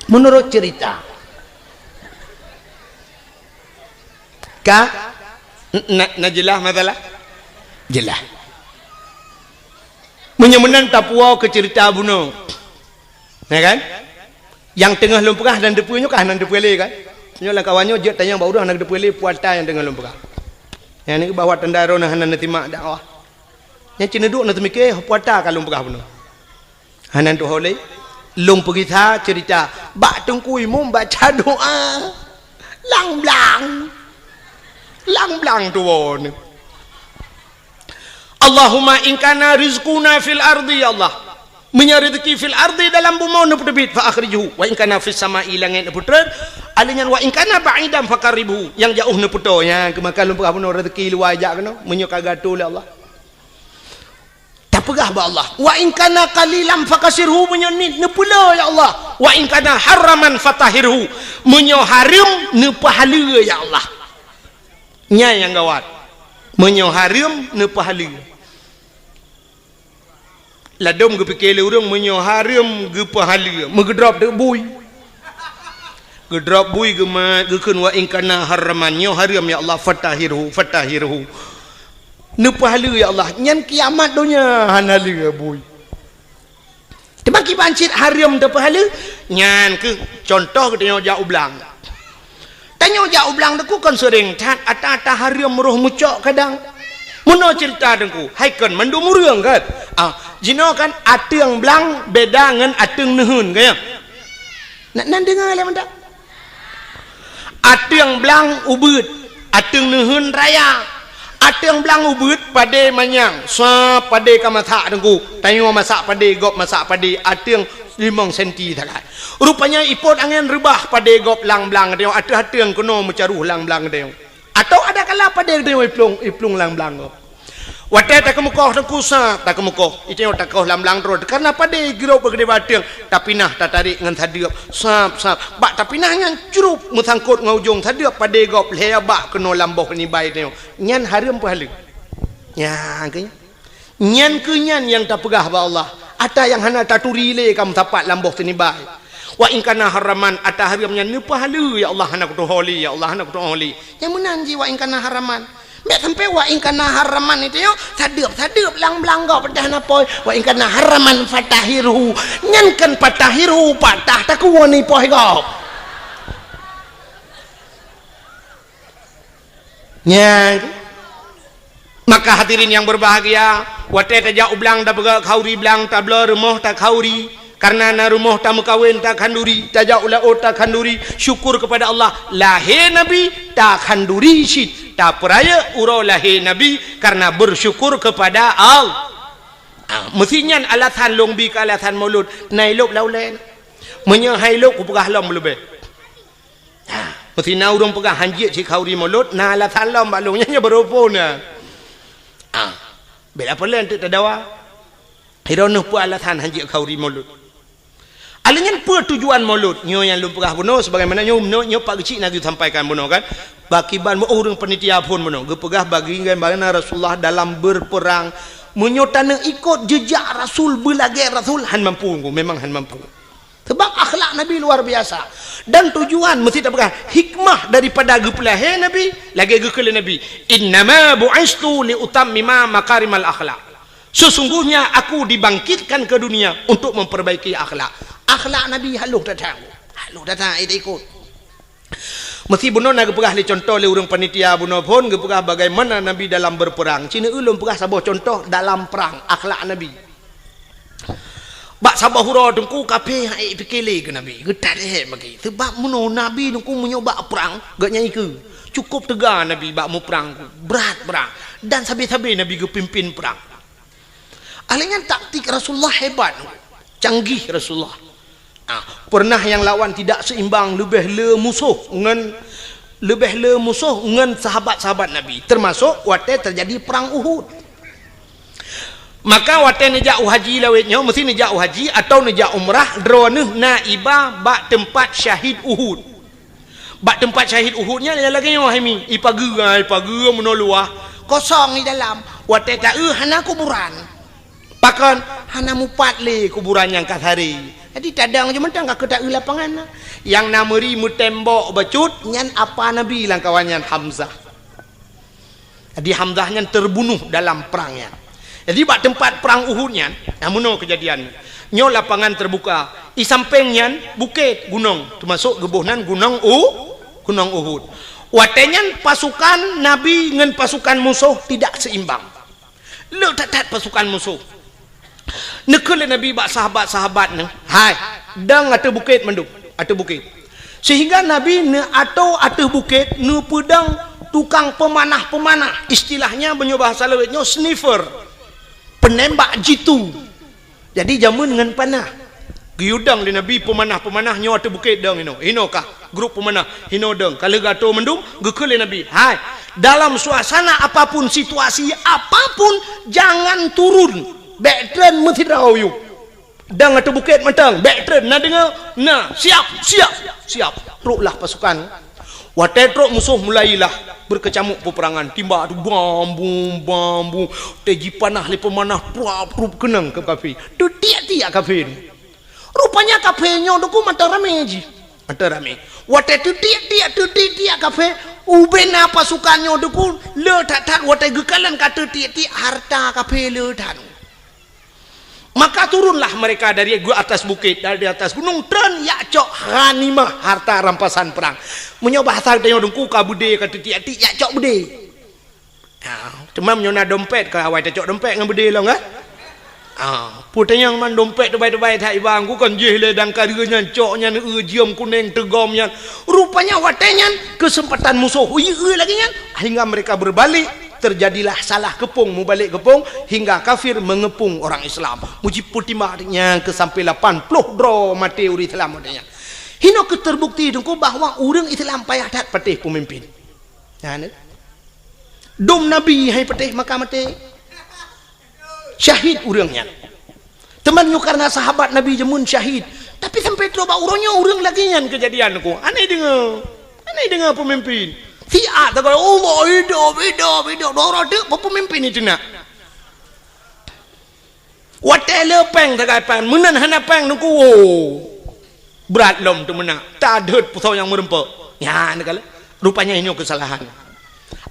Menurut cerita. Ka? Na, na jeulaih masalah? Jeulaih. Meunyoe meunan tapuwoe keu ceurita bunoe. Ya kan? Nyang teungoh lôn peugah nan teupeue nyoe kah nan teupeue lé kan? Nyoe lam kawan nyoe jeuet tanyong bak ureueng hana teupeue lé puata nyang teungoh lôn peugah. Nyang nyoe bahwa tanda droeneuh hana neusimak dakwah. Nyang ci neuduek na teumiké puata ka lôn peugah bunoe. Hana tuho lé. Lôn peugisa ceurita bak Teungku Imum baca doa. Lang blang. Lang blang tuwo ni. Allahumma in kana rizquna fil ardi, ya Allah. Meunyoe rezeki fil ardi, dalam bumoe, neupeuteubiet, fa akhrijhu. Wa in kana fis sama'i, langét, neupeutrön. Alèh nyan, wa in kana ba'idan faqarribhu. Nyang jiôh neupeutoe. Nyan keuh maka lôn peugah bunoe rezeki luwa jak keunoe. Meunyoe ka geuatoe lé Allah. Tapeugah bak Allah, "Wa in kana qalilan fakassirhu," meunyoe niet neupeulé, ya Allah. "Wa in kana haraman fatahhirhu," meunyoe hareuem neupeuhaleue, ya Allah. Nyan nyang gawat. Meunyoe hareuem neupeuhaleue. Ladôm geupike lé ureuëng, meunyoe hareuem geupeuhaleue, meugeudrop teuk bui. Geudrop bui geumat, geukheun, "Wa in kana haraman," nyoe hareuem, ya Allah, "fatahhirhu, fatahhirhu." Neupeuhaleue, ya Allah, nyan kiamat donya hana lé bui. Teuma kiban cit hareuem teupeuhaleue, nyan keuh contoh geutanyoe jak u blang. Tanyoe jak u blang teungku kon seuréng that, ata-ata hareuem roh meucok kadang. Meunoe ceurita teungku, hai kon mandum ureuëng kan? Ah, jinoe kan ateueng blang beda ngon ateueng neuheun, ka nyan? Nak nan deungoe lé mantap. Ateueng blang ubeuet, ateueng neuheun raya. Ateueng blang ubeuet padé manyang, sab padé ka masak teungku. Tanyoe masak padé, gob masak padé, ateueng limong senti sagai. Rupanya ipot angén reubah padé gob lam blang tanyoe, ateueh ateueng keunoe meucaroh lam blang tanyoe. Atawa ada kala padé tanyoe iplueng, iplueng lam blang gob. Watée takeumeukoh teungku sab, takeumeukoh. Itanyoe takoh lam blang droe, karna padé girok bak keudéh ateueng, tapinah tatarek ngon sadeueb, sab, sab. Bak tapinah nyan crup meusangkot ngon ujong sadeueb padé gob lhée bak keunoe lam boh nibai tanyoe. Nyan hareuem peuhaleue. Nyan keuh nyan. Nyan keuh nyan nyang tapeugah bak Allah. Ata nyang hana taturi lé ka meusapat lam boh teunibai. Wa in kana haraman, ata hareuem nyan neupeuhaleue, ya Allah, hana kutuho lé, ya Allah, hana kutuho lé. Nyang meunan jih wa in kana haraman. Bék sampai wa in kana haraman itu yo, sadeueb-sadeueb lam blang gob peudah na poi. Wa in kana haraman fatahhirhu. Nyan kan fatahhirhu, patah takuwoe ni poi gob. Nyan. Maka hadirin yang berbahagia, watée tajak u blang tapeugah khauri blang, tabloe rumoh takhauri, karna na rumoh tameukawen takhanduri, tajak u laôt takhanduri, syukur kepada Allah, lahé Nabi takhanduri cit, tapeurayeuk uroe lahé Nabi karna bersyukur kepada Allah. Ah, meusi nyan alasan lôn bi keu alasan Maulud, na ilôb lam ulée. Meunyoe hai lôb kupeugah lom leubeh. Ha, meusi na ureuëng peugah hanjeuet cit khauri Maulud, na alasan lom bak lôn nyan, nyan baroe phon na. Ha, bela peue lé teuk tadawa. Hiroe neuh peue alasan hanjeuet khauri Maulud. Alèh nyan peue tujuan Maulud? Nyoe nyang lôn peugah bunoe sebagaimana nyoe, nyoe, nyoe Pak Geuchik na geusampaikan bunoe kan. Bak kiban meu ureuëng panitia phon bunoe geupeugah bagi bagaimana Rasulullah dalam berperang. Meunyoe taneuk ikot jejak Rasul, beulagée Rasul, han mampu, memang han mampu. Sebab akhlak Nabi luar biasa. Dan tujuan meusti tapeugah hikmah daripada geupeulahé Nabi, lagée geukheun lé Nabi, "Innama bu'istu li utammima makarimal akhlak." Sesungguhnya aku dibangkitkan ke dunia untuk memperbaiki akhlak. Akhlak Nabi halôh that, halôh that, eh, ikot. Meusi bunoe na geupeugah lé contoh lé ureuëng panitia bunoe phon geupeugah bagaimana Nabi dalam berperang. Cina ulôn peugah saboh contoh dalam perang akhlak Nabi. Bak saboh uroe teungku kafé han ék pike lé keu Nabi, geutat ék bagi. Sebab meunoe Nabi teungku meunyoe bak prang, geuhnyan ikeue. Cukup teuga Nabi bak muprang, brat prang. Dan sabe-sabe Nabi geupimpin prang. Alèh nyan taktik Rasulullah hebat, canggih Rasulullah. Ah, pernah nyang lawan tidak seimbang, leubeh le musoh ngon, leubeh le musoh ngon sahabat-sahabat Nabi, termasuk watèe terjadi perang Uhud. Maka watèe neujak u haji lawét nyoe, meusti neujak u haji atawa neujak umrah, droeneuh na iba bak teumpat syahid Uhud. Bak teumpat syahid Uhud nyan lagèe nyoe hai mi, ipageue, ipageue meunoe luwah, kosong di dalam. Watèe taeu hana kuburan. Pakon? Hana mupat lé kuburan nyang ka saré. Jadi tadong jeuet mantong ka keu taeu lapangan na. Nyang na meuri meutembok bacut nyan apa Nabi lam kawan nyan Hamzah. Jadi Hamzah nyan terbunuh dalam perang nyan. Jadi bak teumpat perang Uhud nyan, nah meunoe keujadian. Nyoe lapangan terbuka. I sampéng nyan bukét, gunong, termasuk geuboh nan gunong U, gunong Uhud. Watèe nyan pasukan Nabi ngon pasukan musoh tidak seimbang. Le that-that pasukan musoh. Neukheun lé Nabi bak sahabat-sahabat neuh, "Hai, dong ateueh bukét mandum, ateueh bukét." Sehingga Nabi neuatoe ateueh bukét, neupeudong tukang peumanah-peumanah, istilahnya meunyoe bahasa lawét nyoe sniffer, peunembak jitu. Jadi jameun ngon panah. Geuyue dong lé Nabi peumanah-peumanah nyoe ateueh bukét dong inoe. Inoe kah grup peumanah, inoe dong. Ka lheueh geuatoe mandum, geukheun lé Nabi, "Hai, dalam suasana apapun, situasi apapun, jangan turun. Bék treun meusidroe yue. Dong ateueh bukét mantong, bék treun, na deungoe? Na, siap, siap, siap." Troklah pasukan. Watée trok musoh mulailah beukeucamuk peupeurangan, timbak tu bam bum, bam bum, watée jipanah lé peumanah, pruap prup keunong keu kafé. Teutiek-tiek kafé. Rupanya kafé nyoe dukon mantong ramé jih. Mantong ramé. Watée teutiek-tiek, teutiek-tiek kafé, ubena pasukan nyoe dukon le that-that, watée geukalon ka teutiek-tiek, hareuta kafé le that. Maka turunlah mereka dari atas bukét, dari atas gunong, treun jak cok ghanimah, harta rampasan perang. Meunyoe bahasa geutanyoe dukon ka beudé ka teutiek-tiek, jak cok beudé. Ha, teuma meunyoe na dompet, ka awai tacok dompet ngon beudé lom, kan? Ha, peue tanyong man dompet teubai-teubai that iba, ku kon jih lé dang kareue nyan, cok nyan, eu, jeuem kuneng teugom nyan. Rupanya watée nyan keuseumpatan musoh, ui, eu lagée nyan, hingga mereka berbalik, terjadilah salah keupông, mubalek keupông, hingga kafir mengepung orang Islam. Meujipeutimbak nyan keu sampai lapan ploh droe maté ureuëng Islam watée nyan. Hinoe keuh terbukti dukon bahwa ureuëng Islam payah that patéh peumimpin. Nah, ni. Dum Nabi hai patéh maka maté. Syahid ureuëng nyan. Teuma nyoe karena sahabat Nabi jameun syahid. Tapi sampai trok bak uroe nyoe ureuëng lagée nyan keujadian ku. Aneh deungoe. Aneh deungoe peumimpin. Siat tagai Allah hidup, hidup, hidup. Doro teuk peumimpin itu nak. Watée le péng sagai pan, meunan hana péng nungku, woe! Brat lom teumeunak, tadheuet pusoe nyang meureumpok. Nyan kala, rupanya nyoe keusalahan.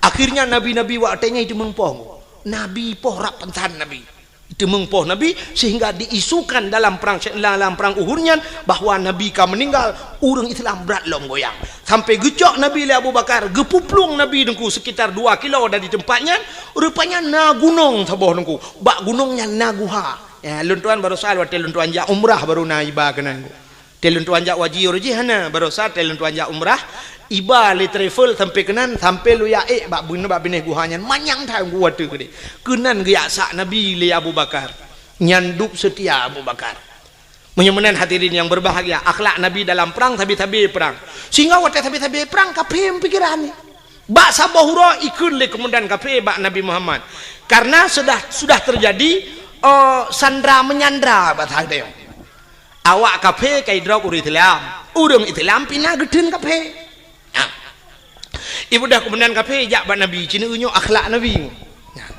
Akhirnya nabi-nabi watée nyan iteumeung poh. Nabi poh rab pansan nabi. Iteumeung poh nabi, sehingga diisukan dalam perang, dalam perang Uhud nyan bahwa nabi ka meuninggal, ureuëng Islam brat lom goyang. Sampai geucok nabi lé Abu Bakar, geupuplueng nabi nungku sekitar dua kilo dari tempat nyan, rupanya na gunong saboh nungku. Bak gunong nyan na guha. Ya, lôn tuan barosa watée lôn tuan jak umrah baru na iba keunan. Watée lôn tuan jak haji uroe jih hana, barosa watée lôn tuan jak umrah, iba lé travel sampai keunan, sampai lôn jak ék bak bun-, bak binéh guha nyan, manyang that watée keudeh. Keunan geujak sak nabi lé Abu Bakar. Nyan dub seutia Abu Bakar. Meunyoe meunan hadirin yang berbahagia, akhlak Nabi dalam perang sabe-sabe perang. Sehingga watée sabe-sabe perang, kafé pikiran ni. Bak saboh uroe ikheun lé komandan kafé bak Nabi Muhammad. Karena sudah, sudah terjadi, eh, sandra menyandra bak sadeue. Awak kafé ka idrop ureuëng Islam. Ureuëng Islam pina geutheun kafé. Nah. Ibudah komandan kafé jak bak Nabi, cina nyoe akhlak Nabi. Nah.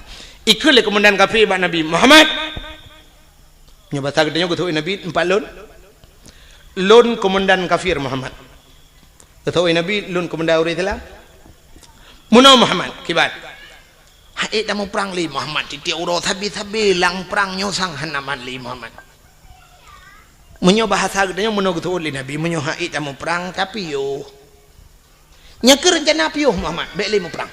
Ikheun lé komandan kafé bak Nabi, "Muhammad, nyoe basa geutanyoe geutôk Nabi, empat lôn. Lôn komandan kafir Muhammad." Geutôk Nabi, "Lôn komandan ureuëng Islam." "Meunoe Muhammad, kiban?" "Hai tamuprang lé Muhammad, tieb-tieb uroe sabe-sabe lam prang nyoe sang hana man lé Muhammad." Meunyoe bahasa geutanyoe meunoe geutôk lé Nabi, meunyoe hai tamuprang, tapi yoh. Nyan keuh rencana piôh Muhammad, bék lé muprang.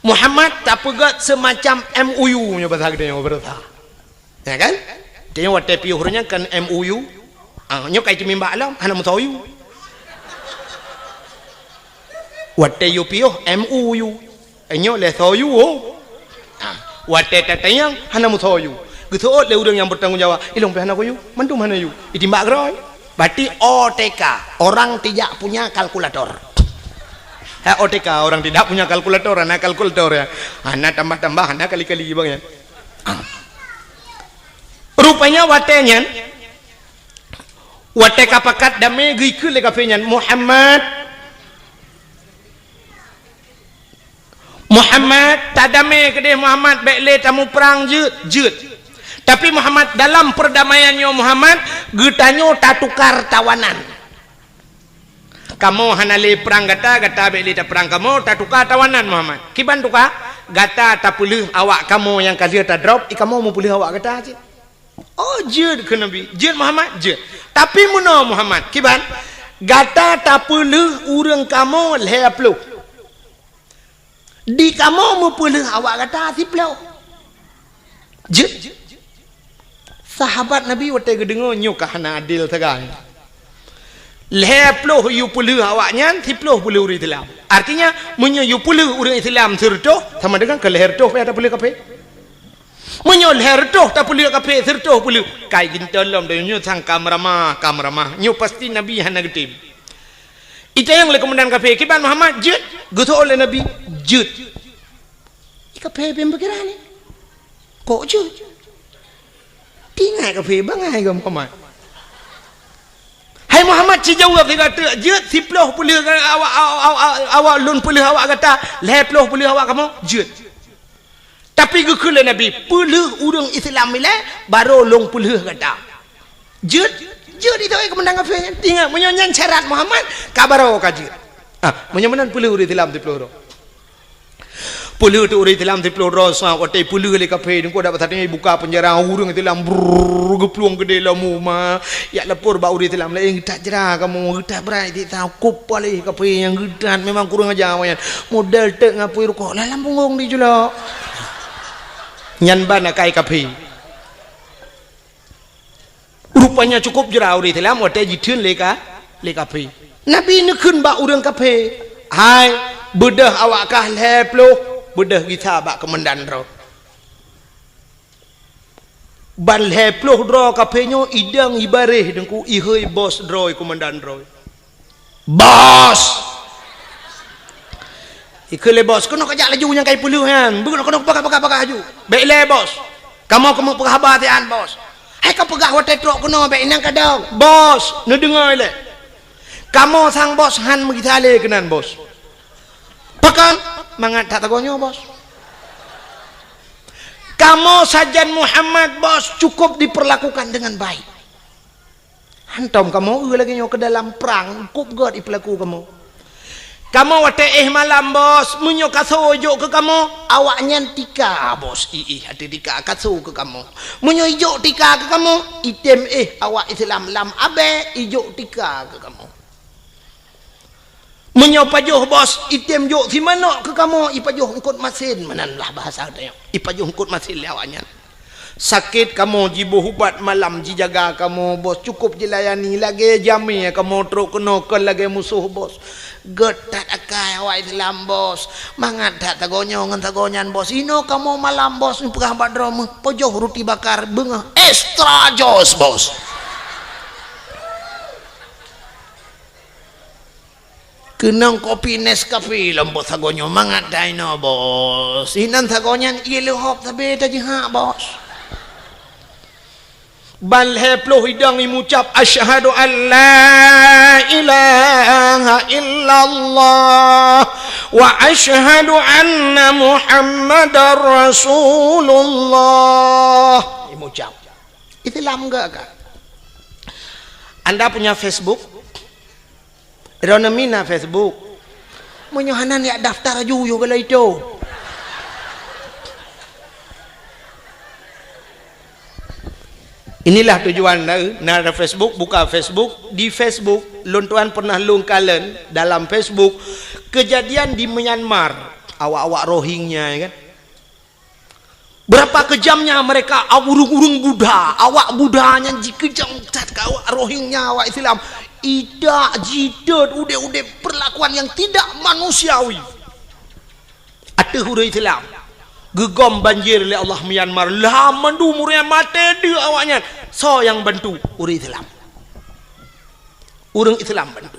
Muhammad tapeugét seumacam M O U nyoe basa geutanyoe beureusaha. Ya kan? Tanyoe watée piôh ureuëng nyan kan M O U. Ah, nyoe ka iteumimbak lom, hana meusoyu. Watée yue piôh M O U. Nyoe lé soyu, oh. Ha, watée tatanyong, hana meusoyu. Geuseuôt lé ureuëng nyang bertanggung jawab, "Ilong pih hana kuyu, mandum hana yu." Itimbak keudroe. Berarti O T K, orang tidak punya kalkulator. Ha, O T K, orang tidak punya kalkulator, hana kalkulator ya. Hana tambah-tambah, hana kali-kali bang ya. Ha. Rupanya watée nyan, watée ka pakat damé geukheun lé kafé nyan, "Muhammad, Muhammad, tadamé keudeh Muhammad, bék lé tamuprang jeuet, jeuet. Tapi Muhammad, dalam perdamaian nyoe Muhammad, geutanyoe tatukar tawanan. Kamoe hana lé prang gata, gata bék lé taprang kamoe, tatukar tawanan Muhammad." "Kiban tukar?" "Gata tapeuleueh awak kamoe nyang ka lheueh tadrop, i kamoe meupeuleueh awak gata cit." "Oh, jeuet," kheun Nabi. "Jeuet Muhammad?" "Jeuet. Tapi meunoe Muhammad, kiban? Gata tapeuleueh ureuëng kamoe lhée ploh. Di kamoe meupeuleueh awak gata siploh." "Jeuet." Sahabat Nabi watée geudeungoe nyoe ka hana adil sagai. Lhée ploh yue peulheueh awaknyan, siploh peulheueh ureuëng Islam. Artinya, meunyoe yue peulheueh ureuëng Islam sireutôh, sama dengan keu lhée reutôh payah tapeulheueh kafé. Meunyoe lhée reutôh tapeulheueh kafé, sireutôh peulheueh, kai ginton lom donya nyoe sang ka meuramah, ka meuramah. Nyoe pasti Nabi hana geutem. Itanyong lé keumandan kafé, "Kiban Muhammad jeuet?" Geuseuôt lé Nabi, "Jeuet." Kafé beupikiran ni. "Kok jeuet? Tinggai kafé bangai keu Muhammad." "Hai Muhammad, sijaweueb sigoe teuk, jeuet siploh peulheueh awak, awak, awak, awak lôn peulheueh awak gata, lhée ploh peulheueh awak kamoe, jeuet. Tapi geukheun lé Nabi, peulheueh ureuëng Islam ilée, barô lôn peulheueh gata." "Jeuet, jeuet itu, eh, keumandan kafé. Tinggai, meunyoe nyan syarat Muhammad, ka barô ka jeuet." Ah, meunyoe meunan peulheueh ureuëng Islam siploh droe. Peulheueh teuk ureuëng Islam siploh droe, sa watée peulheueh lé kafé, deungon dak saténg buka penjara, ureuëng Islam brrrr geuplueng keudeh lom uma. Jak lapor bak ureuëng Islam laén, "Geutat jra kamoe, geutat brat siksa, kop paléh kafé nyang geutat, memang kurang aja awaknyan. Model teuk ngapui rukok lam punggong di julok." Nyan ban akai kafé. Rupanya cukup jra ureuëng Islam watée jitheun lé ka, lé kafé. Nabi neukheun bak ureuëng kafé, "Hai, beudôh awak kah lhée ploh, beudôh gisa bak keumandan droe." Ban lhée ploh droe kafé nyoe idong ibaréh deungon ihôi bos droe, keumandan droe. "Bos!" Ikheun lé bos, "Keunoe kajak laju nyang kai peulheueh nyan. Beugoe keunoe, peugah, peugah, peugah laju." "Bék lé, bos. Kamoe keumeung peugah haba sian, bos." "Hai kapeugah watée trok keunoe, bék inong kadong." "Bos, neudeungoe lé. Kamoe sang bos han meugisa lé keunan, bos." "Pakon?" "Mangat that sagoe nyoe, bos. Kamoe sajan Muhammad, bos, cukup diperlakukan dengan baik. Hantom kamoe eu lagée nyoe keu dalam prang, kop gét ipeulaku kamoe. Kamoe watée éh malam, bos, meunyoe kaso ijok keu kamoe, awaknyan tika, bos, iéh ateueh tika kaso keu kamoe. Meunyoe ijok tika keu kamoe, item éh awak Islam lam abée ijok tika keu kamoe. Meunyoe pajoh, bos, item jok simanok keu kamoe, ipajoh eungkot masin, meunan lah bahasa geutanyoe. Ipajoh eungkot masin lé awaknyan. Sakét kamoe jiboh ubat malam jijaga kamoe, bos, cukup jilayani, lagée jamé kamoe trok keunoe kon lagée musoh, bos. Gét that akai awak Islam, bos. Mangat that sagoe nyoe ngon sagoe nyan, bos. Inoe kamoe malam, bos, neupeugah bak droe meuh, pajoh ruti bakar beungoh extra jos, bos." Keunong kopi Nescafe lom bos sagoe nyoe, mangat that inoe, bos. Inan sagoe nyan ié leuhop sabe tajihak, bos. Ban lhée ploh idong imucab, "Asyhadu an la ilaha illallah wa asyhadu anna Muhammadar Rasulullah." Imucab. Islam gak, gak. Anda punya Facebook? Droeneuh mina Facebook. Meunyoe hana, neujak daftar aju yue gala itu. Inilah tujuan na, na ada Facebook, buka Facebook. Di Facebook, lôn tuan pernah lôn kalon dalam Facebook kejadian di Myanmar. Awak-awak Rohingya, ya kan? Berapa kejamnya mereka, ureuëng-ureuëng Buddha, awak Buddha nyan jikeujam that keu awak Rohingya, awak Islam. Idak jitot udeb-udeb perlakuan yang tidak manusiawi. Ateueh ureuëng Islam. Geugom banjir lé Allah Myanmar. Lah mandum ureuëng maté deuk awaknyan. Soe nyang bantu? Ureuëng Islam. Ureuëng Islam bantu.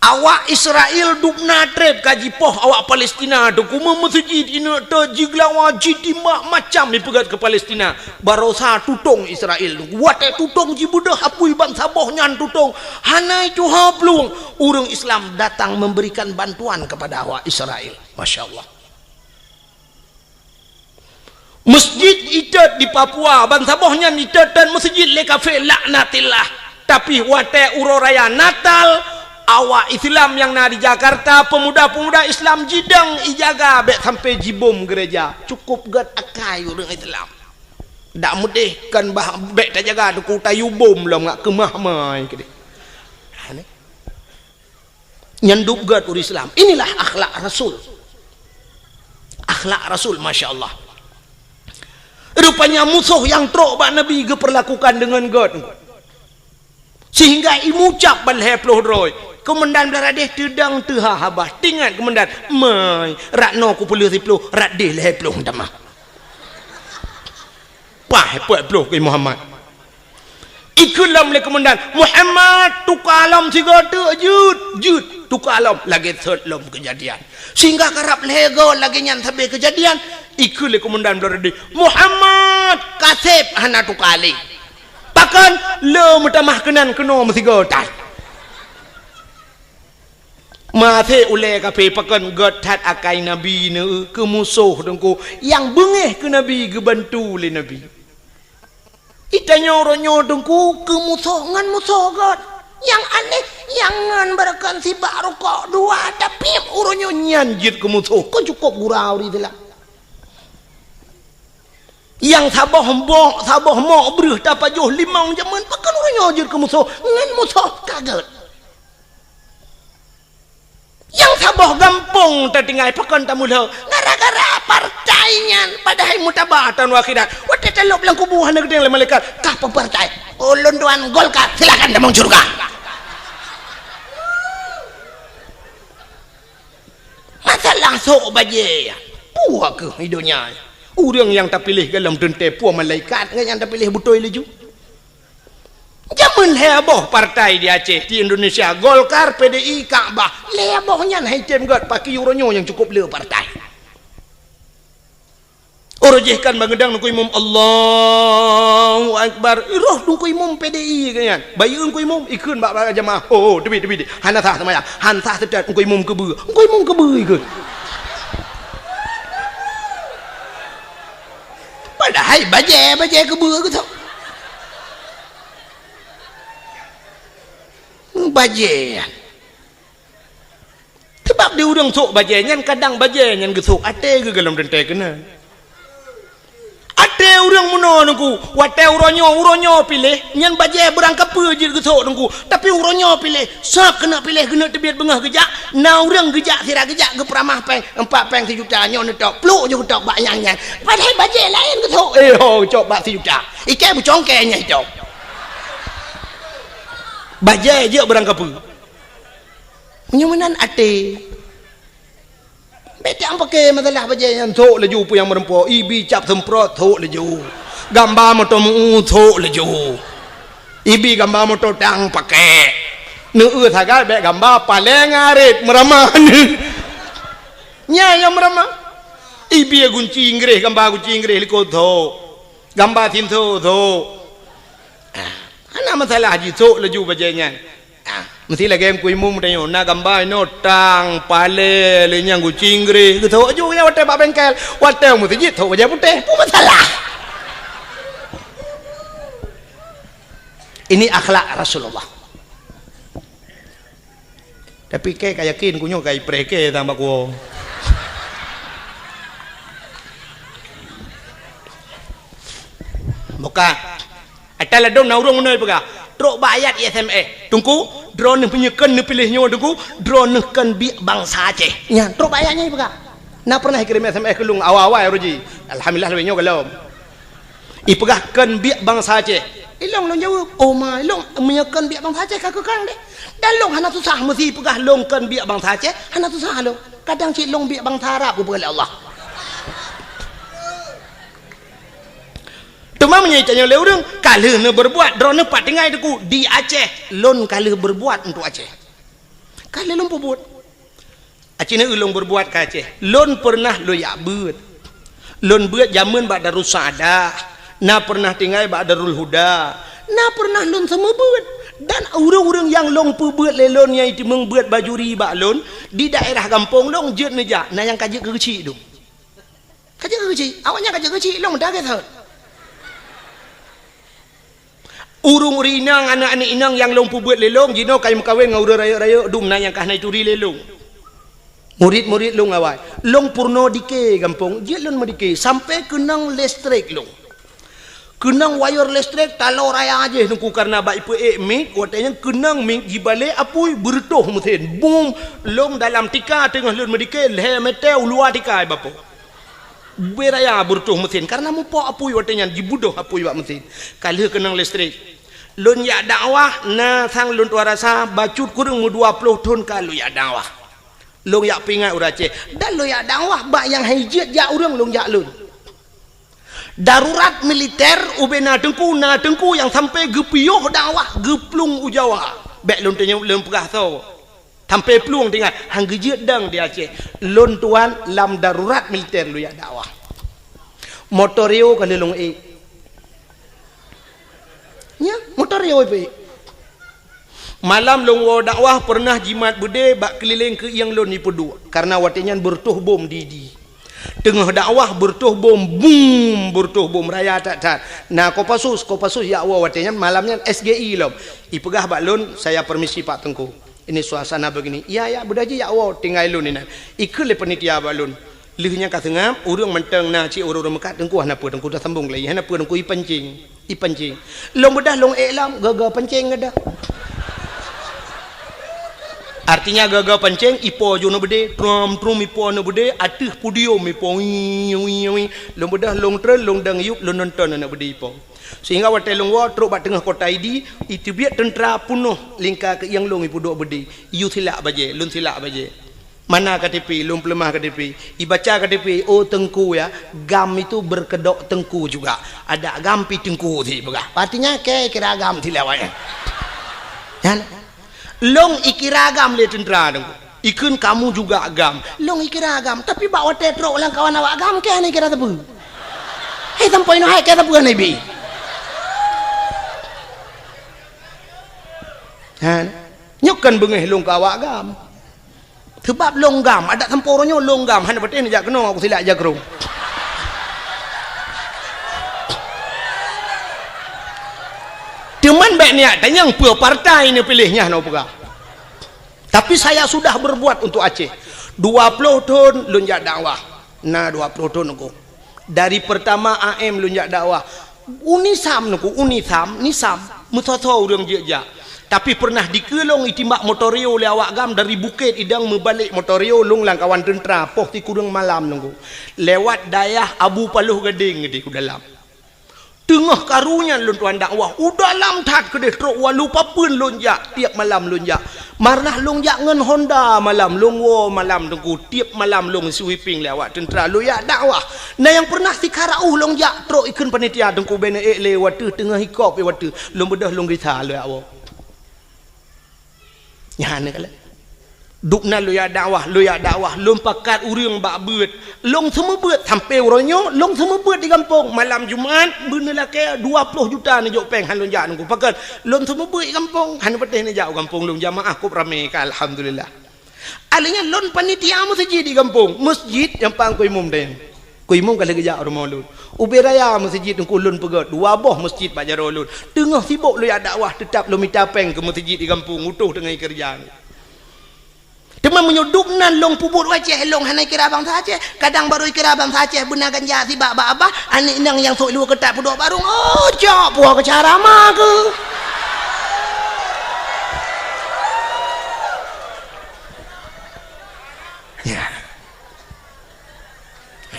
Awak Israel dubna treb ka jipoh awak Palestina tu, kumeung meuseujid ineuk teuk jigeulawa, jitimbak macam ipeugét keu Palestina. Barosa tutong Israel tu. Watée tutong jibeudôh apui bansaboh nyan tutong, hana tuha plueng. Ureuëng Islam datang memberikan bantuan kepada awak Israel. Masya Allah. Masjid itot di Papua, bansaboh nyan itot-tot masjid lé kafé, laknatillah. Tapi watée uroe raya Natal, awak Islam nyang na di Jakarta, pemuda-pemuda Islam jidong ijaga bék sampai jibom gereja. Cukup gét akai ureuëng Islam. Dak meudeh kan bah bék tajaga teungku tayue bom lom ngak keumah mai keudeh. Ha, ni. Nyan dub gét ureuëng Islam. Inilah akhlak Rasul. Akhlak Rasul, masya Allah. Rupanya musoh nyang trok bak Nabi geupeurlakukan deungon gét. Sehingga imucab ban lhée ploh droe. Keumandan Blaradéh teudong teuha haba. Tingat keumandan, "Mai, rot noe kupeulheueh siploh, rot déh lhée ploh tamah." Pah, peuet ploh keu Muhammad. Ikheun lom lé keumandan, "Muhammad, tuka lom sigoe teuk jeuet, jeuet, tuka lom." Lagée sot lom keujadian. Sehingga karab lhée goe lagée nyan sabe keujadian, ikheun lé keumandan Blaradéh, "Muhammad, kaseb hana tuka lé." Pakon? Le meutamah keunan keunoe meusigoe that. Maté ulée kaphé pakon gét that akai Nabi neu keu musoh Teungku nyang beungéh keu Nabi geubantu lé Nabi. Itanyoe uroe nyoe Teungku keu musoh ngon musoh gét. Nyang aneh, nyang ngon beureukan sibak rukok dua tapi uroe nyoe nyan jeuet keu musoh. Kon cukôp gura ureuëng Islam. Nyang saboh mbok, saboh mok breueh tapajoh limong jameun, pakon uroe nyoe jeuet keu musoh ngon musoh ka gét. Nyang saboh gampông tatinggai pakon tamulo gara-gara partai nyan padahai mutaba taun akhirat. Watée talop lam kubu hana geudeng lé malaikat, "Kah peue partai?" "Ulôn tuan Golkar." "Silakan tamong syurga." Masalah sok bajée nyan, puah keuh i donya nyan. Ureuëng nyang tapiléh gohlom teuntée puah malaikat ngon nyang tapiléh beutôi laju. Jameun lhée boh partai di Aceh, di Indonesia, Golkar, P D I, Kakbah. Lhée boh nyan hai tem gét paki uroe nyoe nyang cukôp le partai. Uroe jih kan bangeudang Teungku Imum, "Allahu Akbar." Roh Teungku Imum P D I kan nyan. Bayeue Teungku Imum ikheun bak, bak jamaah. "Oh, oh, teubiet, teubiet. Hana sah seumayang. Han sah seutôt Teungku Imum keubeue." Teungku Imum keubeue ikheun. Padahai bajée, bajée keubeue geutok. Bajée. Sabab di ureuëng sôk bajée nyan kadang bajée nyan geusôk até geuh gohlom teuntée keunan. Até ureuëng meunoe Teungku, watée uroe nyoe, uroe nyoe piléh, nyan bajée beurangkapeue jeuet geusôk Teungku. Tapi uroe nyoe piléh, soe keuneuk piléh keuneuk teubiet beungoh geujak, na ureuëng geujak sira geujak geupeuramah péng, empat péng sijuta nyoe neutôk, pluek jeuet geutôk bak nyang nyan. Padahai bajée laén geusôk, eh ho, cok bak sijuta. Iké beucongkée nyang itôk. Bajée jeuet beurangkapeue. Meunyoe meunan até. Bék tang paké masalah bajée nyan, sôk laju peue nyang meureumpok, ibi cap seumprot, sôk laju. Gamba moto meu, sôk laju. Ibi gamba moto tang paké. Neueu sagai bék gamba paleng arit meuramah. Nyan nyang meuramah. Ibi gunci Inggréh, gamba gunci Inggréh likot, sôk. Gamba sinso, sôk. Ah, hana masalah jisôk laju bajée nyan. Ah, meusti lagée Teungku Imum tanyoe, na gamba inoe tang, palée, lé nyang gunci Inggréh, geusôk laju nyan watée bak bengkel, watée meuseujid sôk bajée putéh, peue masalah? Ini akhlak Rasulullah. Tapi kée ka yakin, ku nyoe ka ipreh kée tambah kuwoe. Buka. Ata ladom na ureuëng meunoe peugah, trok bak ayat S M S. Teungku, droeneuh meunyoe kon neupiléh nyoe Teungku, droeneuh kon biek bansa Aceh. Nyan, trok bak ayat nyan peugah. Na pernah ikirém S M S keu lôn awai-awai uroe jih. Alhamdulillah lagée nyoe gohlom. Ipeugah kon biek bansa Aceh. Ilong lôn jaweueb, "Oh ma, ilong meunyoe kon biek bansa Aceh ka keu kang deh." Dan lôn hana susah meusi peugah lôn kon biek bansa Aceh, hana susah lôn. Kadang cit lôn biek bansa Arab geupeugah lé Allah. Teuma meunyoe itanyoe lé ureuëng, ka lheueh neubeurbuat, droeneuh pat tinggai Teungku, di Aceh, lôn ka lheueh beurbuat untuk Aceh. Ka lheueh lôn peubuet. Aci neu lôn beurbuat ka Aceh. Lôn peureunah lôn jak beuet. Lôn beuet jameun bak Darussaada, na peureunah tinggai bak Darul Huda, na peureunah lôn seumeubeuet. Dan ureuëng-ureuëng nyang lôn peubeuet lé lôn nyang itimeung beuet bajuri bak lôn, di daerah gampông lôn jeuet neujak, na nyang ka jeuet keu geuchik dum. Ka jeuet keu geuchik, awaknyan ka jeuet keu geuchik, lôn meudagai saut. Ureuëng-ureuëng inong, aneuëk-aneuëk inong nyang lôn peubeuet lé lôn, jinoe ka meukawen ngon ureuëng rayeuk-rayeuk dum na nyang ka hana ituri lé lôn. Murit-murit lôn awai. Lôn peurunoe dike gampông, jeuet lôn meudike, sampoe keunong listrik lôn. Keunong wayeur listrik taloe raya jih Teungku, kareuna bak ipeuék miet, watée nyan keunong miet jibalek apui, beureutoh meusen. Bum! Lôn dalam tika teungoh lôn meudike, lhée meter u luwa tika ibapoe. Ubé raya beureutoh meusén, kareuna mupok apui watée nyan, jibeudôh apui bak meusén. Ka lheueh keunong listrik. Lôn jak dakwah, na sang lôn tuan rasa bacut kureueng meudua ploh thon ka lôn jak dakwah. Lôn jak peuingat ureuëng Aceh, dan lôn jak dakwah bak nyang han jeuet jak ureuëng lôn jak lôn. Darurat militer ubé na teungku, na teungku nyang sampai geupiôh dakwah geuplueng u Jawa. Bék lôn teunyeb lôn peugah soe. Sampai plueng teuingat, han geujeuet dong di Aceh. Lôn tuan lam darurat militer lôn jak dakwah. Motor Rio ka lheueh lôn ék. Nya, motor Rio ipeuék. Malam lôn woe dakwah peureunah jimat beudé bak keulileng keuieng lôn ipeuduek, kareuna watée nyan beureutoh bom di-di. Teungoh dakwah beureutoh bom, bum, beureutoh bom raya that-that. Na Kopassus, Kopassus jak woe watée nyan, malam nyan S G I lom. Ipeugah bak lôn, "Saya permisi Pak Teungku. Ini suasana begini." "Iya, ya, beudôh jih jak woe, tinggai lôn inan." Ikheun lé panitia bak lôn. Lheueh nyan ka seungab, ureuëng mantong na cit ureuëng-ureuëng meukat, "Teungku hana peue, Teungku taseubông lé, hana peue, Teungku ipancing." Ipancing. Lôn beudôh lôn ék lom, gaga pancing geudah. Artinya gaga pancing, ipo ju aneuk beudé, trom-trom ipo aneuk beudé, ateueh podium ipo, wii, wii, wii. Lôn beudôh lôn treun, lôn dong yup, lôn nonton aneuk beudé ipo. Sehingga watée lôn woe trok bak teungoh kota Idi, iteubiet teuntra peunoh lingka keuieng lôn ipeuduek beudé. Iyue silak bajée, lôn silak bajée. Mana K T P, lôn peuleumah K T P. Ibaca K T P, "Oh Teungku ya, GAM itu berkedok Teungku juga. Ada GAM pi Teungku," si peugah. Artinya, kira GAM si lewat. Kan? Lôn ikira GAM lé teuntra Teungku. Ikheun, "Kamu juga GAM." Lôn ikira GAM, tapi bak watée trok lam kawan awak GAM, keu hana ikira sapeue. Hei, sampoe inoe hai keu sapeue hana ibi. Ha? Nyoe kan beungéh lôn keu awak GAM. Seubab lôn GAM, adak sampoe uroe nyoe lôn GAM, hana patéh neujak keunoe, aku silak jak keu rhung. Teuma bék niat tanyong peue partai neupiléh nyan, hana peugah. Tapi saya sudah berbuat untuk Aceh. Dua ploh thon lôn jak dakwah. Na dua ploh thon aku. Dari pertama A M lôn jak dakwah. UNISAM Teungku, UNISAM, NISAM, meusoe-soe ureuëng jeuet jak. Tapi peureunah dikeue lôn itimbak motor Rio lé awak GAM dari Bukét Idong meubalek motor Rio lôn lam kawan teuntra poh sikureueng malam Teungku. Lewat dayah Abu Paloh Gadeng di u dalam. Teungoh karu nyan lôn tuan dakwah, u dalam that keudeh trok walu papeuen lôn jak, tiep malam lôn jak. Malah lôn jak ngon honda malam, lôn woe malam Teungku, tiep malam lôn sweeping lé awak teuntra, lôn jak dakwah. Na nyang peureunah sikara uh lôn jak trok ikheun panitia Teungku, bèk neuék lé watèe teungoh ikop watèe, lôn beudôh lôn gisa lôn jak woe. Nyan keuh lé. Dubna lôn jak dakwah, lôn jak dakwah, lôn pakat ureueng bak beuet. Lôn seumeubeuet sampoe uroe nyoe, lôn seumeubeuet di gampông. Malam Jumat, beuneulakèe dua ploh juta neujok pèng han lôn jak Teungku. Pakon? Lôn seumeubeuet di gampông, han patéh neujak u gampông lôn, jamaah kôp ramè ka, alhamdulillah. Alèh nyan lôn panitia meuseujid di gampông, meuseujid nyang pang keu imum dayang. Keu imum ka lheueh geujak u rumoh lôn. Ubé raya meuseujid Teungku lôn peugöt, dua boh meuseujid bak jaroe lôn. Teungoh sibok lôn jak dakwah, teutab lôn mita pèng keu meuseujid di gampông, utoh teungoh ikeureuja. Teuma meunyoe dubnan lôn peubuet u Aceh, lôn hana ikira bansa Aceh. Kadang barô ikira bansa Aceh beuna ganja sibak bak abah, aneuk inong nyang sôk luweue keutat peuduek barông. Oh, cok puwoe keu cara ma keuh. Ya.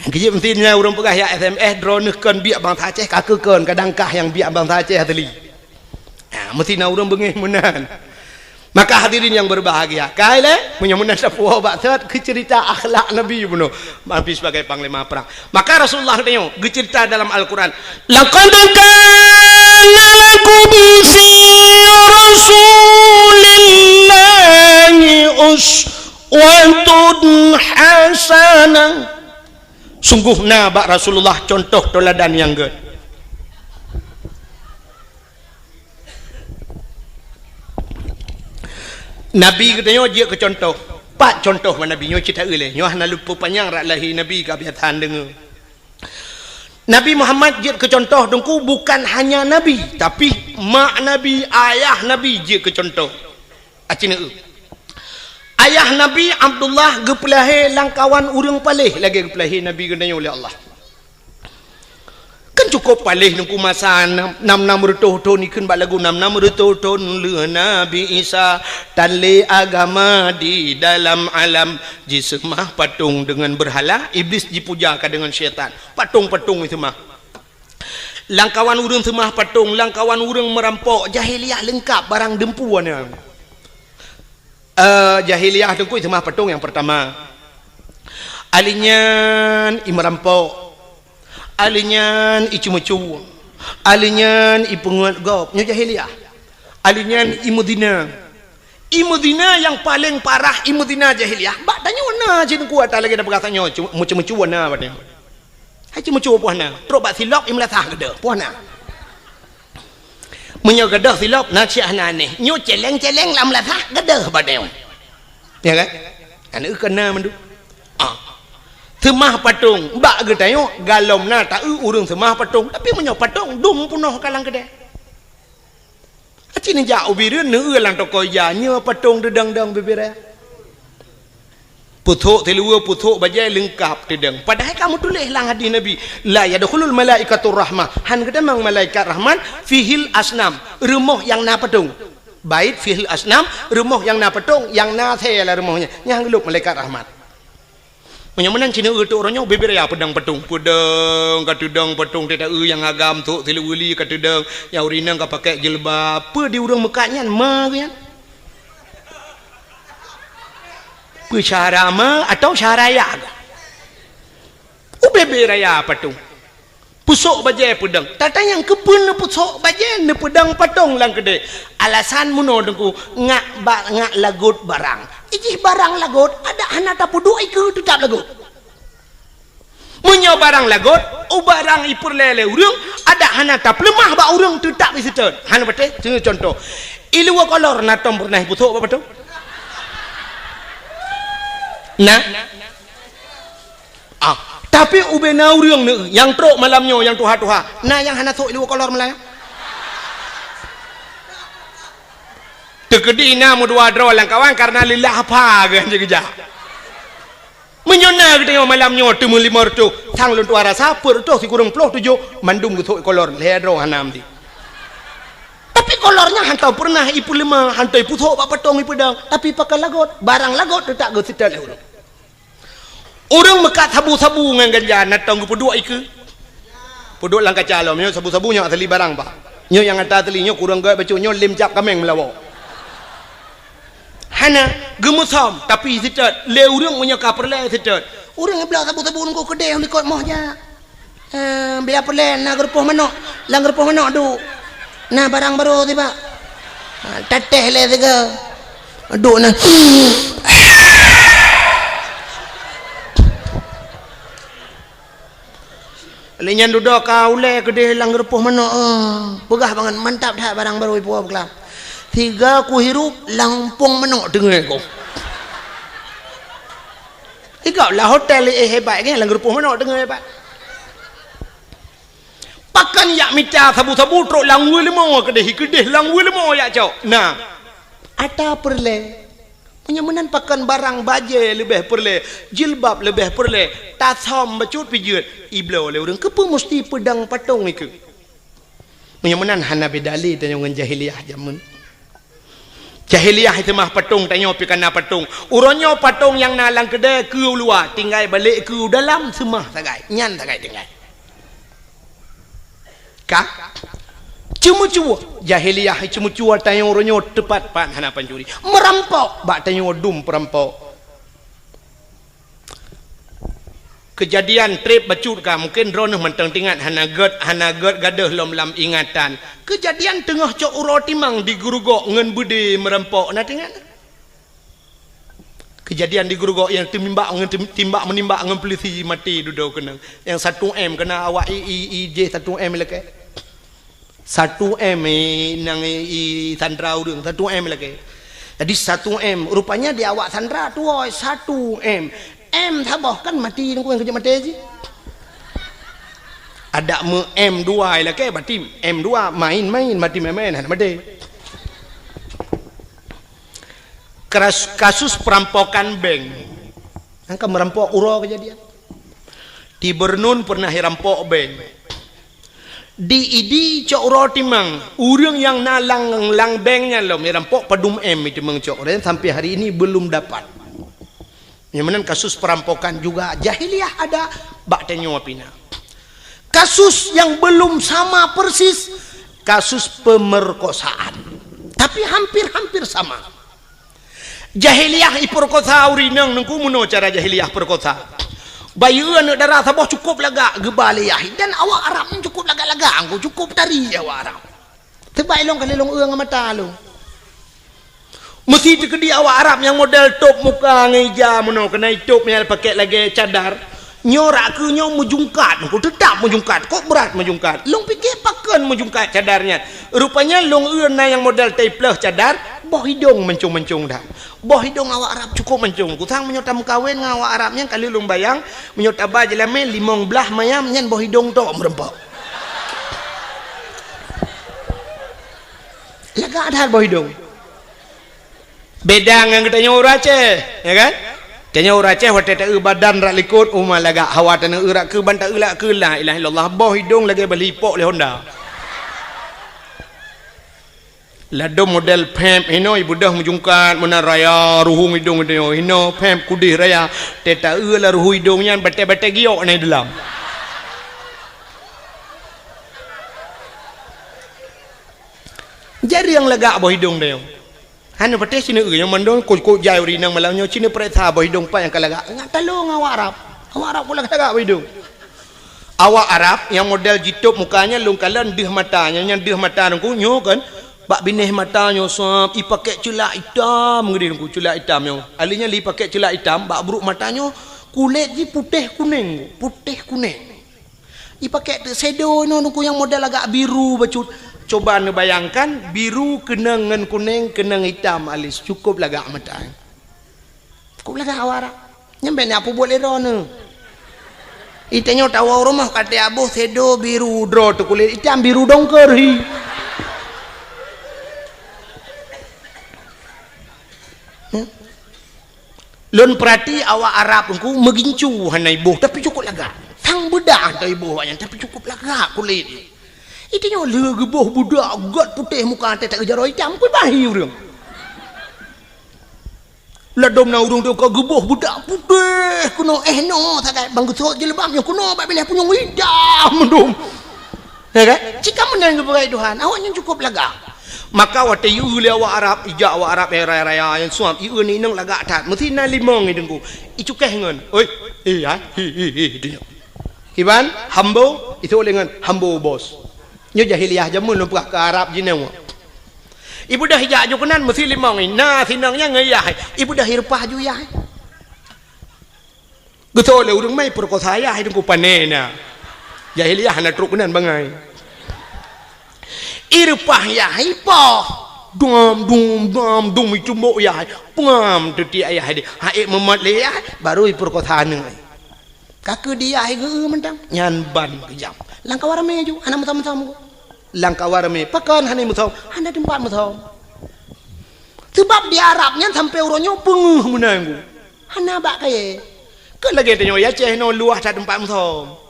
Geujeuet meusti nyan ureueng peugah, "Ya S M S, droeneuh kon biek bansa Aceh, ka keuh kon, kadang kah nyang biek bansa Aceh asli." Ha, meusti na ureueng beungéh meunan. Maka hadirin yang berbahagia, kai lé, meunyoe meunan sapeue bak thot keu ceurita akhlak Nabi bunoe, Nabi sebagai panglima perang. Maka Rasulullah geutanyoe geuceurita dalam Al-Quran, "Laqad kana lakum fi Rasulillahi us- watun hasanah." Sunggoh na bak Rasulullah cuntoh teuladan nyang gèt. Nabi geutanyoe jeuet keu cuntoh. Pat cuntoh bak Nabi nyoe cit taeu lé. Nyoe hana lôn peupanyang rot lahé Nabi ka biasa deungö. Nabi Muhammad jeuet keu cuntoh Teungku bukan hanya Nabi, tapi mak Nabi, ayah Nabi jeuet keu cuntoh. Aci neu. Ayah Nabi Abdullah geupeulahé lam kawan ureueng paléh lagèe geupeulahé Nabi geutanyoe lé Allah. Keu Cukup paléh Teungku masa nam, nam, nam reutôh thon, ikheun bak lagu nam, nam reutôh thon lheueh Nabi Isa, tan lé agama di dalam alam, jiseumah patong deungon beurhala, Iblis jipuja ka deungon syaitan. Patong-patong jiseumah. Lamkawan ureuëng seumah patong, lamkawan ureuëng meurampok, jahiliyah leungkab barang deumpu nyan. Eh, jahiliyah Teungku seumah patong nyang peurtama. Ahli nyan i meurampok. Ahli nyan i ceumeucue. Ahli nyan i peungeut gob. Nyoe jahiliyah. Ahli nyan i meuzina. I meuzina nyang paleng parah, i meuzina jahiliyah. Bak tanyoe na cit Teungku ata lagée na peugah tanyoe, cu-, meuceumeucue na bak tanyoe. Hai ceumeucue poh na. Trok bak silop i meulasah gadôh, poh na. Meunyoe gadôh silop na cit hana aneh. Nyoe celeng-celeng lam meulasah gadôh bak tanyoe. Ya kan? Aneuk keu na mandum. Ah. Seumah patong, bak geutanyoe galom na taeu ureuëng seumah patong, tapi meunyoe patong dum peunoh ka lam keudè. Aci neujak u Bireuen neueu lam toko ija, nyoe patong teudong-dong bibiraya. Pusok siluweue, pusok bajée leungkab teudong. Padahai ka meutuléh lam hadis Nabi, "La yadkhulul malaikatur rahmah." Han geutamong malaikat rahmat, "Fihil asnam." Rumoh nyang na patong. Bait fihil asnam, rumoh nyang na patong, nyang na asée lam rumoh nyan. Nyan han geulôp malaikat rahmat. Meunyoe meunan cit neueu teuh uroe nyoe, bibiraya peudong patong. Peudong, ka teudong patong, teuta eu nyang agam, sôk siluweue li ka teudong, nyang ureuëng inong ka pakai jilbab. Peue di ureuëng meukat nyan, ma geuh nyan? Peue syara ma atau syara ya geuh? Ubé-bé raya patong. Pusok bajée peudong. Tata nyang keupeue neupusok bajée neupeudong patong lam keudè. Alasan meunoe Teungku, ngak ba-, ngak lagot barang. Ijih barang lagot, adak hana tapeuduek ikeue teutap lagot. Meunyoe barang lagot, u barang ipeureulée lé ureuëng, adak hana tapeuleumah bak ureuëng teutap iseutôt. Hana patéh, contoh. Iluwa kolor na tom peureunah ipusok bak patong? Na? Ah, tapi ubé na ureuëng neu nyang trok malam nyoe nyang tuha-tuha, na nyang hana sôk iluwa kolor malam nyan? Teukeudi na meudua droe lam kawan karena lillah apa geuh jih geujak. Meunyoe na geutanyoe malam nyoe teumeulimong reutôh, sang lôn tuha rasa peuet reutôh sikureueng ploh tujoh mandum geusôk ikolor lhée droe hana meuti. Tapi kolor nyan hantom peureunah ipeuleumah, hantom ipusok bak patong ipeudong, tapi pakon lagot, barang lagot teutap geuseutôt lé ureuëng. Ureuëng meukat sabu-sabu ngon ganja na tom geupeuduek ikeue. Peuduek lam kaca lom, nyoe sabu-sabu nyoe asli barang, Pak. Nyoe nyang ata asli, nyoe kureueng gét bacut, nyoe lem cap kaméng meulawa. Hana, geumeusom, tapi seutôt, lé ureuëng meunyoe ka peureulée seutôt. Ureuëng bloe sabu-sabu nunggu keudeh likot moh jak. Eh, bila peureulée na geurupoh manok, lam geurupoh manok duek. Na barang barô sibak. Ha, tatéh lé sigoe. Duek na. Lé nyan dudoe ka ulée keudeh lam geurupoh manok, oh. Peugah bangat, mantap that barang barô ipuwoe beuklaam. Sigoe kuhirup lam umpung manok teungoh ko. Sigoe lam hotel, eh, hebat kan, lam geurupoh manok teungoh hebat. Pakon jak mita sabu-sabu trok lam weue leumô keudeh, keudeh lam weue leumô jak cok. Nah, ata peureulée. Meunyoe meunan pakon barang bajée leubeh peureulée, jilbab leubeh peureulée, tasöm bacut pih jeuet, ibloe lé ureuëng, keupeue musti peudong patong ikeue? Meunyoe meunan hana beda lé tanyoe ngon jahiliyah jameun. Jahiliyah seumah patong, tanyoe pih kana patong. Uroe nyoe patong nyang na lam keudée keu u luwa, tinggai balek keu u dalam seumah sagai, nyan sagai tinggai. Ka? Ceumeucue. Jahiliyah ceumeucue tanyoe uroe nyoe teupat-pat hana pancuri. Meurampok bak tanyoe dum peurampok. Keujadian treb bacut ka, mungken droeneuh mantong teuingat, hana gét, hana gét gadôh lom lam ingatan. Keujadian teungoh cok uroe timang di Geurugok ngon beudé meurampok, na teuingat? Keujadian di Geurugok nyang teumimbak ngon tem-, timbak meunimbak ngon peulisi maté dudoe keunong. Nyang satu M keuna awak i, i, i jih satu M lakée. Satu M, eh, nyang i, i sandra ureuëng, satu M lakée. Jadi satu M, rupanya di awak sandra tuwoe satu M. M saboh kan maté, nyan keuh nyang keujeuet maté jih. Adak meu M dua lakée, berarti M dua main-main, maté main-main, hana maté. Keras-, kasus perampokan bank. Nyang ka meurampok uroe keujadian. Di Bernun pernah irampok bank. Di Idi cok uroe timang, ureuëng nyang na lam, lam bank nyan lom, ya rampok padum M itu meucok, dan sampai hari ini belum dapat. Nyang meunan kasus perampokan juga jahiliyah ada, bak tanyoe pih na. Kasus yang belum sama persis, kasus pemerkosaan. Tapi hampir-hampir sama. Jahiliyah ipeurkosa ureuëng inong, Teungku, meunoe cara jahiliyah peurkosa. Bayeue aneuëk dara saboh cukup lagak geuba lé yah, dan awak Arab nyan cukup lagak-lagak, Teungku, cukup tari awak Arab. Teubai lôn ka lôn eu ngon mata lôn. Meusi teukeudi awak Arab nyang model tôb muka ngon ija meunoe, keunan itôb nyang pakèk lagèe cadar. Nyoe rak keuh nyoe meujungkat, Teungku, teutap meujungkat, kok brat meujungkat. Lôn pike pakon meujungkat cadar nyan. Rupanya lôn eu na nyang model taipleuh cadar, boh idong mancong-mancong that. Boh idong awak Arab cukup mancong. Kusang meunyoe tameukawen ngon awak Arab nyan, ka lheueh lôn bayang, meunyoe taba jeulamé limong blaih mayam nyan boh idong tok meurumpok. Lagak that boh idong. Beda ngon geutanyoe ureuëng Aceh, ya kan? Tanyoe ureuëng Aceh watèe taeu badan rak likot, uma lagak, hawa taneuk eu rak keuh ban taeu rak keuh, la ilaha illallah, boh idong lagèe bali ipok lé honda. Ladom model pep hinoe, ibeudôh meujungkat meunan raya, ruhueng idong geutanyoe hinoe, pep kudeh raya, teuta eu lam ruhueng idong nyan batèe-batèe giok na i dalam. Jareueng lagak boh idong tanyoe. Hana patéh sineuk eu nyang mandum, kok-kok jai ureuëng inong malam nyoe, sineuk pareksa boh idong pat nyang ka lagak. Ngat talong awak Arab. Awak Arab pula lagak boh idong. Awak Arab nyang model jitôb muka nyan lôn kalon deuh mata, nyan, nyan deuh mata Teungku nyoe kan. Bak binéh mata nyoe sab, ipakèk ceulak itam, ngeudeh Teungku, ceulak itam nyoe. Ahli nyan lé ipakèk ceulak itam, bak brôk mata nyoe kulét jih putéh kunéng, putéh kunéng. Ipakèk teuk shadow inoe Teungku nyang model agak biru bacut. Coba neubayangkan, biru keunong ngon kunéng, keunong itam alis, cukup lagak mata. Cukup lagak awak Arab. Nyan bèk nyan peubuet lé droeneuh. Itanyoe tawoe rumoh ka teuaboh shadow biru droe teuh kulét itam biru dongker hi. Hmm? Lôn peurati awak Arab Teungku meugincu hana iboh, tapi cukup lagak. Sang beudah hana iboh awak nyan, tapi cukup lagak kulét. Itanyoe lheueh geuboh beudak göt putéh muka teuh, taeu jaroe itam, peue bahi ureuëng. Ladom na ureuëng teuka geuboh beudak putéh keunoe, eh, noe sagai bang geusot jilbab nyoe keunoe bak binéh punyueng itam mandum. Ya kan? Cit ka meunan geupeugah Tuhan, awak nyan cukup lagak. Maka watèe ieu lé awak Arab, ijak awak Arab nyang raya-raya nyang suam, ieu ni inong lagak that. Meusi na limong i Teungku. Icukéh ngon, "Oi, iya, hi, hi, hi," dunyok. Iban, "Hambo," itu lé ngon, "Hambo bos." Nyoe jahiliyah jameun lôn peugah keu Arab jinoe. Ibeudôh ijak ju keunan meusi limong i, na sinong nyan ngon yah. Ibeudôh ireupah ju yah. Geutôi lé ureuëng mai peurkosa yah, hai Teungku, pané na. Jahiliyah hana trok keunan bangai. Ireupah yah, ipoh. Dum, dum, dum, dum, itumbok yah. Pengam teutiek yah deh. Hai meumat lé yah, baru ipeurkosa aneuëk. Ka keu di yah geu mantong. Nyan ban keujam. Lam kawan ramé ju, hana meusom-som. Lam kawan ramé, pakon hana meusom? Hana teumpat meusom. Sebab di Arab nyan sampai uroe nyoe peungeuh meunan. Hana bak kayée. Kon lagée tanyoe i Aceh nyoe luwah that teumpat meusom.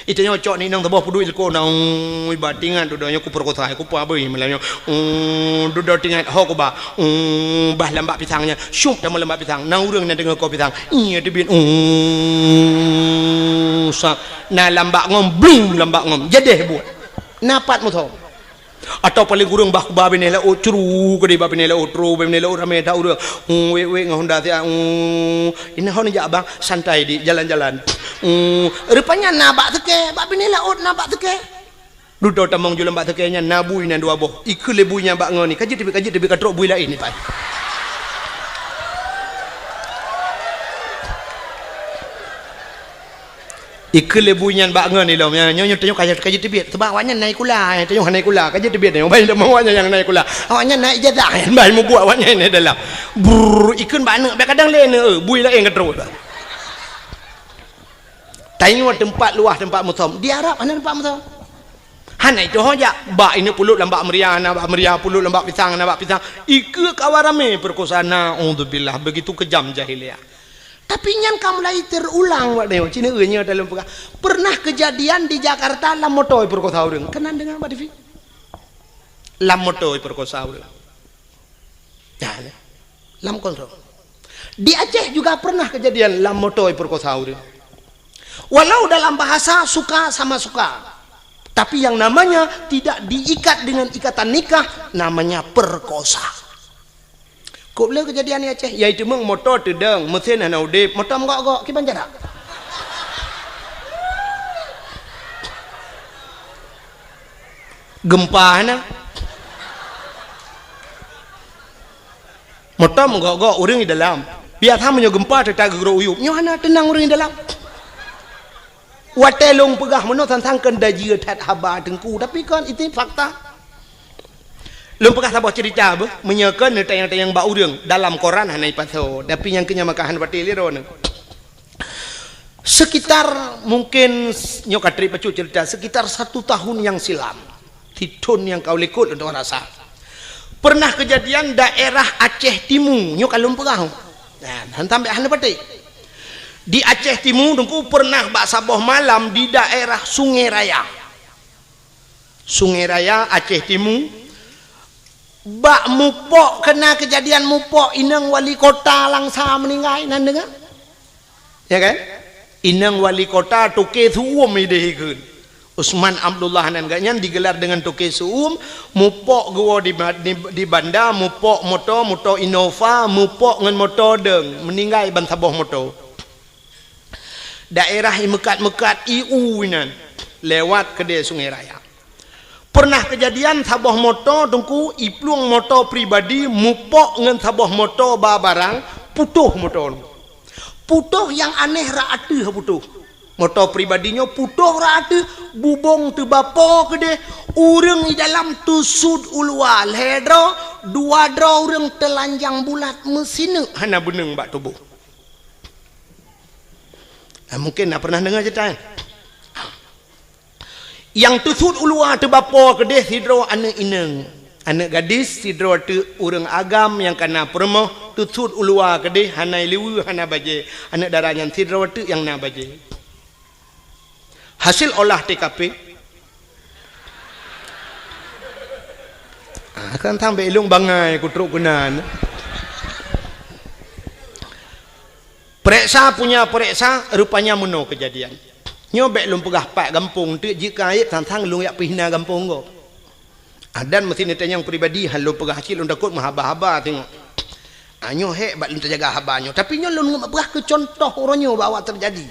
Itanyoe cok ni inong saboh peuduek ileko na, ui, ba tingat dudoe nyoe kupeurkosa, kupeue abui malam nyoe. Ui, dudoe tingat ho kuba. Ui, bah lambak pisang nyan. Syup tamong lambak pisang. Na ureuëng na deungoe ko pisang. Iya teubiet. Ui, sa. Na lambak ngom, blum lambak ngom. Jadeh buet. Na pat meusom. Atau paléng kureueng bah kuba binéh laôt, curu keudeh bah binéh laôt, tro bah binéh laôt, ramé that ureuëng. Hmm, wék-wék ngon honda siat, hmm, ini hon jak bang, santai di jalan-jalan. Hmm, rupanya na bak seukée, bak binéh laôt na bak seukée. Dudoe tamong ju lam bak seukée nyan, na bui nyan dua boh. Ikheun lé bui nyan bak ngon ni, ka jeuet teubiet, ka jeuet teubiet, ka trok bui laén ni pai. Ikheun lé bui nyan bak ngon ilom, nyoe, nyoe, nyoe tanyoe ka, ka jeuet teubiet. Sabab awaknyan na sikula, eh, tanyoe hana sikula, ka jeuet teubiet tanyoe. Bah tamong awaknyan nyang na sikula. Awaknyan na ijazah, bah mubuet awaknyan di dalam. Brrr, ikheun bak aneuk, bah kadang lé aneuk, eh, bui laén ka trok. Tanyoe teumpat luwah teumpat meusom. Di Arab hana teumpat meusom. Hana itu ho jak. Bak ineuk pulot lam bak meuria, na bak meuria, pulot lam bak pisang, na bak pisang. Ikheun kawan ramé peurkosa, naudzubillah, begitu kejam jahiliyah. Tapi nyan ka mulai terulang, Pak Neo. Cina nyoe dalam peugah. Pernah kejadian di Jakarta lam moto iperkosa ureuëng. Keunan deungoe bak T V. Lam moto iperkosa ureuëng. Nah, ni. Lam kontrol. Di Aceh juga pernah kejadian lam moto iperkosa ureuëng. Walau dalam bahasa suka sama suka, tapi yang namanya tidak diikat dengan ikatan nikah, namanya perkosa. Kok le kejadian di Aceh, yaitu meng moto teudong, mesin hana udeb, moto meugok-gok, kiban cara? Gempa hana. Moto meugok-gok ureuëng di dalam. Biasa meunyoe gempa teutak geugrok uyueb. Nyoe hana teunang ureuëng di dalam. Watée lôn peugah meunoe sang-sang keu dajie that haba teungku, tapi kon itu fakta. Lôn peugah saboh cerita beuh, meunyoe kon neutanyong-tanyong bak ureuëng dalam koran hana ipasoe, tapi nyang keu nyan maka hana patéh lé droeneuh. Sekitar mungkin nyoe ka trép bacut cerita, sekitar satu tahun yang silam, sithon nyang ka u likot untuk rasa. Pernah kejadian daerah Aceh Timu, nyoe ka lôn peugah. Nah, hantam bèk hana patéh. Di Aceh Timu teungku pernah bak saboh malam di daerah Sungai Raya. Sungai Raya, Aceh Timu. Bak mupok, kena kejadian mupok inong wali kota Langsa meninggai, nan deungoe? Ya kan? Inong wali kota Toke Su'um idéh ikheun. Usman Abdullah nan geuh nyan digelar dengan Toke Su'um, mupok geuwoe di, di, di banda, mupok moto, moto Innova, mupok ngon moto dong, meninggai ban saboh moto. Daerah i meukat-meukat i u inan, lewat keudè Sungai Raya. Pernah kejadian saboh moto teungku, iplueng moto pribadi mupok ngon saboh moto ba barang, putôh moto nyoe. Putôh nyang aneh rot ateueh putôh. Moto pribadi nyoe putôh rot ateueh, bubông teubapo keudeh, ureuëng i dalam teusut u luwa lhèe droe, dua droe ureuëng teulanjang bulat meusineuk hana beuneueng bak tuboh. Nah, mungkin na pernah deungoe cerita nyan. Nyang teusut u luwa teubapo keudeh sidroe aneuëk inong, aneuëk gadis sidroe teuk ureuëng agam nyang kana peurumoh, teusut u luwa keudeh hana liweue hana bajée, aneuëk dara nyan sidroe teuk nyang na bajée. Hasil olah T K P. Ah, kan sampai ilung bangai kutrok keunan. Pereksa punya pereksa, rupanya meunoe kejadian. Nyoe bèk lôn peugah pat gampông teuk, jeuet keu ayat sang-sang lôn jak peuhina gampông gob. Ah, dan meusti neutanyong pribadi, han lôn peugah cit lôn takot meuhaba-haba teungoh. Ah, nyoe hék bak lôn teujaga haba nyoe. Tapi nyoe lôn peugah keu contoh uroe nyoe bahwa teujadi.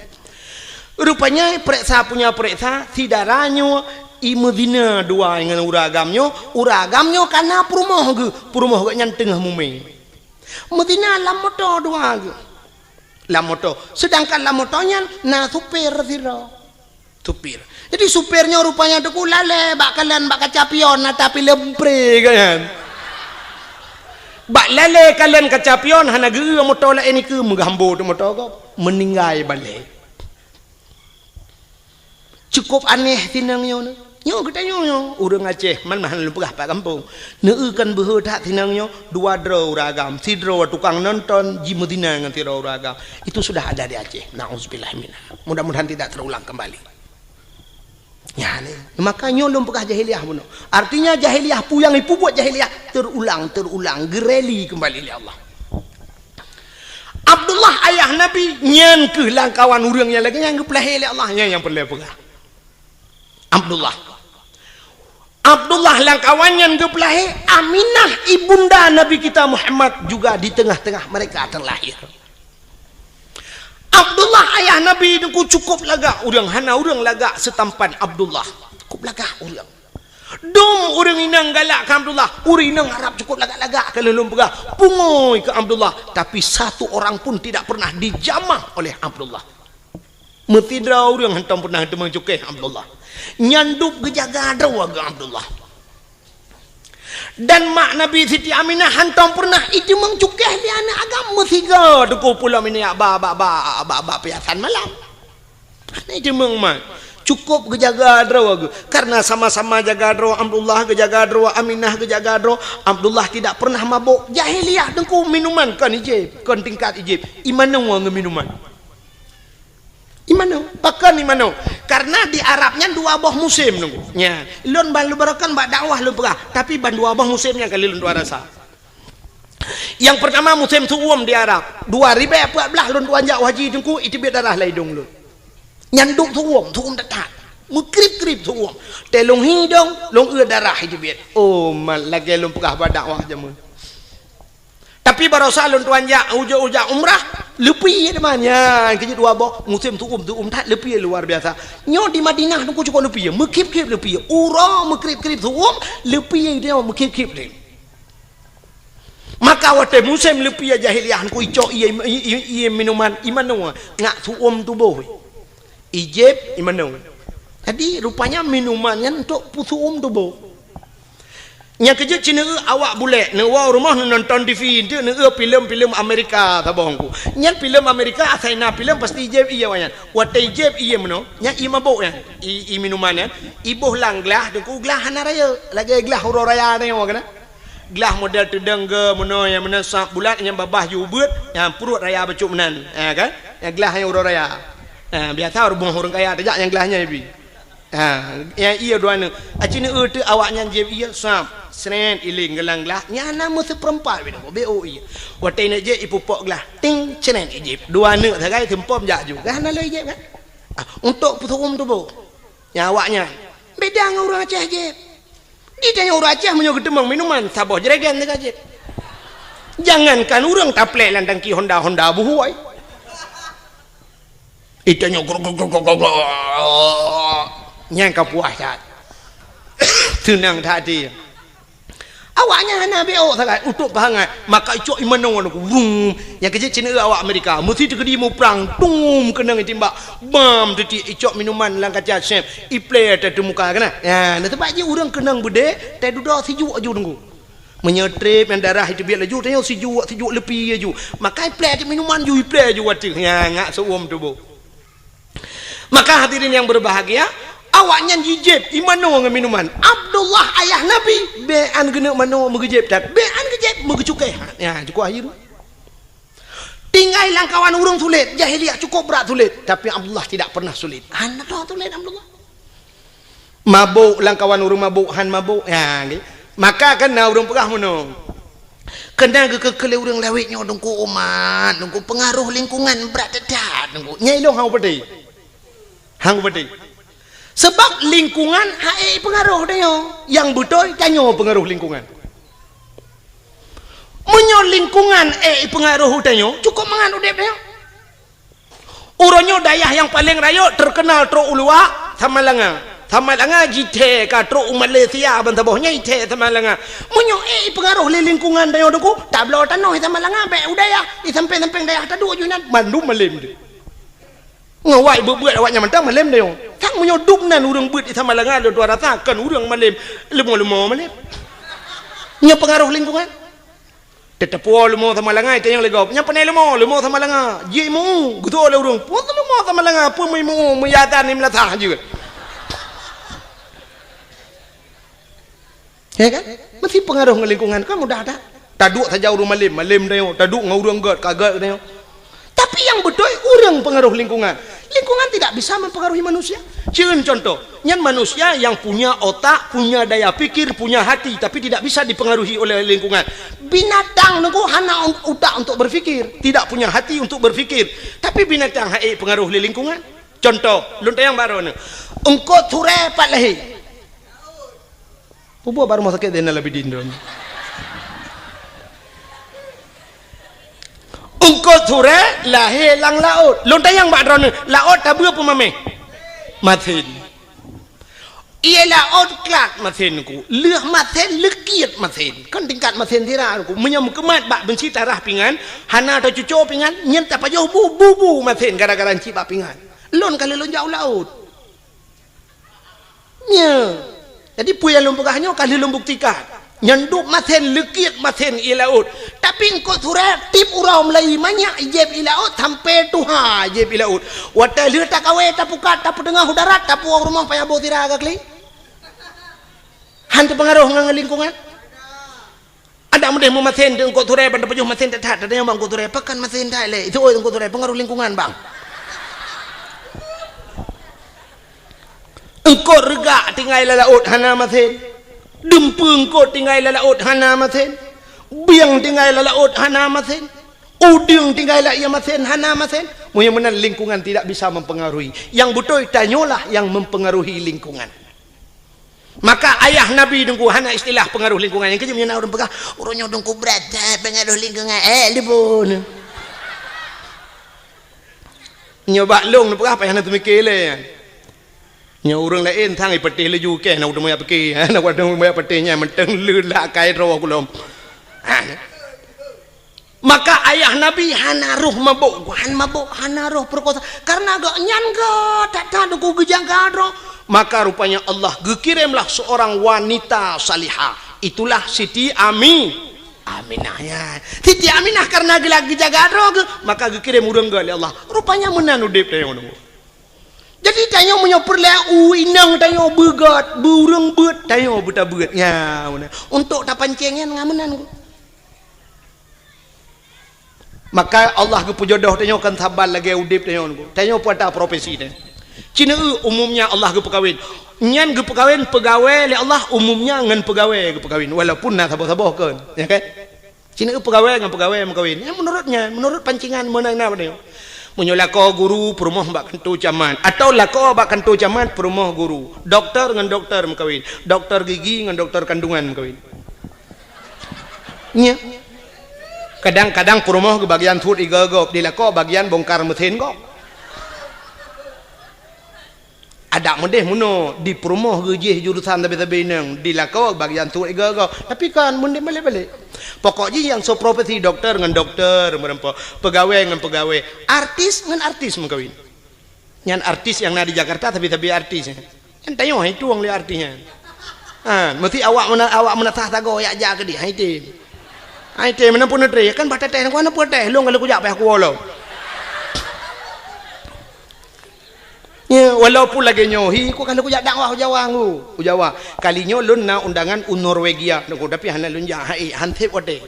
Rupanya pereksa punya pereksa, si dara nyoe i meuzina dua ngon ureuëng agam nyoe, ureuëng agam nyoe kana peurumoh geuh, peurumoh geuh nyan teungoh mumè. Meuzina lam moto dua geuh. Lam moto. Sedangkan lam moto nyan na supir sidroe. Supir. Jadi supir nyoe rupanya teungku lalè bak kalon bak kaca pion ata pilem pre kan. Bak lalè kalon kaca pion hana geu moto laén ikeue meugah ambo teuk moto gob. Meuninggai balè. Cukup aneh sinong nyoe. Nyoe geutanyoe nyoe, ureuëng Aceh, man meuhan lôn peugah pat gampông. Neueu kan beuhe that sinong nyoe, dua droe ureuëng agam, sidroe tukang nonton, jimeuzina ngon sidroe ureuëng agam. Itu sudah ada di Aceh. Nauzubillah minha. Mudah-mudahan tidak terulang kembali. Ya, ni. Maka nyoe lôn peugah jahiliyah bunoe. Artinya jahiliyah, peue nyang ipubuet jahiliyah, terulang, terulang, geureli kembali lé Allah. Abdullah ayah Nabi, nyan keuh lam kawan ureuëng nyang lagée nyan geupeulahé lé Allah, nyan nyang peureulée peugah. Abdullah. Abdullah lam kawan nyan geupeulahé, Aminah ibunda Nabi kita Muhammad juga di tengah-tengah mereka terlahir. Abdullah ayah Nabi nyoe cukup lagak ureuëng, hana ureuëng lagak seutampan Abdullah. Cukup lagak ureuëng. Dum ureuëng inong galak keu Abdullah, ureuëng inong Arab cukup lagak-lagak keu lôn peugah, pungoe keu Abdullah, tapi satu orang pun tidak pernah dijamah oleh Abdullah. Meusidroe ureuëng hantom pernah teumé cukéh Abdullah. Nyan dub geujaga droe geuh Abdullah. Dan mak Nabi Siti Aminah hantom pernah iteumé cukéh lé aneuëk agam meusigoe teungku pulo minyak ba, ba, ba, ba, ba piasan malam. Hana iteumé mak. Cukup geujaga droe geuh. Karena sama-sama jaga droe, Abdullah geujaga droe, Aminah geujaga droe, Abdullah tidak pernah mabok. Jahiliyah teungku minuman kon ijib, kon tingkat ijib. Imanoe ngon minuman. Imanoe, pakon imanoe? Karena di Arab nyan dua boh musim teungku. Nya, lôn ban lôn barokan bak dakwah lôn peugah, tapi ban dua boh musim nyan kali lôn tuan rasa. Nyang pertama musim su'um di Arab. Dua ribèe peuet blah lôn tuan jak haji teungku, iteubiet darah lam idông lôn. Nyan duek su'um, su'um that-that. Meukrib-krib su'um. Teuh lôn hi idông, lôn eu darah iteubiet. Oh, mat lagèe lôn peugah bak dakwah jameun. Tapi barosa lôn tuan jak, ujoe-ujoe jak umrah, leupie teuma nyan keu jeuet dua boh, musim su'um, su'um that leupie luar biasa. Nyoe di Madinah teungku cukup leupie, meukrib-krib leupie. Uroe meukrib-krib su'um, leupie nyoe meukrib-krib lé. Maka watèe musim leupie jahiliyah teungku icok ié, ié, ié, ié minuman, imanoe ngon su'um tuboh. Ijib imanoe. Jadi rupanya minuman nyan untuk peusu'um tuboh. Nyang keu jeuet ci neueu awak bulèk, neuwoe rumoh neunonton T V, enteuk neueu filem-filem Amerika saboh teungku. Nyan filem Amerika asai na filem pasti ijib ié awak nyan. Watèe ijib ié meunoe, nyan ié mabok nyan, ié, ié minuman nyan, iboh lam glah teungku, glah hana rayeuk, lagèe glah uroe raya nyoe keunan. Glah model teudong geuh meunoe nyang meunan sab bulat nyang babah jih ubeut, nyang pruet raya bacut meunan. Ha kan? Nyang glah nyang uroe raya. Ha, biasa rumoh ureueng kaya tajak nyang glah nyan ibi. Ha, nyang ié dua neuk. Aci neueu teuk awaknyan jieb ié sab, srét iléng geulang glah. Nyan na meuseupeurempat bidang, beu ié. Watèe neuk jieb ipupok glah, ting, srét ijieb. Dua neuk sagai seumpom jak ju. Gah na lé ijieb kan? Ah, untuk peusu'um tuboh. Nyang awaknyan beda ngon ureueng Aceh jieb. Di tanyoe ureueng Aceh meunyoe geuteumeung minuman, saboh jerigen teuka jieb. Jangankan ureueng taplek lam tangki Honda, Honda buhôi. Di tanyoe grok, grok, grok, grok, grok, grok. Nyan ka puas that. Seunang that até. Awaknyan hana beok sagai, utôb peuhangat. Maka icok imanoe ngon aku. Wrung. Nyang keu jeuet ci neueu awak Amerika. Meusi teukeudi muprang. Tum, keunong itimbak. Bam, teuti icok minuman lam kaca sép. Iplè teumuka keunan. Ya, na sabab jih ureueng keunong beudé, teududoe sijuek aju teungku. Meunyoe trép nyang darah iteubiet laju, tanyoe sijuek, sijuek leupie aju. Maka iplè aju minuman ju, iplè aju ateueh. Nya, ngak seuuem tuboh. Maka hadirin yang berbahagia, awaknyan jijieb imanoe ngon minuman. Abdullah ayah Nabi, bèk an geuneuk manoe meugeujieb that, bèk an geujieb meugeucukéh. Nya, cukup akhé. Tinggai lam kawan ureueng sulet, jahiliyah cukup brat sulet, tapi Abdullah tidak pernah sulet. Hana droe sulet Abdullah. Mabok lam kawan ureueng mabok, han mabok. Ya, nggih. Maka kan na ureueng peugah meunoe. Keunan geukeu-keu lé ureueng lawét nyoe teungku umat, teungku pengaruh lingkungan brat that-that teungku. Nyan ilôn han kupeudeh. Han kupeudeh. Sebab lingkungan han ék pengaruh tanyoe. Nyang beutôi tanyoe pengaruh lingkungan. Meunyoe lingkungan ék pengaruh tanyoe, cukup mangat udép tanyoe. Uroe nyoe dayah nyang paleng rayeuk teukeunal trok u luwa, Samalanga. Samalanga jithèe ka trok u Malaysia ban saboh nyan jithèe Samalanga. Meunyoe ék ipeungaroh lé lingkungan tanyoe teungku, tabloe tanoh i Samalanga bèk u dayah, i sampéng-sampéng dayah taduek ju inan, mandum malém deuh. Ngon awak beuet-beuet awaknyan mantong malém tanyoe. Sang meunyoe dum nan ureueng beuet i Samalanga lôn tuan rasa kon ureueng malém, leumo-leumo malém. Nyoe peungaroh lingkungan. Teuteupeue leumo Samalanga, itanyong lé gob. Nyan pane leumo, leumo Samalanga. Jimeu, geutu'oh lé ureueng. Peue leumo Samalanga, peue meuimu, meuyadan ni meulasah jeuet. Ya kan? Meusti peungaroh ngon lingkungan, kan mudah that. Taduek saja ureueng malém, malém tanyoe. Taduek ngon ureueng gèt, ka gèt tanyoe. Tapi nyang beutôi ureueng peungaroh lingkungan. Lingkungan tidak bisa mempengaruhi manusia. Cieun contoh, nyan manusia yang punya otak, punya daya pikir, punya hati, tapi tidak bisa dipengaruhi oleh lingkungan. Binatang teungku hana un-, utak untuk berpikir, tidak punya hati untuk berpikir. Tapi binatang han ék pengaroh lé lingkungan. Contoh, lôn tanyong baroe nyoe. Eungkôt surée pat lahé. Peue buet bak rumoh sakét Zainal Abidin droeneuh? Eungkôt surée lahé lam laôt. Lôn tanyong bak droeneuh, laôt tabeue peue maméh? Masen. Ié laôt klat masen ku. Lheueh masen leukiet masen. Kon tingkat masen sira ku. Meunyoe meukeumat bak beunsi tarah pingan, hana teucuco pingan, nyan tapajoh bu, bu, bu masen gara-gara enci bak pingan. Lôn ka lheueh lôn jak u laôt. Nya. Jadi peue nyang lôn peugah nyoe ka lheueh lôn buktikan. Nyan dub masen leukiet masen ié laôt. Tapi Tapi eungkôt Surée tiep uroe mulai manyak jieb i laôt sampoe tuha jieb i laôt. Watée lheueh takawé tapukat tapeuteungoh u darat tapuwoe rumoh payah boh sira ka kli. Han teupeungaroh ngon lingkungan. Adak meudeh meumasén di eungkôt Surée ban tapeujoh masén that-that, tanyong bang eungkôt Surée, pakon masén that lé? Itu oi eungkôt Surée, peungaroh lingkungan bang. Eungkôt reugak tinggai lam laôt hana masén. Dumpeue eungkôt tinggai lam laôt hana masén. Bieng tinggai lam laôt hana masén. Udeueng tinggai lam ié masén hana masén. Meunyoe meunan lingkungan tidak bisa mempengaruhi. Yang beutôi tanyoe lah yang mempengaruhi lingkungan. Maka ayah Nabi Teungku hana istilah pengaruh lingkungan. Nyang keujeuet meunyoe na ureuëng peugah, "Uroe nyoe Teungku brat, eh, pengaruh lingkungan." Eh, lipun. Nyoe bak lôn neupeugah payah na teumike lé. Nyoe ureuëng laén sang ipeuteh laju keh na udeueng meuyak pike. Na udeueng meuyak peuteh nyan mantong le lak kai droe kulom. Ah. Maka ayah Nabi hana roh mabök, han mabök, hana roh peurekosa. Karena gobnyan geuh that-that Teungku geujaga droe. Maka rupanya Allah geukiremlah seorang wanita salihah. Itulah Siti Ami-, Aminah nyan. Siti Aminah karena geula geujaga droe geuh, maka geukirém ureuëng geuh lé Allah. Rupanya meunan udeb tanyoe nyoe. Jadi tanyoe meunyoe peureulée u inong tanyoe beugét, beu ureuëng beuet, tanyoe beutabeuet. Nya, meunan. Untuk tapancéng nyan ngon meunan. Maka Allah geupeujodoh tanyoe kon saban lagée udeb tanyoe nyoe. Tanyoe peue ata profesi tanyoe. Cina eu umumnya Allah geupeukawen. Nyan geupeukawen peugawée lé Allah umumnya ngon peugawée geupeukawen walaupun na saboh-saboh kon, ya kan? Cina eu peugawée ngon peugawée meukawen. Nyan menurut nyan, menurut pancingan meunan na tanyoe. Meunyoe lakoe guru peurumoh bak kantô camat atau lakoe bak kantô camat peurumoh guru, doktor ngon doktor meukawen, doktor gigi ngon doktor kandungan meukawen. Nya. Kadang-kadang peurumoh geubagian suet igoe gob, di lakoe bagian bongkar meusén gob. Adak meudeh meunoe di peurumoh geujih jurusan sabe-sabe inong, di lakoe bagian suet igoe gob. Tapi kan meudeh balek-balek. Pokok jih nyang soe profesi doktor ngon doktor meureumpok, peugawée ngon peugawée, artis ngon artis meukawen. Nyan artis nyang na di Jakarta sabe-sabe artis. Nyan tanyoe hai tueng lé artis nyan. Ha, meusti awak meuna-, awak meunasah sagoe yak jak keudeh, hai tem. Hai tem, meunan pun neutre, kan bah teuteh, ku hana peuteh, lôn ka lheueh kujak payah kuwoe lom. Ya, walaupun lagée nyoe, hi, ku ka lheueh kujak dakwah u Jawa ngu, u Jawa. Kali nyoe lôn na undangan u Norwegia, nunggu, tapi hana lôn jak, hai, han sép watée.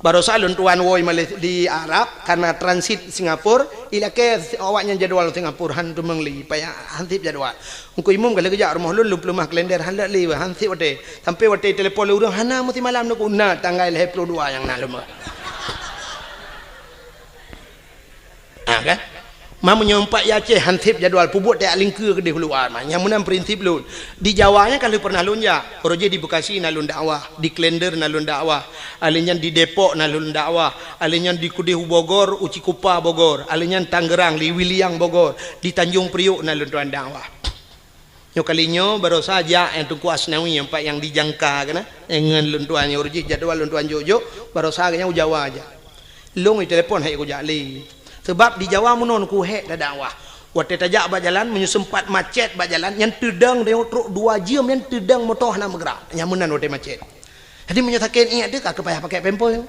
Barosa lôn tuan woe Malay-, di Arab, karena transit Singapura, ilakée awaknyan jadwal Singapura, han teumeung lé, payah han sép jadwal. Teungku Imum ka lheueh geujak rumoh lôn, lôn peuleumah kalender, han lé, han sép watée. Sampai watée telepon lé ureuëng, hana meusimalam neuku, na tanggai lhée ploh dua nyang na lôn. Ah, kan? Ma meunyoe umpat i Aceh han sép jadwal, peubuet tajak lingkeue keudeh u luwa, ma. Nyang meunan prinsip lôn. Di Jawa nyan ka lheueh pernah lôn jak. Uroe jih di Bekasi na lôn dakwah, di Klender na lôn dakwah. Alheuh nyan di Depok na lôn dakwah. Alheuh nyan di keudeh u Bogor, u Cikupa Bogor. Alheuh nyan Tangerang, di Wiliang Bogor. Di Tanjung Priok na lôn tuan dakwah. Nyoe kali nyoe barosa jak nyang Teungku Asnawi, nyang pat nyang di Jangka keunan, nyang ngon lôn tuan nyoe, uroe jih jadwal lôn tuan jok-jok, barosa gobnyan u Jawa jak. Lôn itelepon han ék kujak lé. Sabab di Jawa meunoe ku hék tadakwah. Watée tajak bak jalan, meunyoe seumpat macet bak jalan, nyan teudong tanyoe trok dua jeuem, nyan teudong moto hana meugrak. Nyan meunan watée macet. Jadi meunyoe sakét iék teuh ka payah pakai pampers.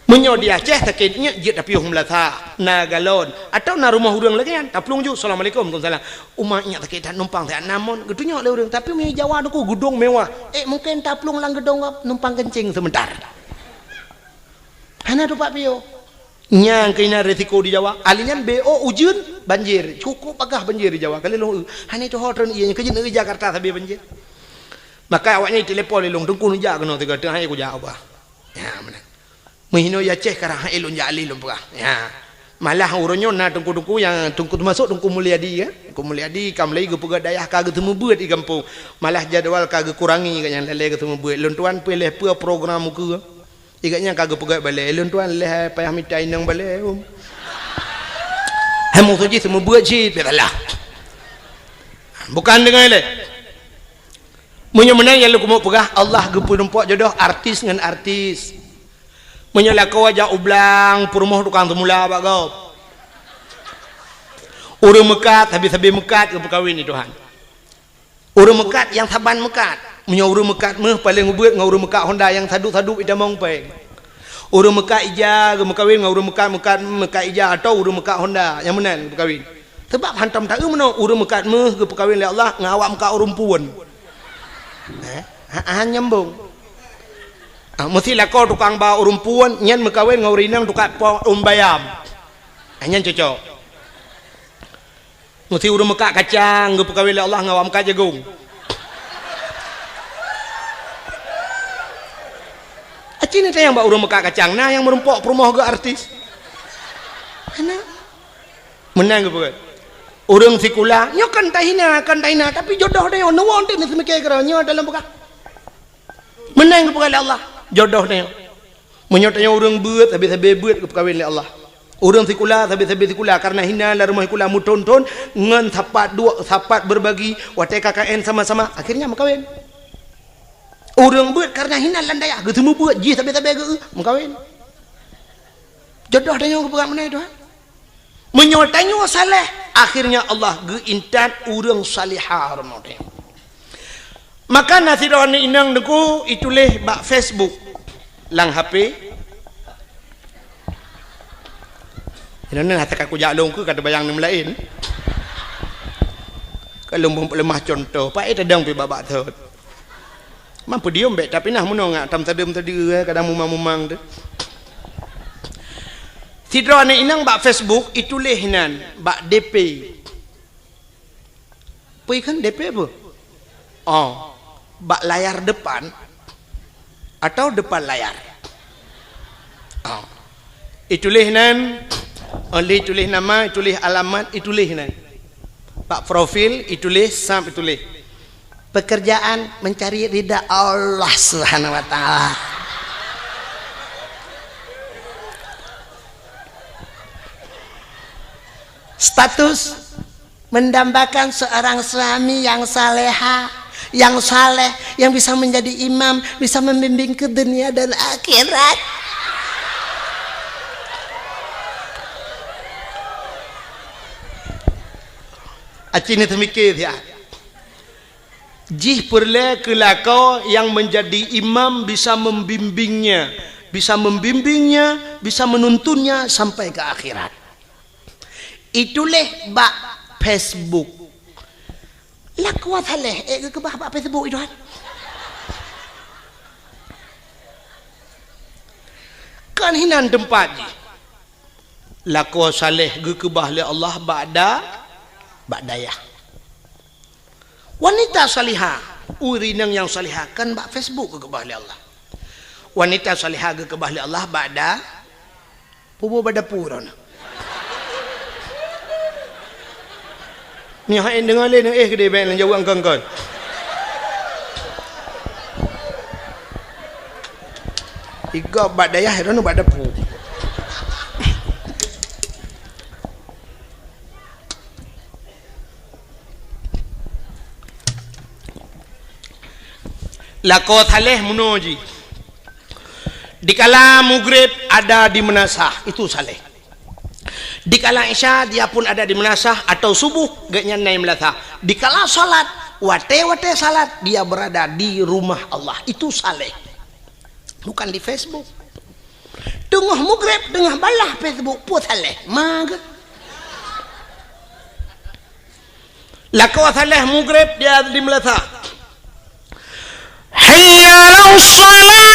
Meunyoe di Aceh sakét iék jeuet tapiôh meulasa, na galon, atawa na rumoh ureuëng lagée nyan, taplueng ju, "Assalamualaikum." "Waalaikumsalam." "Uma iék sakét that numpang siat na mon," geutunyok lé ureuëng. Tapi meunyoe Jawa Teungku geudong mewah, ék mungken taplueng lam geudong numpang keuncing seumeuntar. Hana tupat piôh. Nyang keunan risiko di Jawa. Alheuh nyan B O ujeuen, banjir. Cukup bagah banjir di Jawa. Kali lôn, hana tuho treun ié, keujeuet negeri Jakarta sabe banjir. Maka awaknyan telepon lé lôn, "Teungku neujak keunoe tiga teungoh hai kujak ubah." Ya, meunan. Meuhinoe ya Aceh karang hai lôn jak lé lôn peugah. Ya. Malah uroe nyoe na teungku-teungku nyang teungku teumasok Teungku Mulyadi, kan? Teungku Mulyadi ka mulai geupeugah dayah ka geuseumeubeuet di gampông. Malah jadwal ka geukurangi ka nyang lalée geuseumeubeuet. Lôn tuan peureulée peue program ukeue. Igat nyan ka geupeugét balée, lôn tuan lheueh payah mita inong balée, um. Hai musoh jih seumeubeuet cit, biasalah. Bukan deungon lé. Meunyoe meunan nyang lôn keumeung peugah, Allah geupeurumpok jodoh artis ngon artis. Meunyoe lakoe jak u blang, peurumoh tukang seumula bak gob. Ureuëng meukat, sabe-sabe meukat geupeukawen di Tuhan. Ureuëng meukat nyang saban meukat. Meunyoe ureuëng meukat méuh paleng ubeuet ngon ureuëng meukat honda nyang sadup-sadup itamong péng. Ureuëng meukat ija geumeukawen ngon ureuëng meukat, meukat, meukat ija atawa ureuëng meukat honda nyang meunan geumeukawen. Sabab hantom taeu meunoe ureuëng meukat méuh geupeukawen lé Allah ngon awak meukat ureuëng puon. Eh? Ha, ha, nyambung. Ah, meusti lakoe tukang ba ureuëng puon nyan meukawen ngon ureuëng inong tukang po ureuëng bayam. Ah, nyan cocok. Meusti ureuëng meukat kacang geupeukawen lé Allah ngon awak meukat jagong. Aci ni tayang bak ureuëng meukat kacang na nyang meurumpok peurumoh geu artis. Hana. Meunan geupeukawen. Ureuëng sikula, nyoe kan tahina, kan tahina, tapi jodoh tanyoe neuwoe teuh neuseumiké keudroe nyoe dalam peugah. Meunan geupeukawen lé Allah, jodoh tanyoe. Meunyoe tanyoe ureuëng beuet, sabe-sabe beuet geupeukawen lé Allah. Ureuëng sikula, sabe-sabe sikula, kareuna hina lam rumoh sikula meuthon-thon ngon sapat duek, sapat berbagi, watée K K N sama-sama, akhirnya meukawen. Ureuëng beuet kareuna hina lam dayah, geuseumeubeuet jih sabe-sabe geu meukawen. Jodoh tanyoe geupeugah meunan Tuhan. Meunyoe tanyoe saleh, akhirnya Allah geuintat ureuëng salihah rumoh tanyoe. Maka na sidroe aneuk inong teungku ituléh bak Facebook lam H P. Inong nyan hase ka kujak lôn keu ka teubayang nyan laén. Ka lôn beuleumah cuntoh, paét tadong pih babah thot. Mampu diom bék, tapi nah meunoe ngak tam sadeuem tadi, eh, kadang mumang-mumang tu. Sidroe aneuk inong bak Facebook ituléh nan bak D P. Peue kheun D P peue? Oh, bak layar depan atau depan layar? Oh. Ituléh nan, oh, lé ituléh nama, ituléh alamat, ituléh nan. Bak profil ituléh, sab ituléh. Pekerjaan mencari ridha Allah Subhanahu wa Ta'ala. Status mendambakan seorang suami yang saleha, yang saleh, yang bisa menjadi imam, bisa membimbing ke dunia dan akhirat. Aci ni teumiké siat. Jih peureulée keu lakoe nyang meunjadi imam bisa membimbingnya, bisa membimbingnya, bisa menuntunnya sampai ke akhirat. Ituléh bak Facebook. Lakoe saleh, eh, geukeubah bak Facebook itu kan. Kan hinan teumpat jih. Lakoe saleh geukeubah lé Allah bak da-, bak dayah. Wanita salihah, ureuëng inong nyang salihah kan bak Facebook geukeubah lé Allah. Wanita salihah geukeubah lé Allah bak da-, pubu bak dapu droeneuh. Nyoe hai deungoe lé, eh, keudeh bék neujaweueb kon-kon. Igob bak dayah, droeneuh bak dapu. Lakoe saleh meunoe jih. Dikala mugreb ada di meunasah, itu saleh. Dikala isya dia pun ada di meunasah atau subuh gobnyan na di meunasah. Dikala salat, watée-watée salat dia berada di rumah Allah, itu saleh. Bukan di Facebook. Teungoh mugreb, teungoh balah Facebook, peue saleh. Mage. Lakoe saleh mugreb dia di meunasah. Hayya 'alas shalah.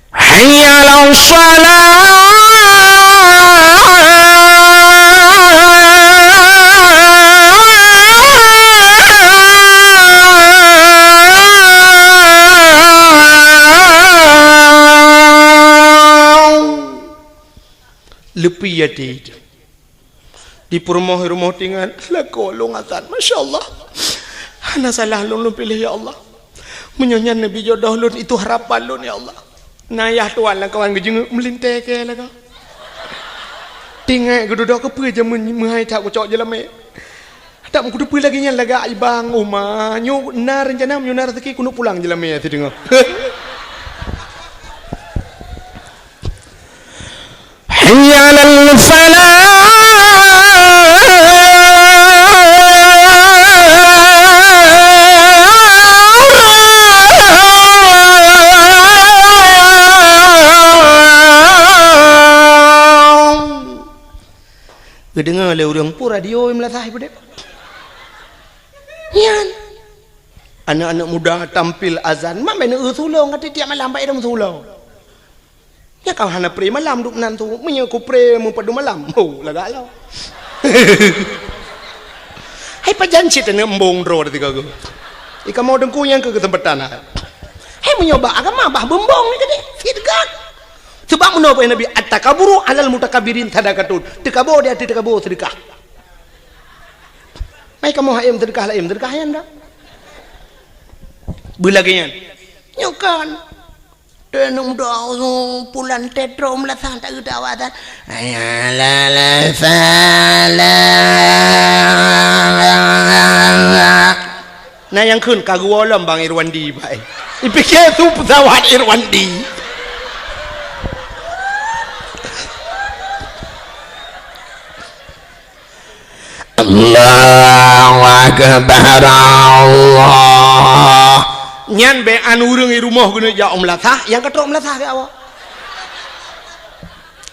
Hayya 'alas shalah. Leupie até. Di peurumoh rumoh tingan, lakoe lôn azan. Masya Allah. Hana salah lôn, lôn piléh, ya Allah. Meunyoe nyan neubi jodoh lôn, itu harapan lôn, ya Allah. Na yah tuan lam kawan geujeungeuk meulintée keu lakoe. Tingat geududoe keupeue jameun meuhai that kucok jeulamé. Tak meukuteupeu lagèe nyan lagak ibang uma. Nyoe na rencana, nyoe na rezeki keuneuk pulang jeulamé sideungoe. Hayya 'alal falah. Geudeungoe lé ureueng peue radio i meulasah ipeudeh. Nyan. Aneuk-aneuk muda tampil azan, mak bèk neueu sulong, ka tiep-tiep malam bak idong sulong. Nyan ka hana pre malam duek nan tu, meunyoe ku pre meupadum malam, ho, lagak lom. Hai pajan cit aneuk embong droe tiga go. Ika mau dengku nyang keu keuseumpatan hai. Hai meunyoe bak agama bah beumbong ni tadi, sidqan. Sebab meunoe Nabi, "At-takaburu 'alal mutakabbirin sadaqatun." Teukabo di ateueh teukabo seudeukah. Mai kamoe hayam seudeukah laén, seudeukah nyan dak? Beulagèe nyan. Nyoe kan. Teuh aneuk muda, oh, pulan tetro meulasah tak geudak awak tan. Hayya 'alal falah. Na nyang kheun ka geuwoe lom Bang Irwandi, Pak, eh. Ipike su pesawat Irwandi. Allahu Akbar, Allah. Nyan bèk an ureueng i rumoh geuneuk jak u meulasah, nyang ka trok meulasah geuwoe.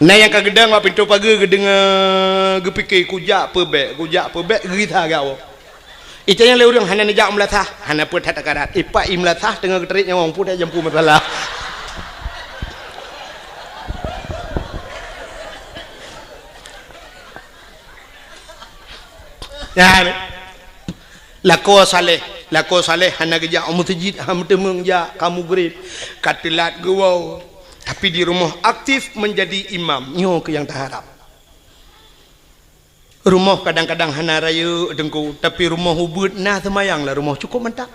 Na nyang ka geudong bak pintoe pageue geudeungoe, geupike, "Kujak peubèk, kujak peubèk," geugisa geuwoe. Ita nyang lé ureueng hana neujak u meulasah, hana peue that takarat. Ipak i meulasah teungoh geutarék nyawöng, peue that jampu masalah. Nyan. Lakoe saleh, lakoe saleh hana geujak u meuseujid, hana meuteumeung jak, ka mugreb, ka teulat geuwoe. Tapi di rumoh aktif menjadi imam, nyoe keuh nyang taharab. Rumoh kadang-kadang hana rayeuk teungku, tapi rumoh ubeuet na seumayang lam rumoh cukup mantap.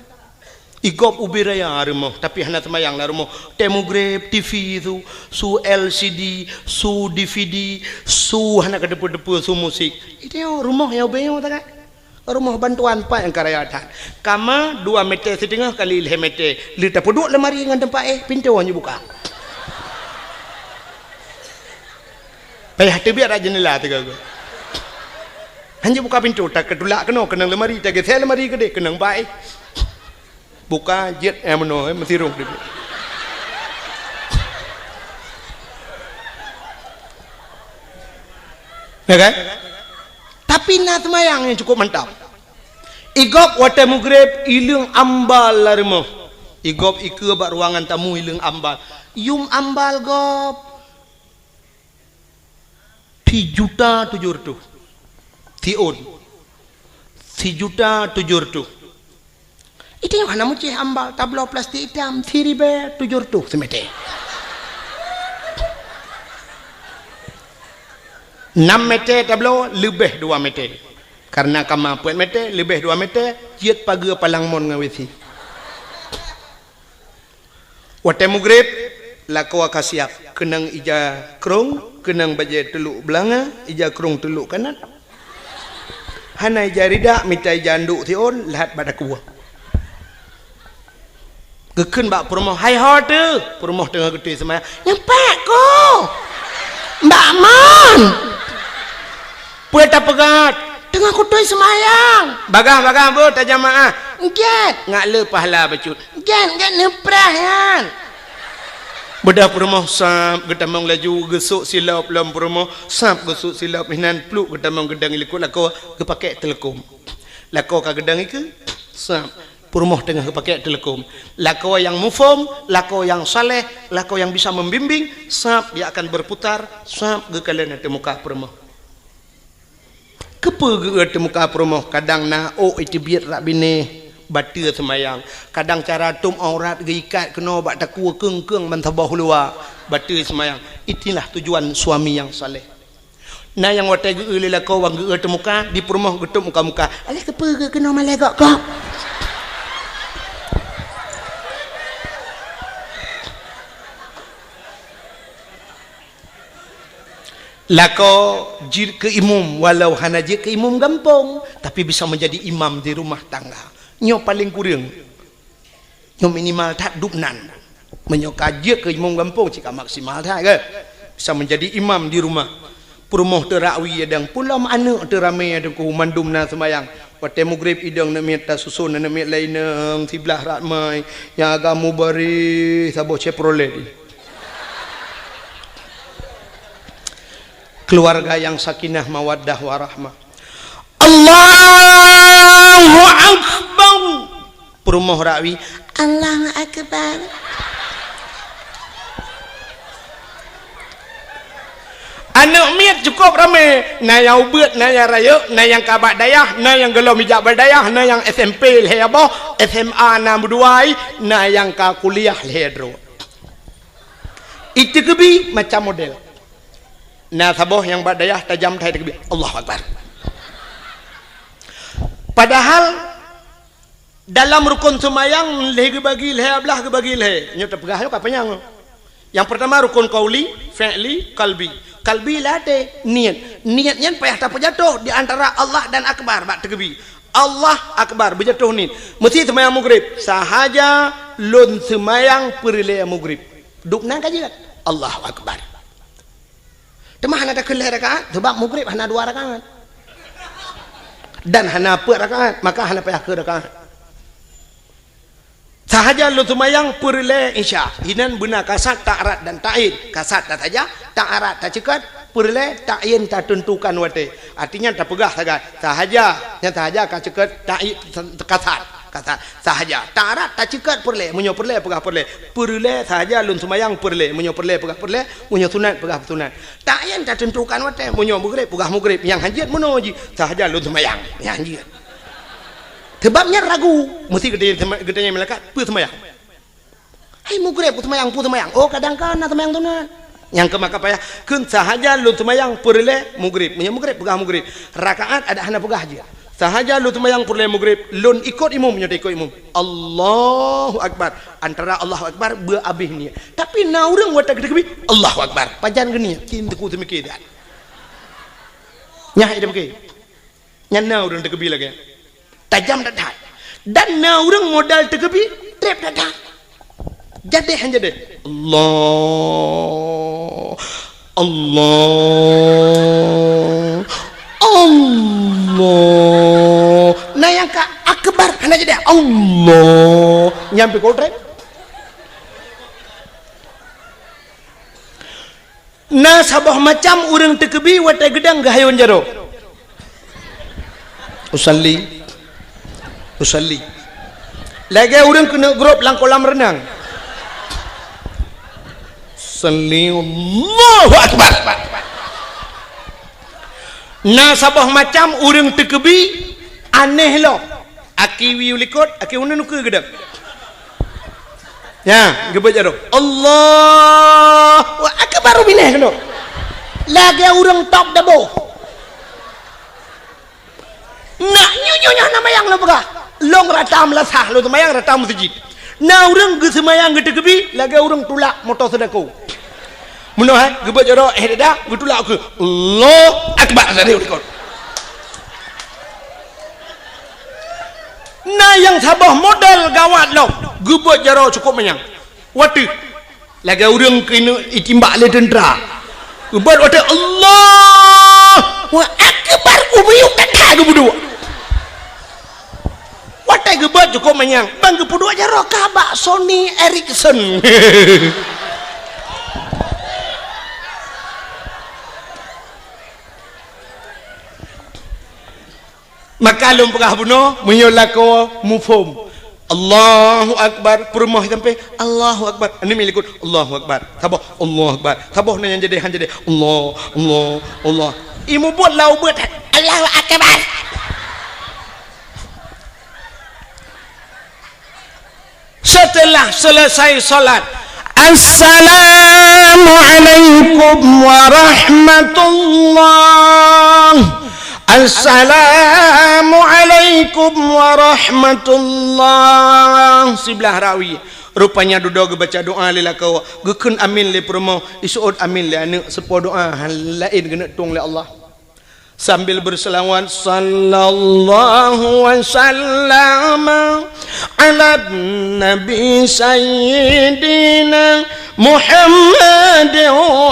Igop ubé raya rumoh, tapi hana seumayang lam rumoh. Teuh mugreb, T V su, su L C D, su D V D, su hana keudeupeue-deupeue, su musik. Itu rumoh nyang ubé nyoe tagai. Rumoh bantuan pat nyang ka raya that. Kama dua meter siteungoh kali lhèe meter. Lheueh tapeuduek lemari ngon teumpat éh, pintoe hana buka. Payah teubiet rak jeundela tiga go. Hana buka pintoe, takeutulak keunoe, keunong lemari, tageusé lemari keudeh, keunong bak éh. Buka jeuet, eh, meunoe, eh, meusirong deh. Ya kan? Tapi na seumayang nyang cukup mantap. Igop watèe mugreb, ileueng ambal lam rumoh. Igop ikeue bak ruangan tamu, ileueng ambal. Yum ambal gop. Sijuta tujoh reutôh. Siôn. Sijuta tujoh reutôh. Itu nyang hana meucéh ambal, tabloe plastik itam, siribèe tujoh reutôh simeter. Nam meter tabloe, leubeh dua meter. Karena kama peuet meter, leubeh dua meter, jeuet pageue palang mon ngon W C. Watèe mugreb, lakoe ka siap, keunong ija krông, keunong bajèe teulok beulanga, ija krông teulok kanat. Hana ija ridak, mita ija anduk siôn, lheuh bak dakue. Geukheun bak peurumoh, "Hai ho teuh!" Peurumoh teungoh geutôi seumayang. "Nyan pat ku! Mbak Mon!" "Peue tapeugah?" "Teungoh kutôi seumayang." "Bagah-bagah beuh tajamaah." "Gèt!" "Ngat le pahala bacut." "Gèt, gèt neupreh nyan." Beudôh peurumoh sab geutamong laju geusôk silop lom peurumoh, sab geusôk silop hinan pluek geutamong geudong i likot lakoe geupakèk teuleukom. Lakoe ka geudong ikeue, sab peurumoh teungoh geupakèk teuleukom. Lakoe nyang muphom, lakoe nyang saleh, lakoe nyang bisa membimbing, sab dia akan berputar, sab geukalon ateueh muka peurumoh. Keupeue geu-eu teuh muka peurumoh, kadang na ôk iteubiet rak binéh, bateue seumayang. Kadang cara tuem aurat geuikat keunoe bak takue keung-keung ban saboh luwa, bateue seumayang. Itulah tujuan suami nyang saleh. Na nyang watèe geu-eu lé lakoe wan geu-eu teuh muka, di peurumoh geutuep muka-muka. Alah keupeue geu-eu keunoe malèe gok-gok? Lakoe jeuet keu imum, walau hana jeuet keu imum gampông, tapi bisa menjadi imam di rumah tangga. Nyoe paleng kureueng. Nyoe minimal that dubnan. Meunyoe ka jeuet keu imum gampông, cit ka maksimal that, kan? Bisa menjadi imam di rumah. Peurumoh teurakwi adang, pulom aneuk teuramé adang, mandum na seumayang. Watée mugreb idong aneuk miet tasuson aneuk miet laén, siblah ramai, nyang agam mubareh saboh Chevrolet. Keluarga yang sakinah, mawaddah, warahmah. Allahu Akbar. Peurumoh rakwi, Allahu Akbar. Aneuk miet cukup ramé, na nyang ubit, na nyang rayeuk, na nyang ka bak dayah, na nyang gohlom ijak bak dayah, na nyang S M P lhée boh, S M A na meudua, na nyang ka kuliah lhée droe. Iteukeubi macam model. Na saboh nyang bak dayah tajam that iteukeubi, Allahu Akbar. Padahal dalam rukon seumayang lhée geubagi lhée, ablah geubagi lhée. Nyoe teupeugah nyoe ka panyang. Nyang peurtama rukon qauli, fi'li, qalbi. Qalbi lam até, niet. Niet nyan payah tapeujatoh di antara Allah dan Akbar bak teukeubi. Allah Akbar, beujatoh niet. Meusi seumayang mugreb, sahaja lôn seumayang peureulée mugreb. Dubnan ka jeuet. Allahu Akbar. Teuma hana takheun lhée rakaat, sabab mugreb hana dua rakaat. Dan hana peuet rakaat, maka hana payah keu rakaat. Sahaja lôn seumayang peureulée Isya. Inan beuna kasat, ta'arat dan ta'yin. Kasat tasaja, ta'arat taceukot, peureulée ta'yin tateuntukan watée. Artinya tapeugah sagai. Sahaja, nyang sahaja ka ceukot ta'yin kasat. Kasat sahaja. Ta'arat taceukot peureulée, meunyoe peureulée peugah peureulée. Peureulée sahaja lôn seumayang peureulée, meunyoe peureulée peugah peureulée, meunyoe sunat peugah sunat. Ta'yin tateuntukan watée, meunyoe mugreb peugah mugreb, nyang hanjeuet meunoe jih sahaja lôn seumayang, nyang hanjeuet. Sebab nyan ragu, meusi geutanyong malaikat, peue seumayang? Hai mugreb, peue seumayang, peue seumayang? Oh, kadang kana seumayang sunat. Nyang keu maka payah kheun sahaja lôn seumayang peureulée mugreb, meunyoe mugreb peugah mugreb. Rakaat adak hana peugah jih. Sahaja lôn seumayang peureulée mugreb, lôn ikot imum, nyoe ikot imum. Allahu Akbar. Antara Allahu Akbar beu abéh niet. Tapi na ureuëng watée geuteukeubi, Allahu Akbar. Pajan geuniet, cit teungku teumike that. Nyah ida beuke. Nyan na ureuëng teukeubi lagée. Tajam that-that. Dan na ureuëng modal teukeubi, treb that-that. Jadeh han jadeh. Allah. Allah. Allah. Na nyang ka akbar hana jadeh. Allah. Nyang pih kotrek. Na saboh macam ureuëng teukeubi watée geudang geuhayôn jaroe. Usalli. Usalli. Lagée ureuëng keuneuk grob lam kolam reunang. Salli, Allahu Akbar. Na saboh macam ureuëng teukeubi aneh lom. Aki wiyeue likot, aki uneun ukeue geudang. Nya, geubeuet jaroe. Allahu Akbar, binéh keunoe. Lagée ureuëng top dabo. Nak nyoe-nyoe nyoe na mayang lôn peugah. Lôn rata meulasah, lôn seumayang rata meuseujid. Na ureuëng geuseumayang geuteukeubi lagée ureuëng tulak moto seudako. Meunoe hai, geubeuet jaroe, eh dada, geutulak ukeue. Allahu Akbar, sari ulikot. Na nyang saboh model gawat lom, geubeuet jaroe cukup manyang. Watée lagée ureuëng keuneuk itimbak lé teuntra. Ubak watée Allahu Akbar, ubiyuk that-that geupeuduek. Watée geubeuet cukup manyang, ban geupeuduek jaroe ka bak Sony Ericsson. Maka lôn peugah bunoe, meunyoe lakoe muphom. Allahu Akbar, peurumoh sampai, Allahu Akbar. Aneuk miet likot, Allahu Akbar. Saboh, Allahu Akbar. Saboh na nyang jadeh, han jadeh. Allah, Allah, Allah. Imeubeuet lam ubeuet, Allahu Akbar. Setelah selesai salat, "Assalamualaikum warahmatullah. Assalamualaikum warahmatullah." Siblah rawi. Rupanya dudoe geubaca doa lé lakoe, geukheun amin lé peurumoh, iseuôt amin lé aneuk, seupo doa hán laén geuneuk tueng lé Allah. Sambil berselawat, sallallahu wasallam ala nabi sayyidina Muhammad wa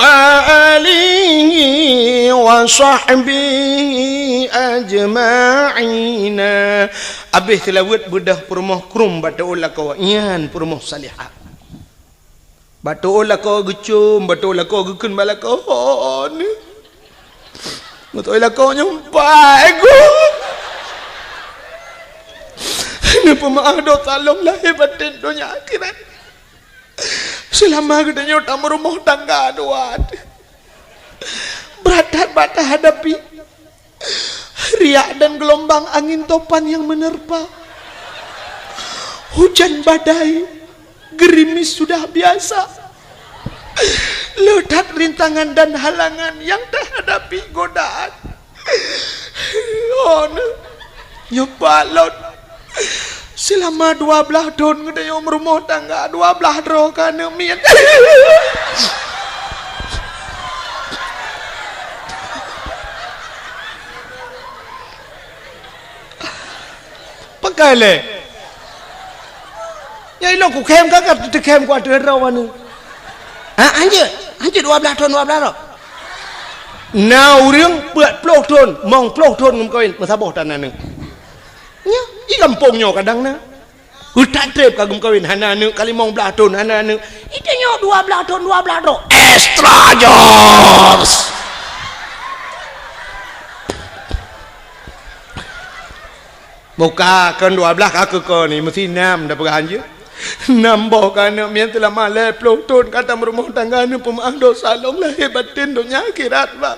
alihi wa sahbihi ajma'in. Abéh seulaweuet beudôh peurumoh krum bak teuôt lakoe, nyan peurumoh salihah. Bak teuôt lakoe geucôm, bak teuôt lakoe geukheun bak lakoe, "Ho, nyoe." Beutôi lakoe nyoe, "Pai, Gu." Neupeumeu'ah dosa lôn lahé batén donya akhirat. Seulama geutanyoe tameurumoh tangga dua. Brat that bak tahadapi. Riak dan gelombang angin topan yang menerpa. Hujan badai, gerimis sudah biasa. Le that rintangan dan halangan yang tahadapi, godaan. Oh, nyoe pat lôn. Seulama dua blaih thon geutanyoe meurumoh tangga, dua blaih droe ka aneuk miet. Pakai lé. Nyang ilong kukhém ka, ka teukhém ku ateueh droe aneuk. Ha, hanjeuet, hanjeuet dua blaih thon, dua blaih droe. Na ureuëng peuet ploh thon, mong ploh thon geumeukawen, meusaboh tan aneuk. Nyoe, di gampông nyoe kadang na. Utak treb ka geumeukawen, hana aneuk, ka limong blaih thon, hana aneuk. Itu nyoe dua blaih thon, dua blaih droe. Extra joss. Buka kon dua blaih ka keu kon ni, meusi nam dah peugah hanjeuet. Nam boh ka aneuk miet teulama lhèe ploh thon ka tameurumoh tangga, neupeumeu'ah dosa lôn lahé batén donya akhirat, Bang.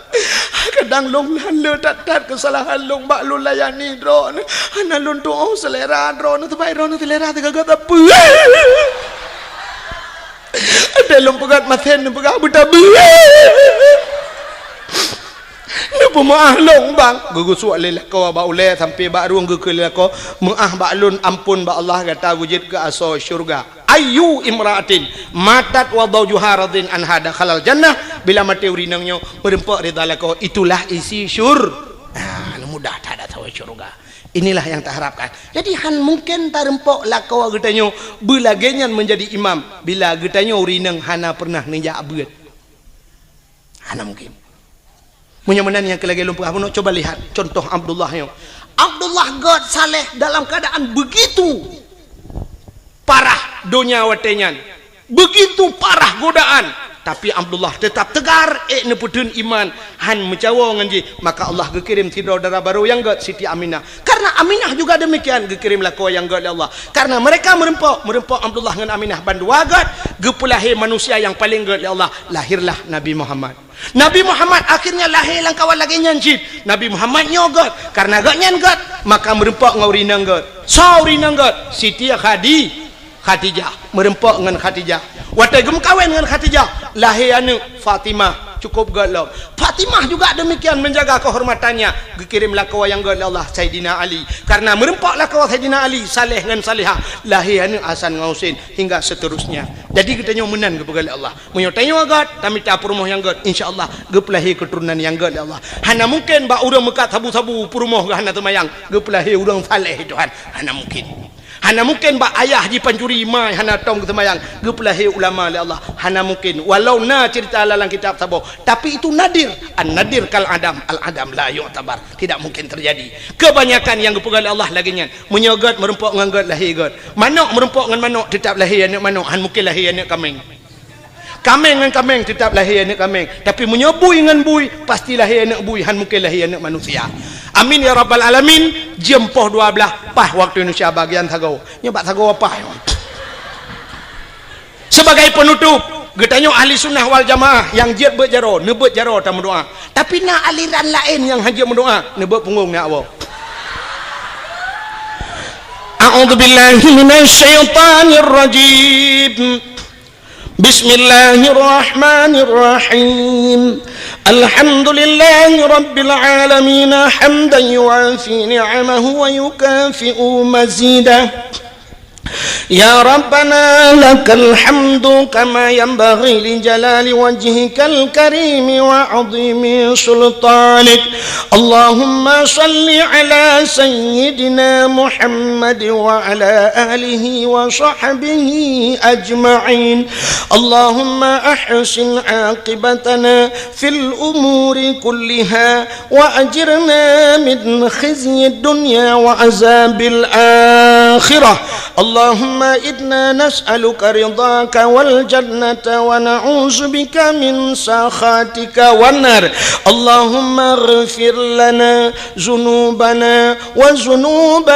Kadang lôn lheueh that-that keusalahan lôn bak lôn layani droeneuh. Hana lôn tuoh seulera droeneuh, teuma droeneuh seulera teugaga sapeue. Até lôn peugah masen neupeugah beutabeue. Neupeumeu'ah lôn, Bang. Geugusuek lé lakoe bak ulèe sampoe bak rueng geukheun lé lakoe, "Meu'ah bak lôn, ampôn bak Allah, gata beujeuet keu asoe syeuruga." Ayyu imra'atin matat wa zawjuha radin anha dakhalal jannah. Bila maté ureueng inong nyoe meureumpok ridha lakoe, itulah isi syur-, ah, mudah that asoe syeuruga. Inilah yang taharapkan. Jadi, han mungken tareumpok lakoe geutanyoe beulagèe nyan meunjadi imam bila geutanyoe ureueng inong hana peureunah neujak beuet. Hana mungkin. Meunyoe meunan nyang keu lagèe lôn peugah bunoe, coba lihat contoh Abdullah nyoe. Abdullah gèt saleh dalam keadaan begitu parah donya watèe nyan, begitu parah godaan, tapi Abdullah tetap tegar, ék neupeutheun iman, han meucawoe ngon jih. Maka Allah geukirém sidroe dara barô nyang gèt, Siti Aminah. Karena Aminah juga demikian, geukirém lakoe nyang gèt lé Allah. Karena mereka meureumpok, meureumpok Abdullah ngon Aminah bandua gèt, geupeulahé manusia nyang paleng gèt lé Allah. Lahirlah Nabi Muhammad. Nabi Muhammad akhirnya lahé lam kawan lagèe nyan cit. Nabi Muhammad nyoe gèt, karena gobnyan gèt, maka meureumpok ngon ureueng inong gèt. Soe ureueng inong gèt? Siti Khadi-, Khadijah. Meureumpok ngon Khadijah. Watèe geumeukawen ngon Khadijah, lahé aneuk Fatimah, cukup gèt lom. Fatimah juga demikian menjaga kehormatannya. Geukirém lakoe nyang gèt lé Allah, Saidina Ali. Karena meureumpok lakoe Saidina Ali, saleh ngon salehah, lahé aneuk Hasan ngon Husein, hingga seterusnya. Jadi geutanyoe meunan geupeugah lé Allah. Meunyoe tanyoe gèt, tamita peurumoh nyang gèt, insya Allah geupeulahé keuturonan nyang gèt lé Allah. Hana mungken bak ureueng meukat sabu-sabu peurumoh geuh hana teumayang, geupeulahé ureueng saleh, Tuhan. Hana mungken. Hana mungken bak ayah jipancuri, ma hana tom geuseumayang, geupeulahé ulama lé Allah. Hana mungken. Walau na cerita lam kitab saboh, tapi itu nadir. An-nadir kal adam, al-adam la yu'tabar. Tidak mungkin terjadi. Kebanyakan nyang geupeugah lé Allah lagèe nyan. Meunyoe gèt, meureumpok ngon gèt, lahé gèt. Manok meureumpok ngon manok, teutap lahé aneuk manok. Han mungken lahé aneuk kaméng. Kaméng ngon kaméng teutap lahé aneuk kaméng. Tapi meunyoe bui ngon bui, pasti lahé aneuk bui, han mungken lahé aneuk manusia. Amin ya rabbal alamin. Jeuem poh dua blaih, paih waktu Indonesia bagian sagoe. Nyoe bak sagoe paih. Sebagai penutup, geutanyoe ahli sunnah wal jamaah nyang jeuet beuet jaroe, neubeuet jaroe tameudoa. Tapi na aliran laén nyang han jeuet meudoa, neubeuet punggong nyak woe. A'udzubillahi minasyaitonirrajim. Bismillahirrahmanirrahim. Alhamdulillahi rabbil alamin, hamdan yuwafi ni'amahu wa yukafi'u mazidah. يا ربنا لك الحمد كما ينبغي لجلال وجهك الكريم وعظيم سلطانك. اللهم صل على سيدنا محمد وعلى آله وصحبه أجمعين. اللهم أحسن عاقبتنا في الأمور كلها وأجرنا من خزي الدنيا وعذاب الآخرة. اللهم إنا نسألك رضاك والجنة ونعوذ بك من سخطك والنار. اللهم اغفر لنا ذنوبنا وذنوب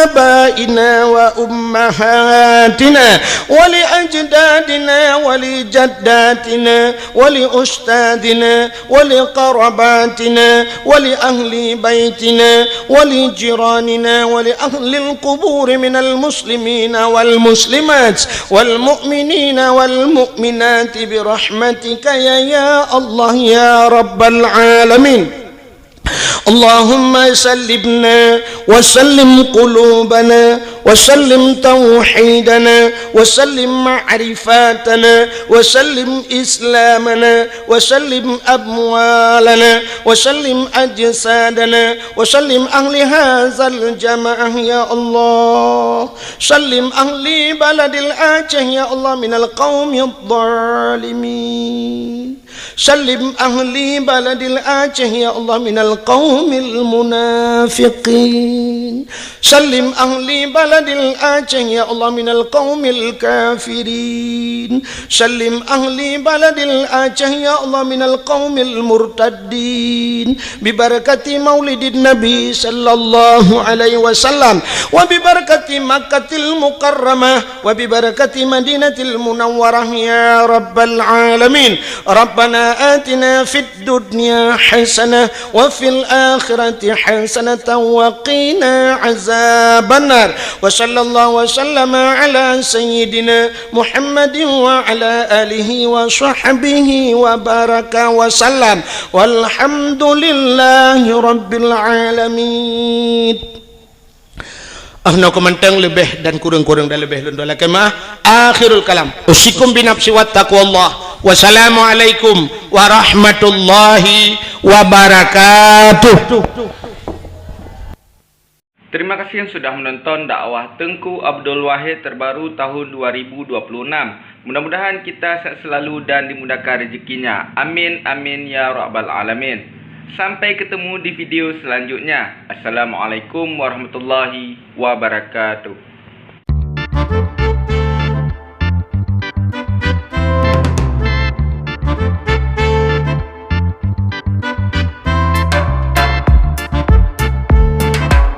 آبائنا وأمهاتنا ولأجدادنا ولجداتنا ولأستاذنا ولقراباتنا ولأهل بيتنا ولجيراننا ولأهل القبور من المسلمين والمسلمات والمؤمنين والمؤمنات برحمتك يا، يا الله يا رب العالمين. اللهم سلمنا وسلم قلوبنا وسلم توحيدنا وسلم معرفتنا وسلم إسلامنا وسلم أموالنا وسلم أجسادنا وسلم أهل هذا الجماعة يا الله. سلم أهل بلد الآجه يا الله من القوم الظالمين. سلم أهل بلد الآجه يا الله من القوم المنافقين. سلم أهل بلد الآجه يا الله من القوم الكافرين. سلم أهل بلد الآجه يا الله من القوم المرتدين. ببركة مولد النبي صلى الله عليه وسلم وببركة مكة المكرمة وببركة مدينة المنورة يا رب العالمين. ربنا آتنا في الدنيا حسنة وفي الآخرة حسنة وقنا عذاب النار. وصلى الله وسلم على سيدنا محمد وعلى آله وصحبه وبارك وسلم. والحمد لله رب العالمين. Ah, nyoe keuh mantong, leubeh dan kureueng-kureueng dan leubeh lôn lakée meu'ah. Akhirul kalam. Usikum binafsi wattaqwallah. Wassalamualaikum warahmatullahi wabarakatuh. Terima kasih yang sudah menonton dakwah Teungku Abdul Wahid terbaru tahun dua ribu dua puluh enam. Mudah-mudahan kita sehat selalu dan dimudahkan rezekinya. Amin, amin, ya rabbal alamin. Sampai ketemu di video selanjutnya. Assalamualaikum warahmatullahi wabarakatuh.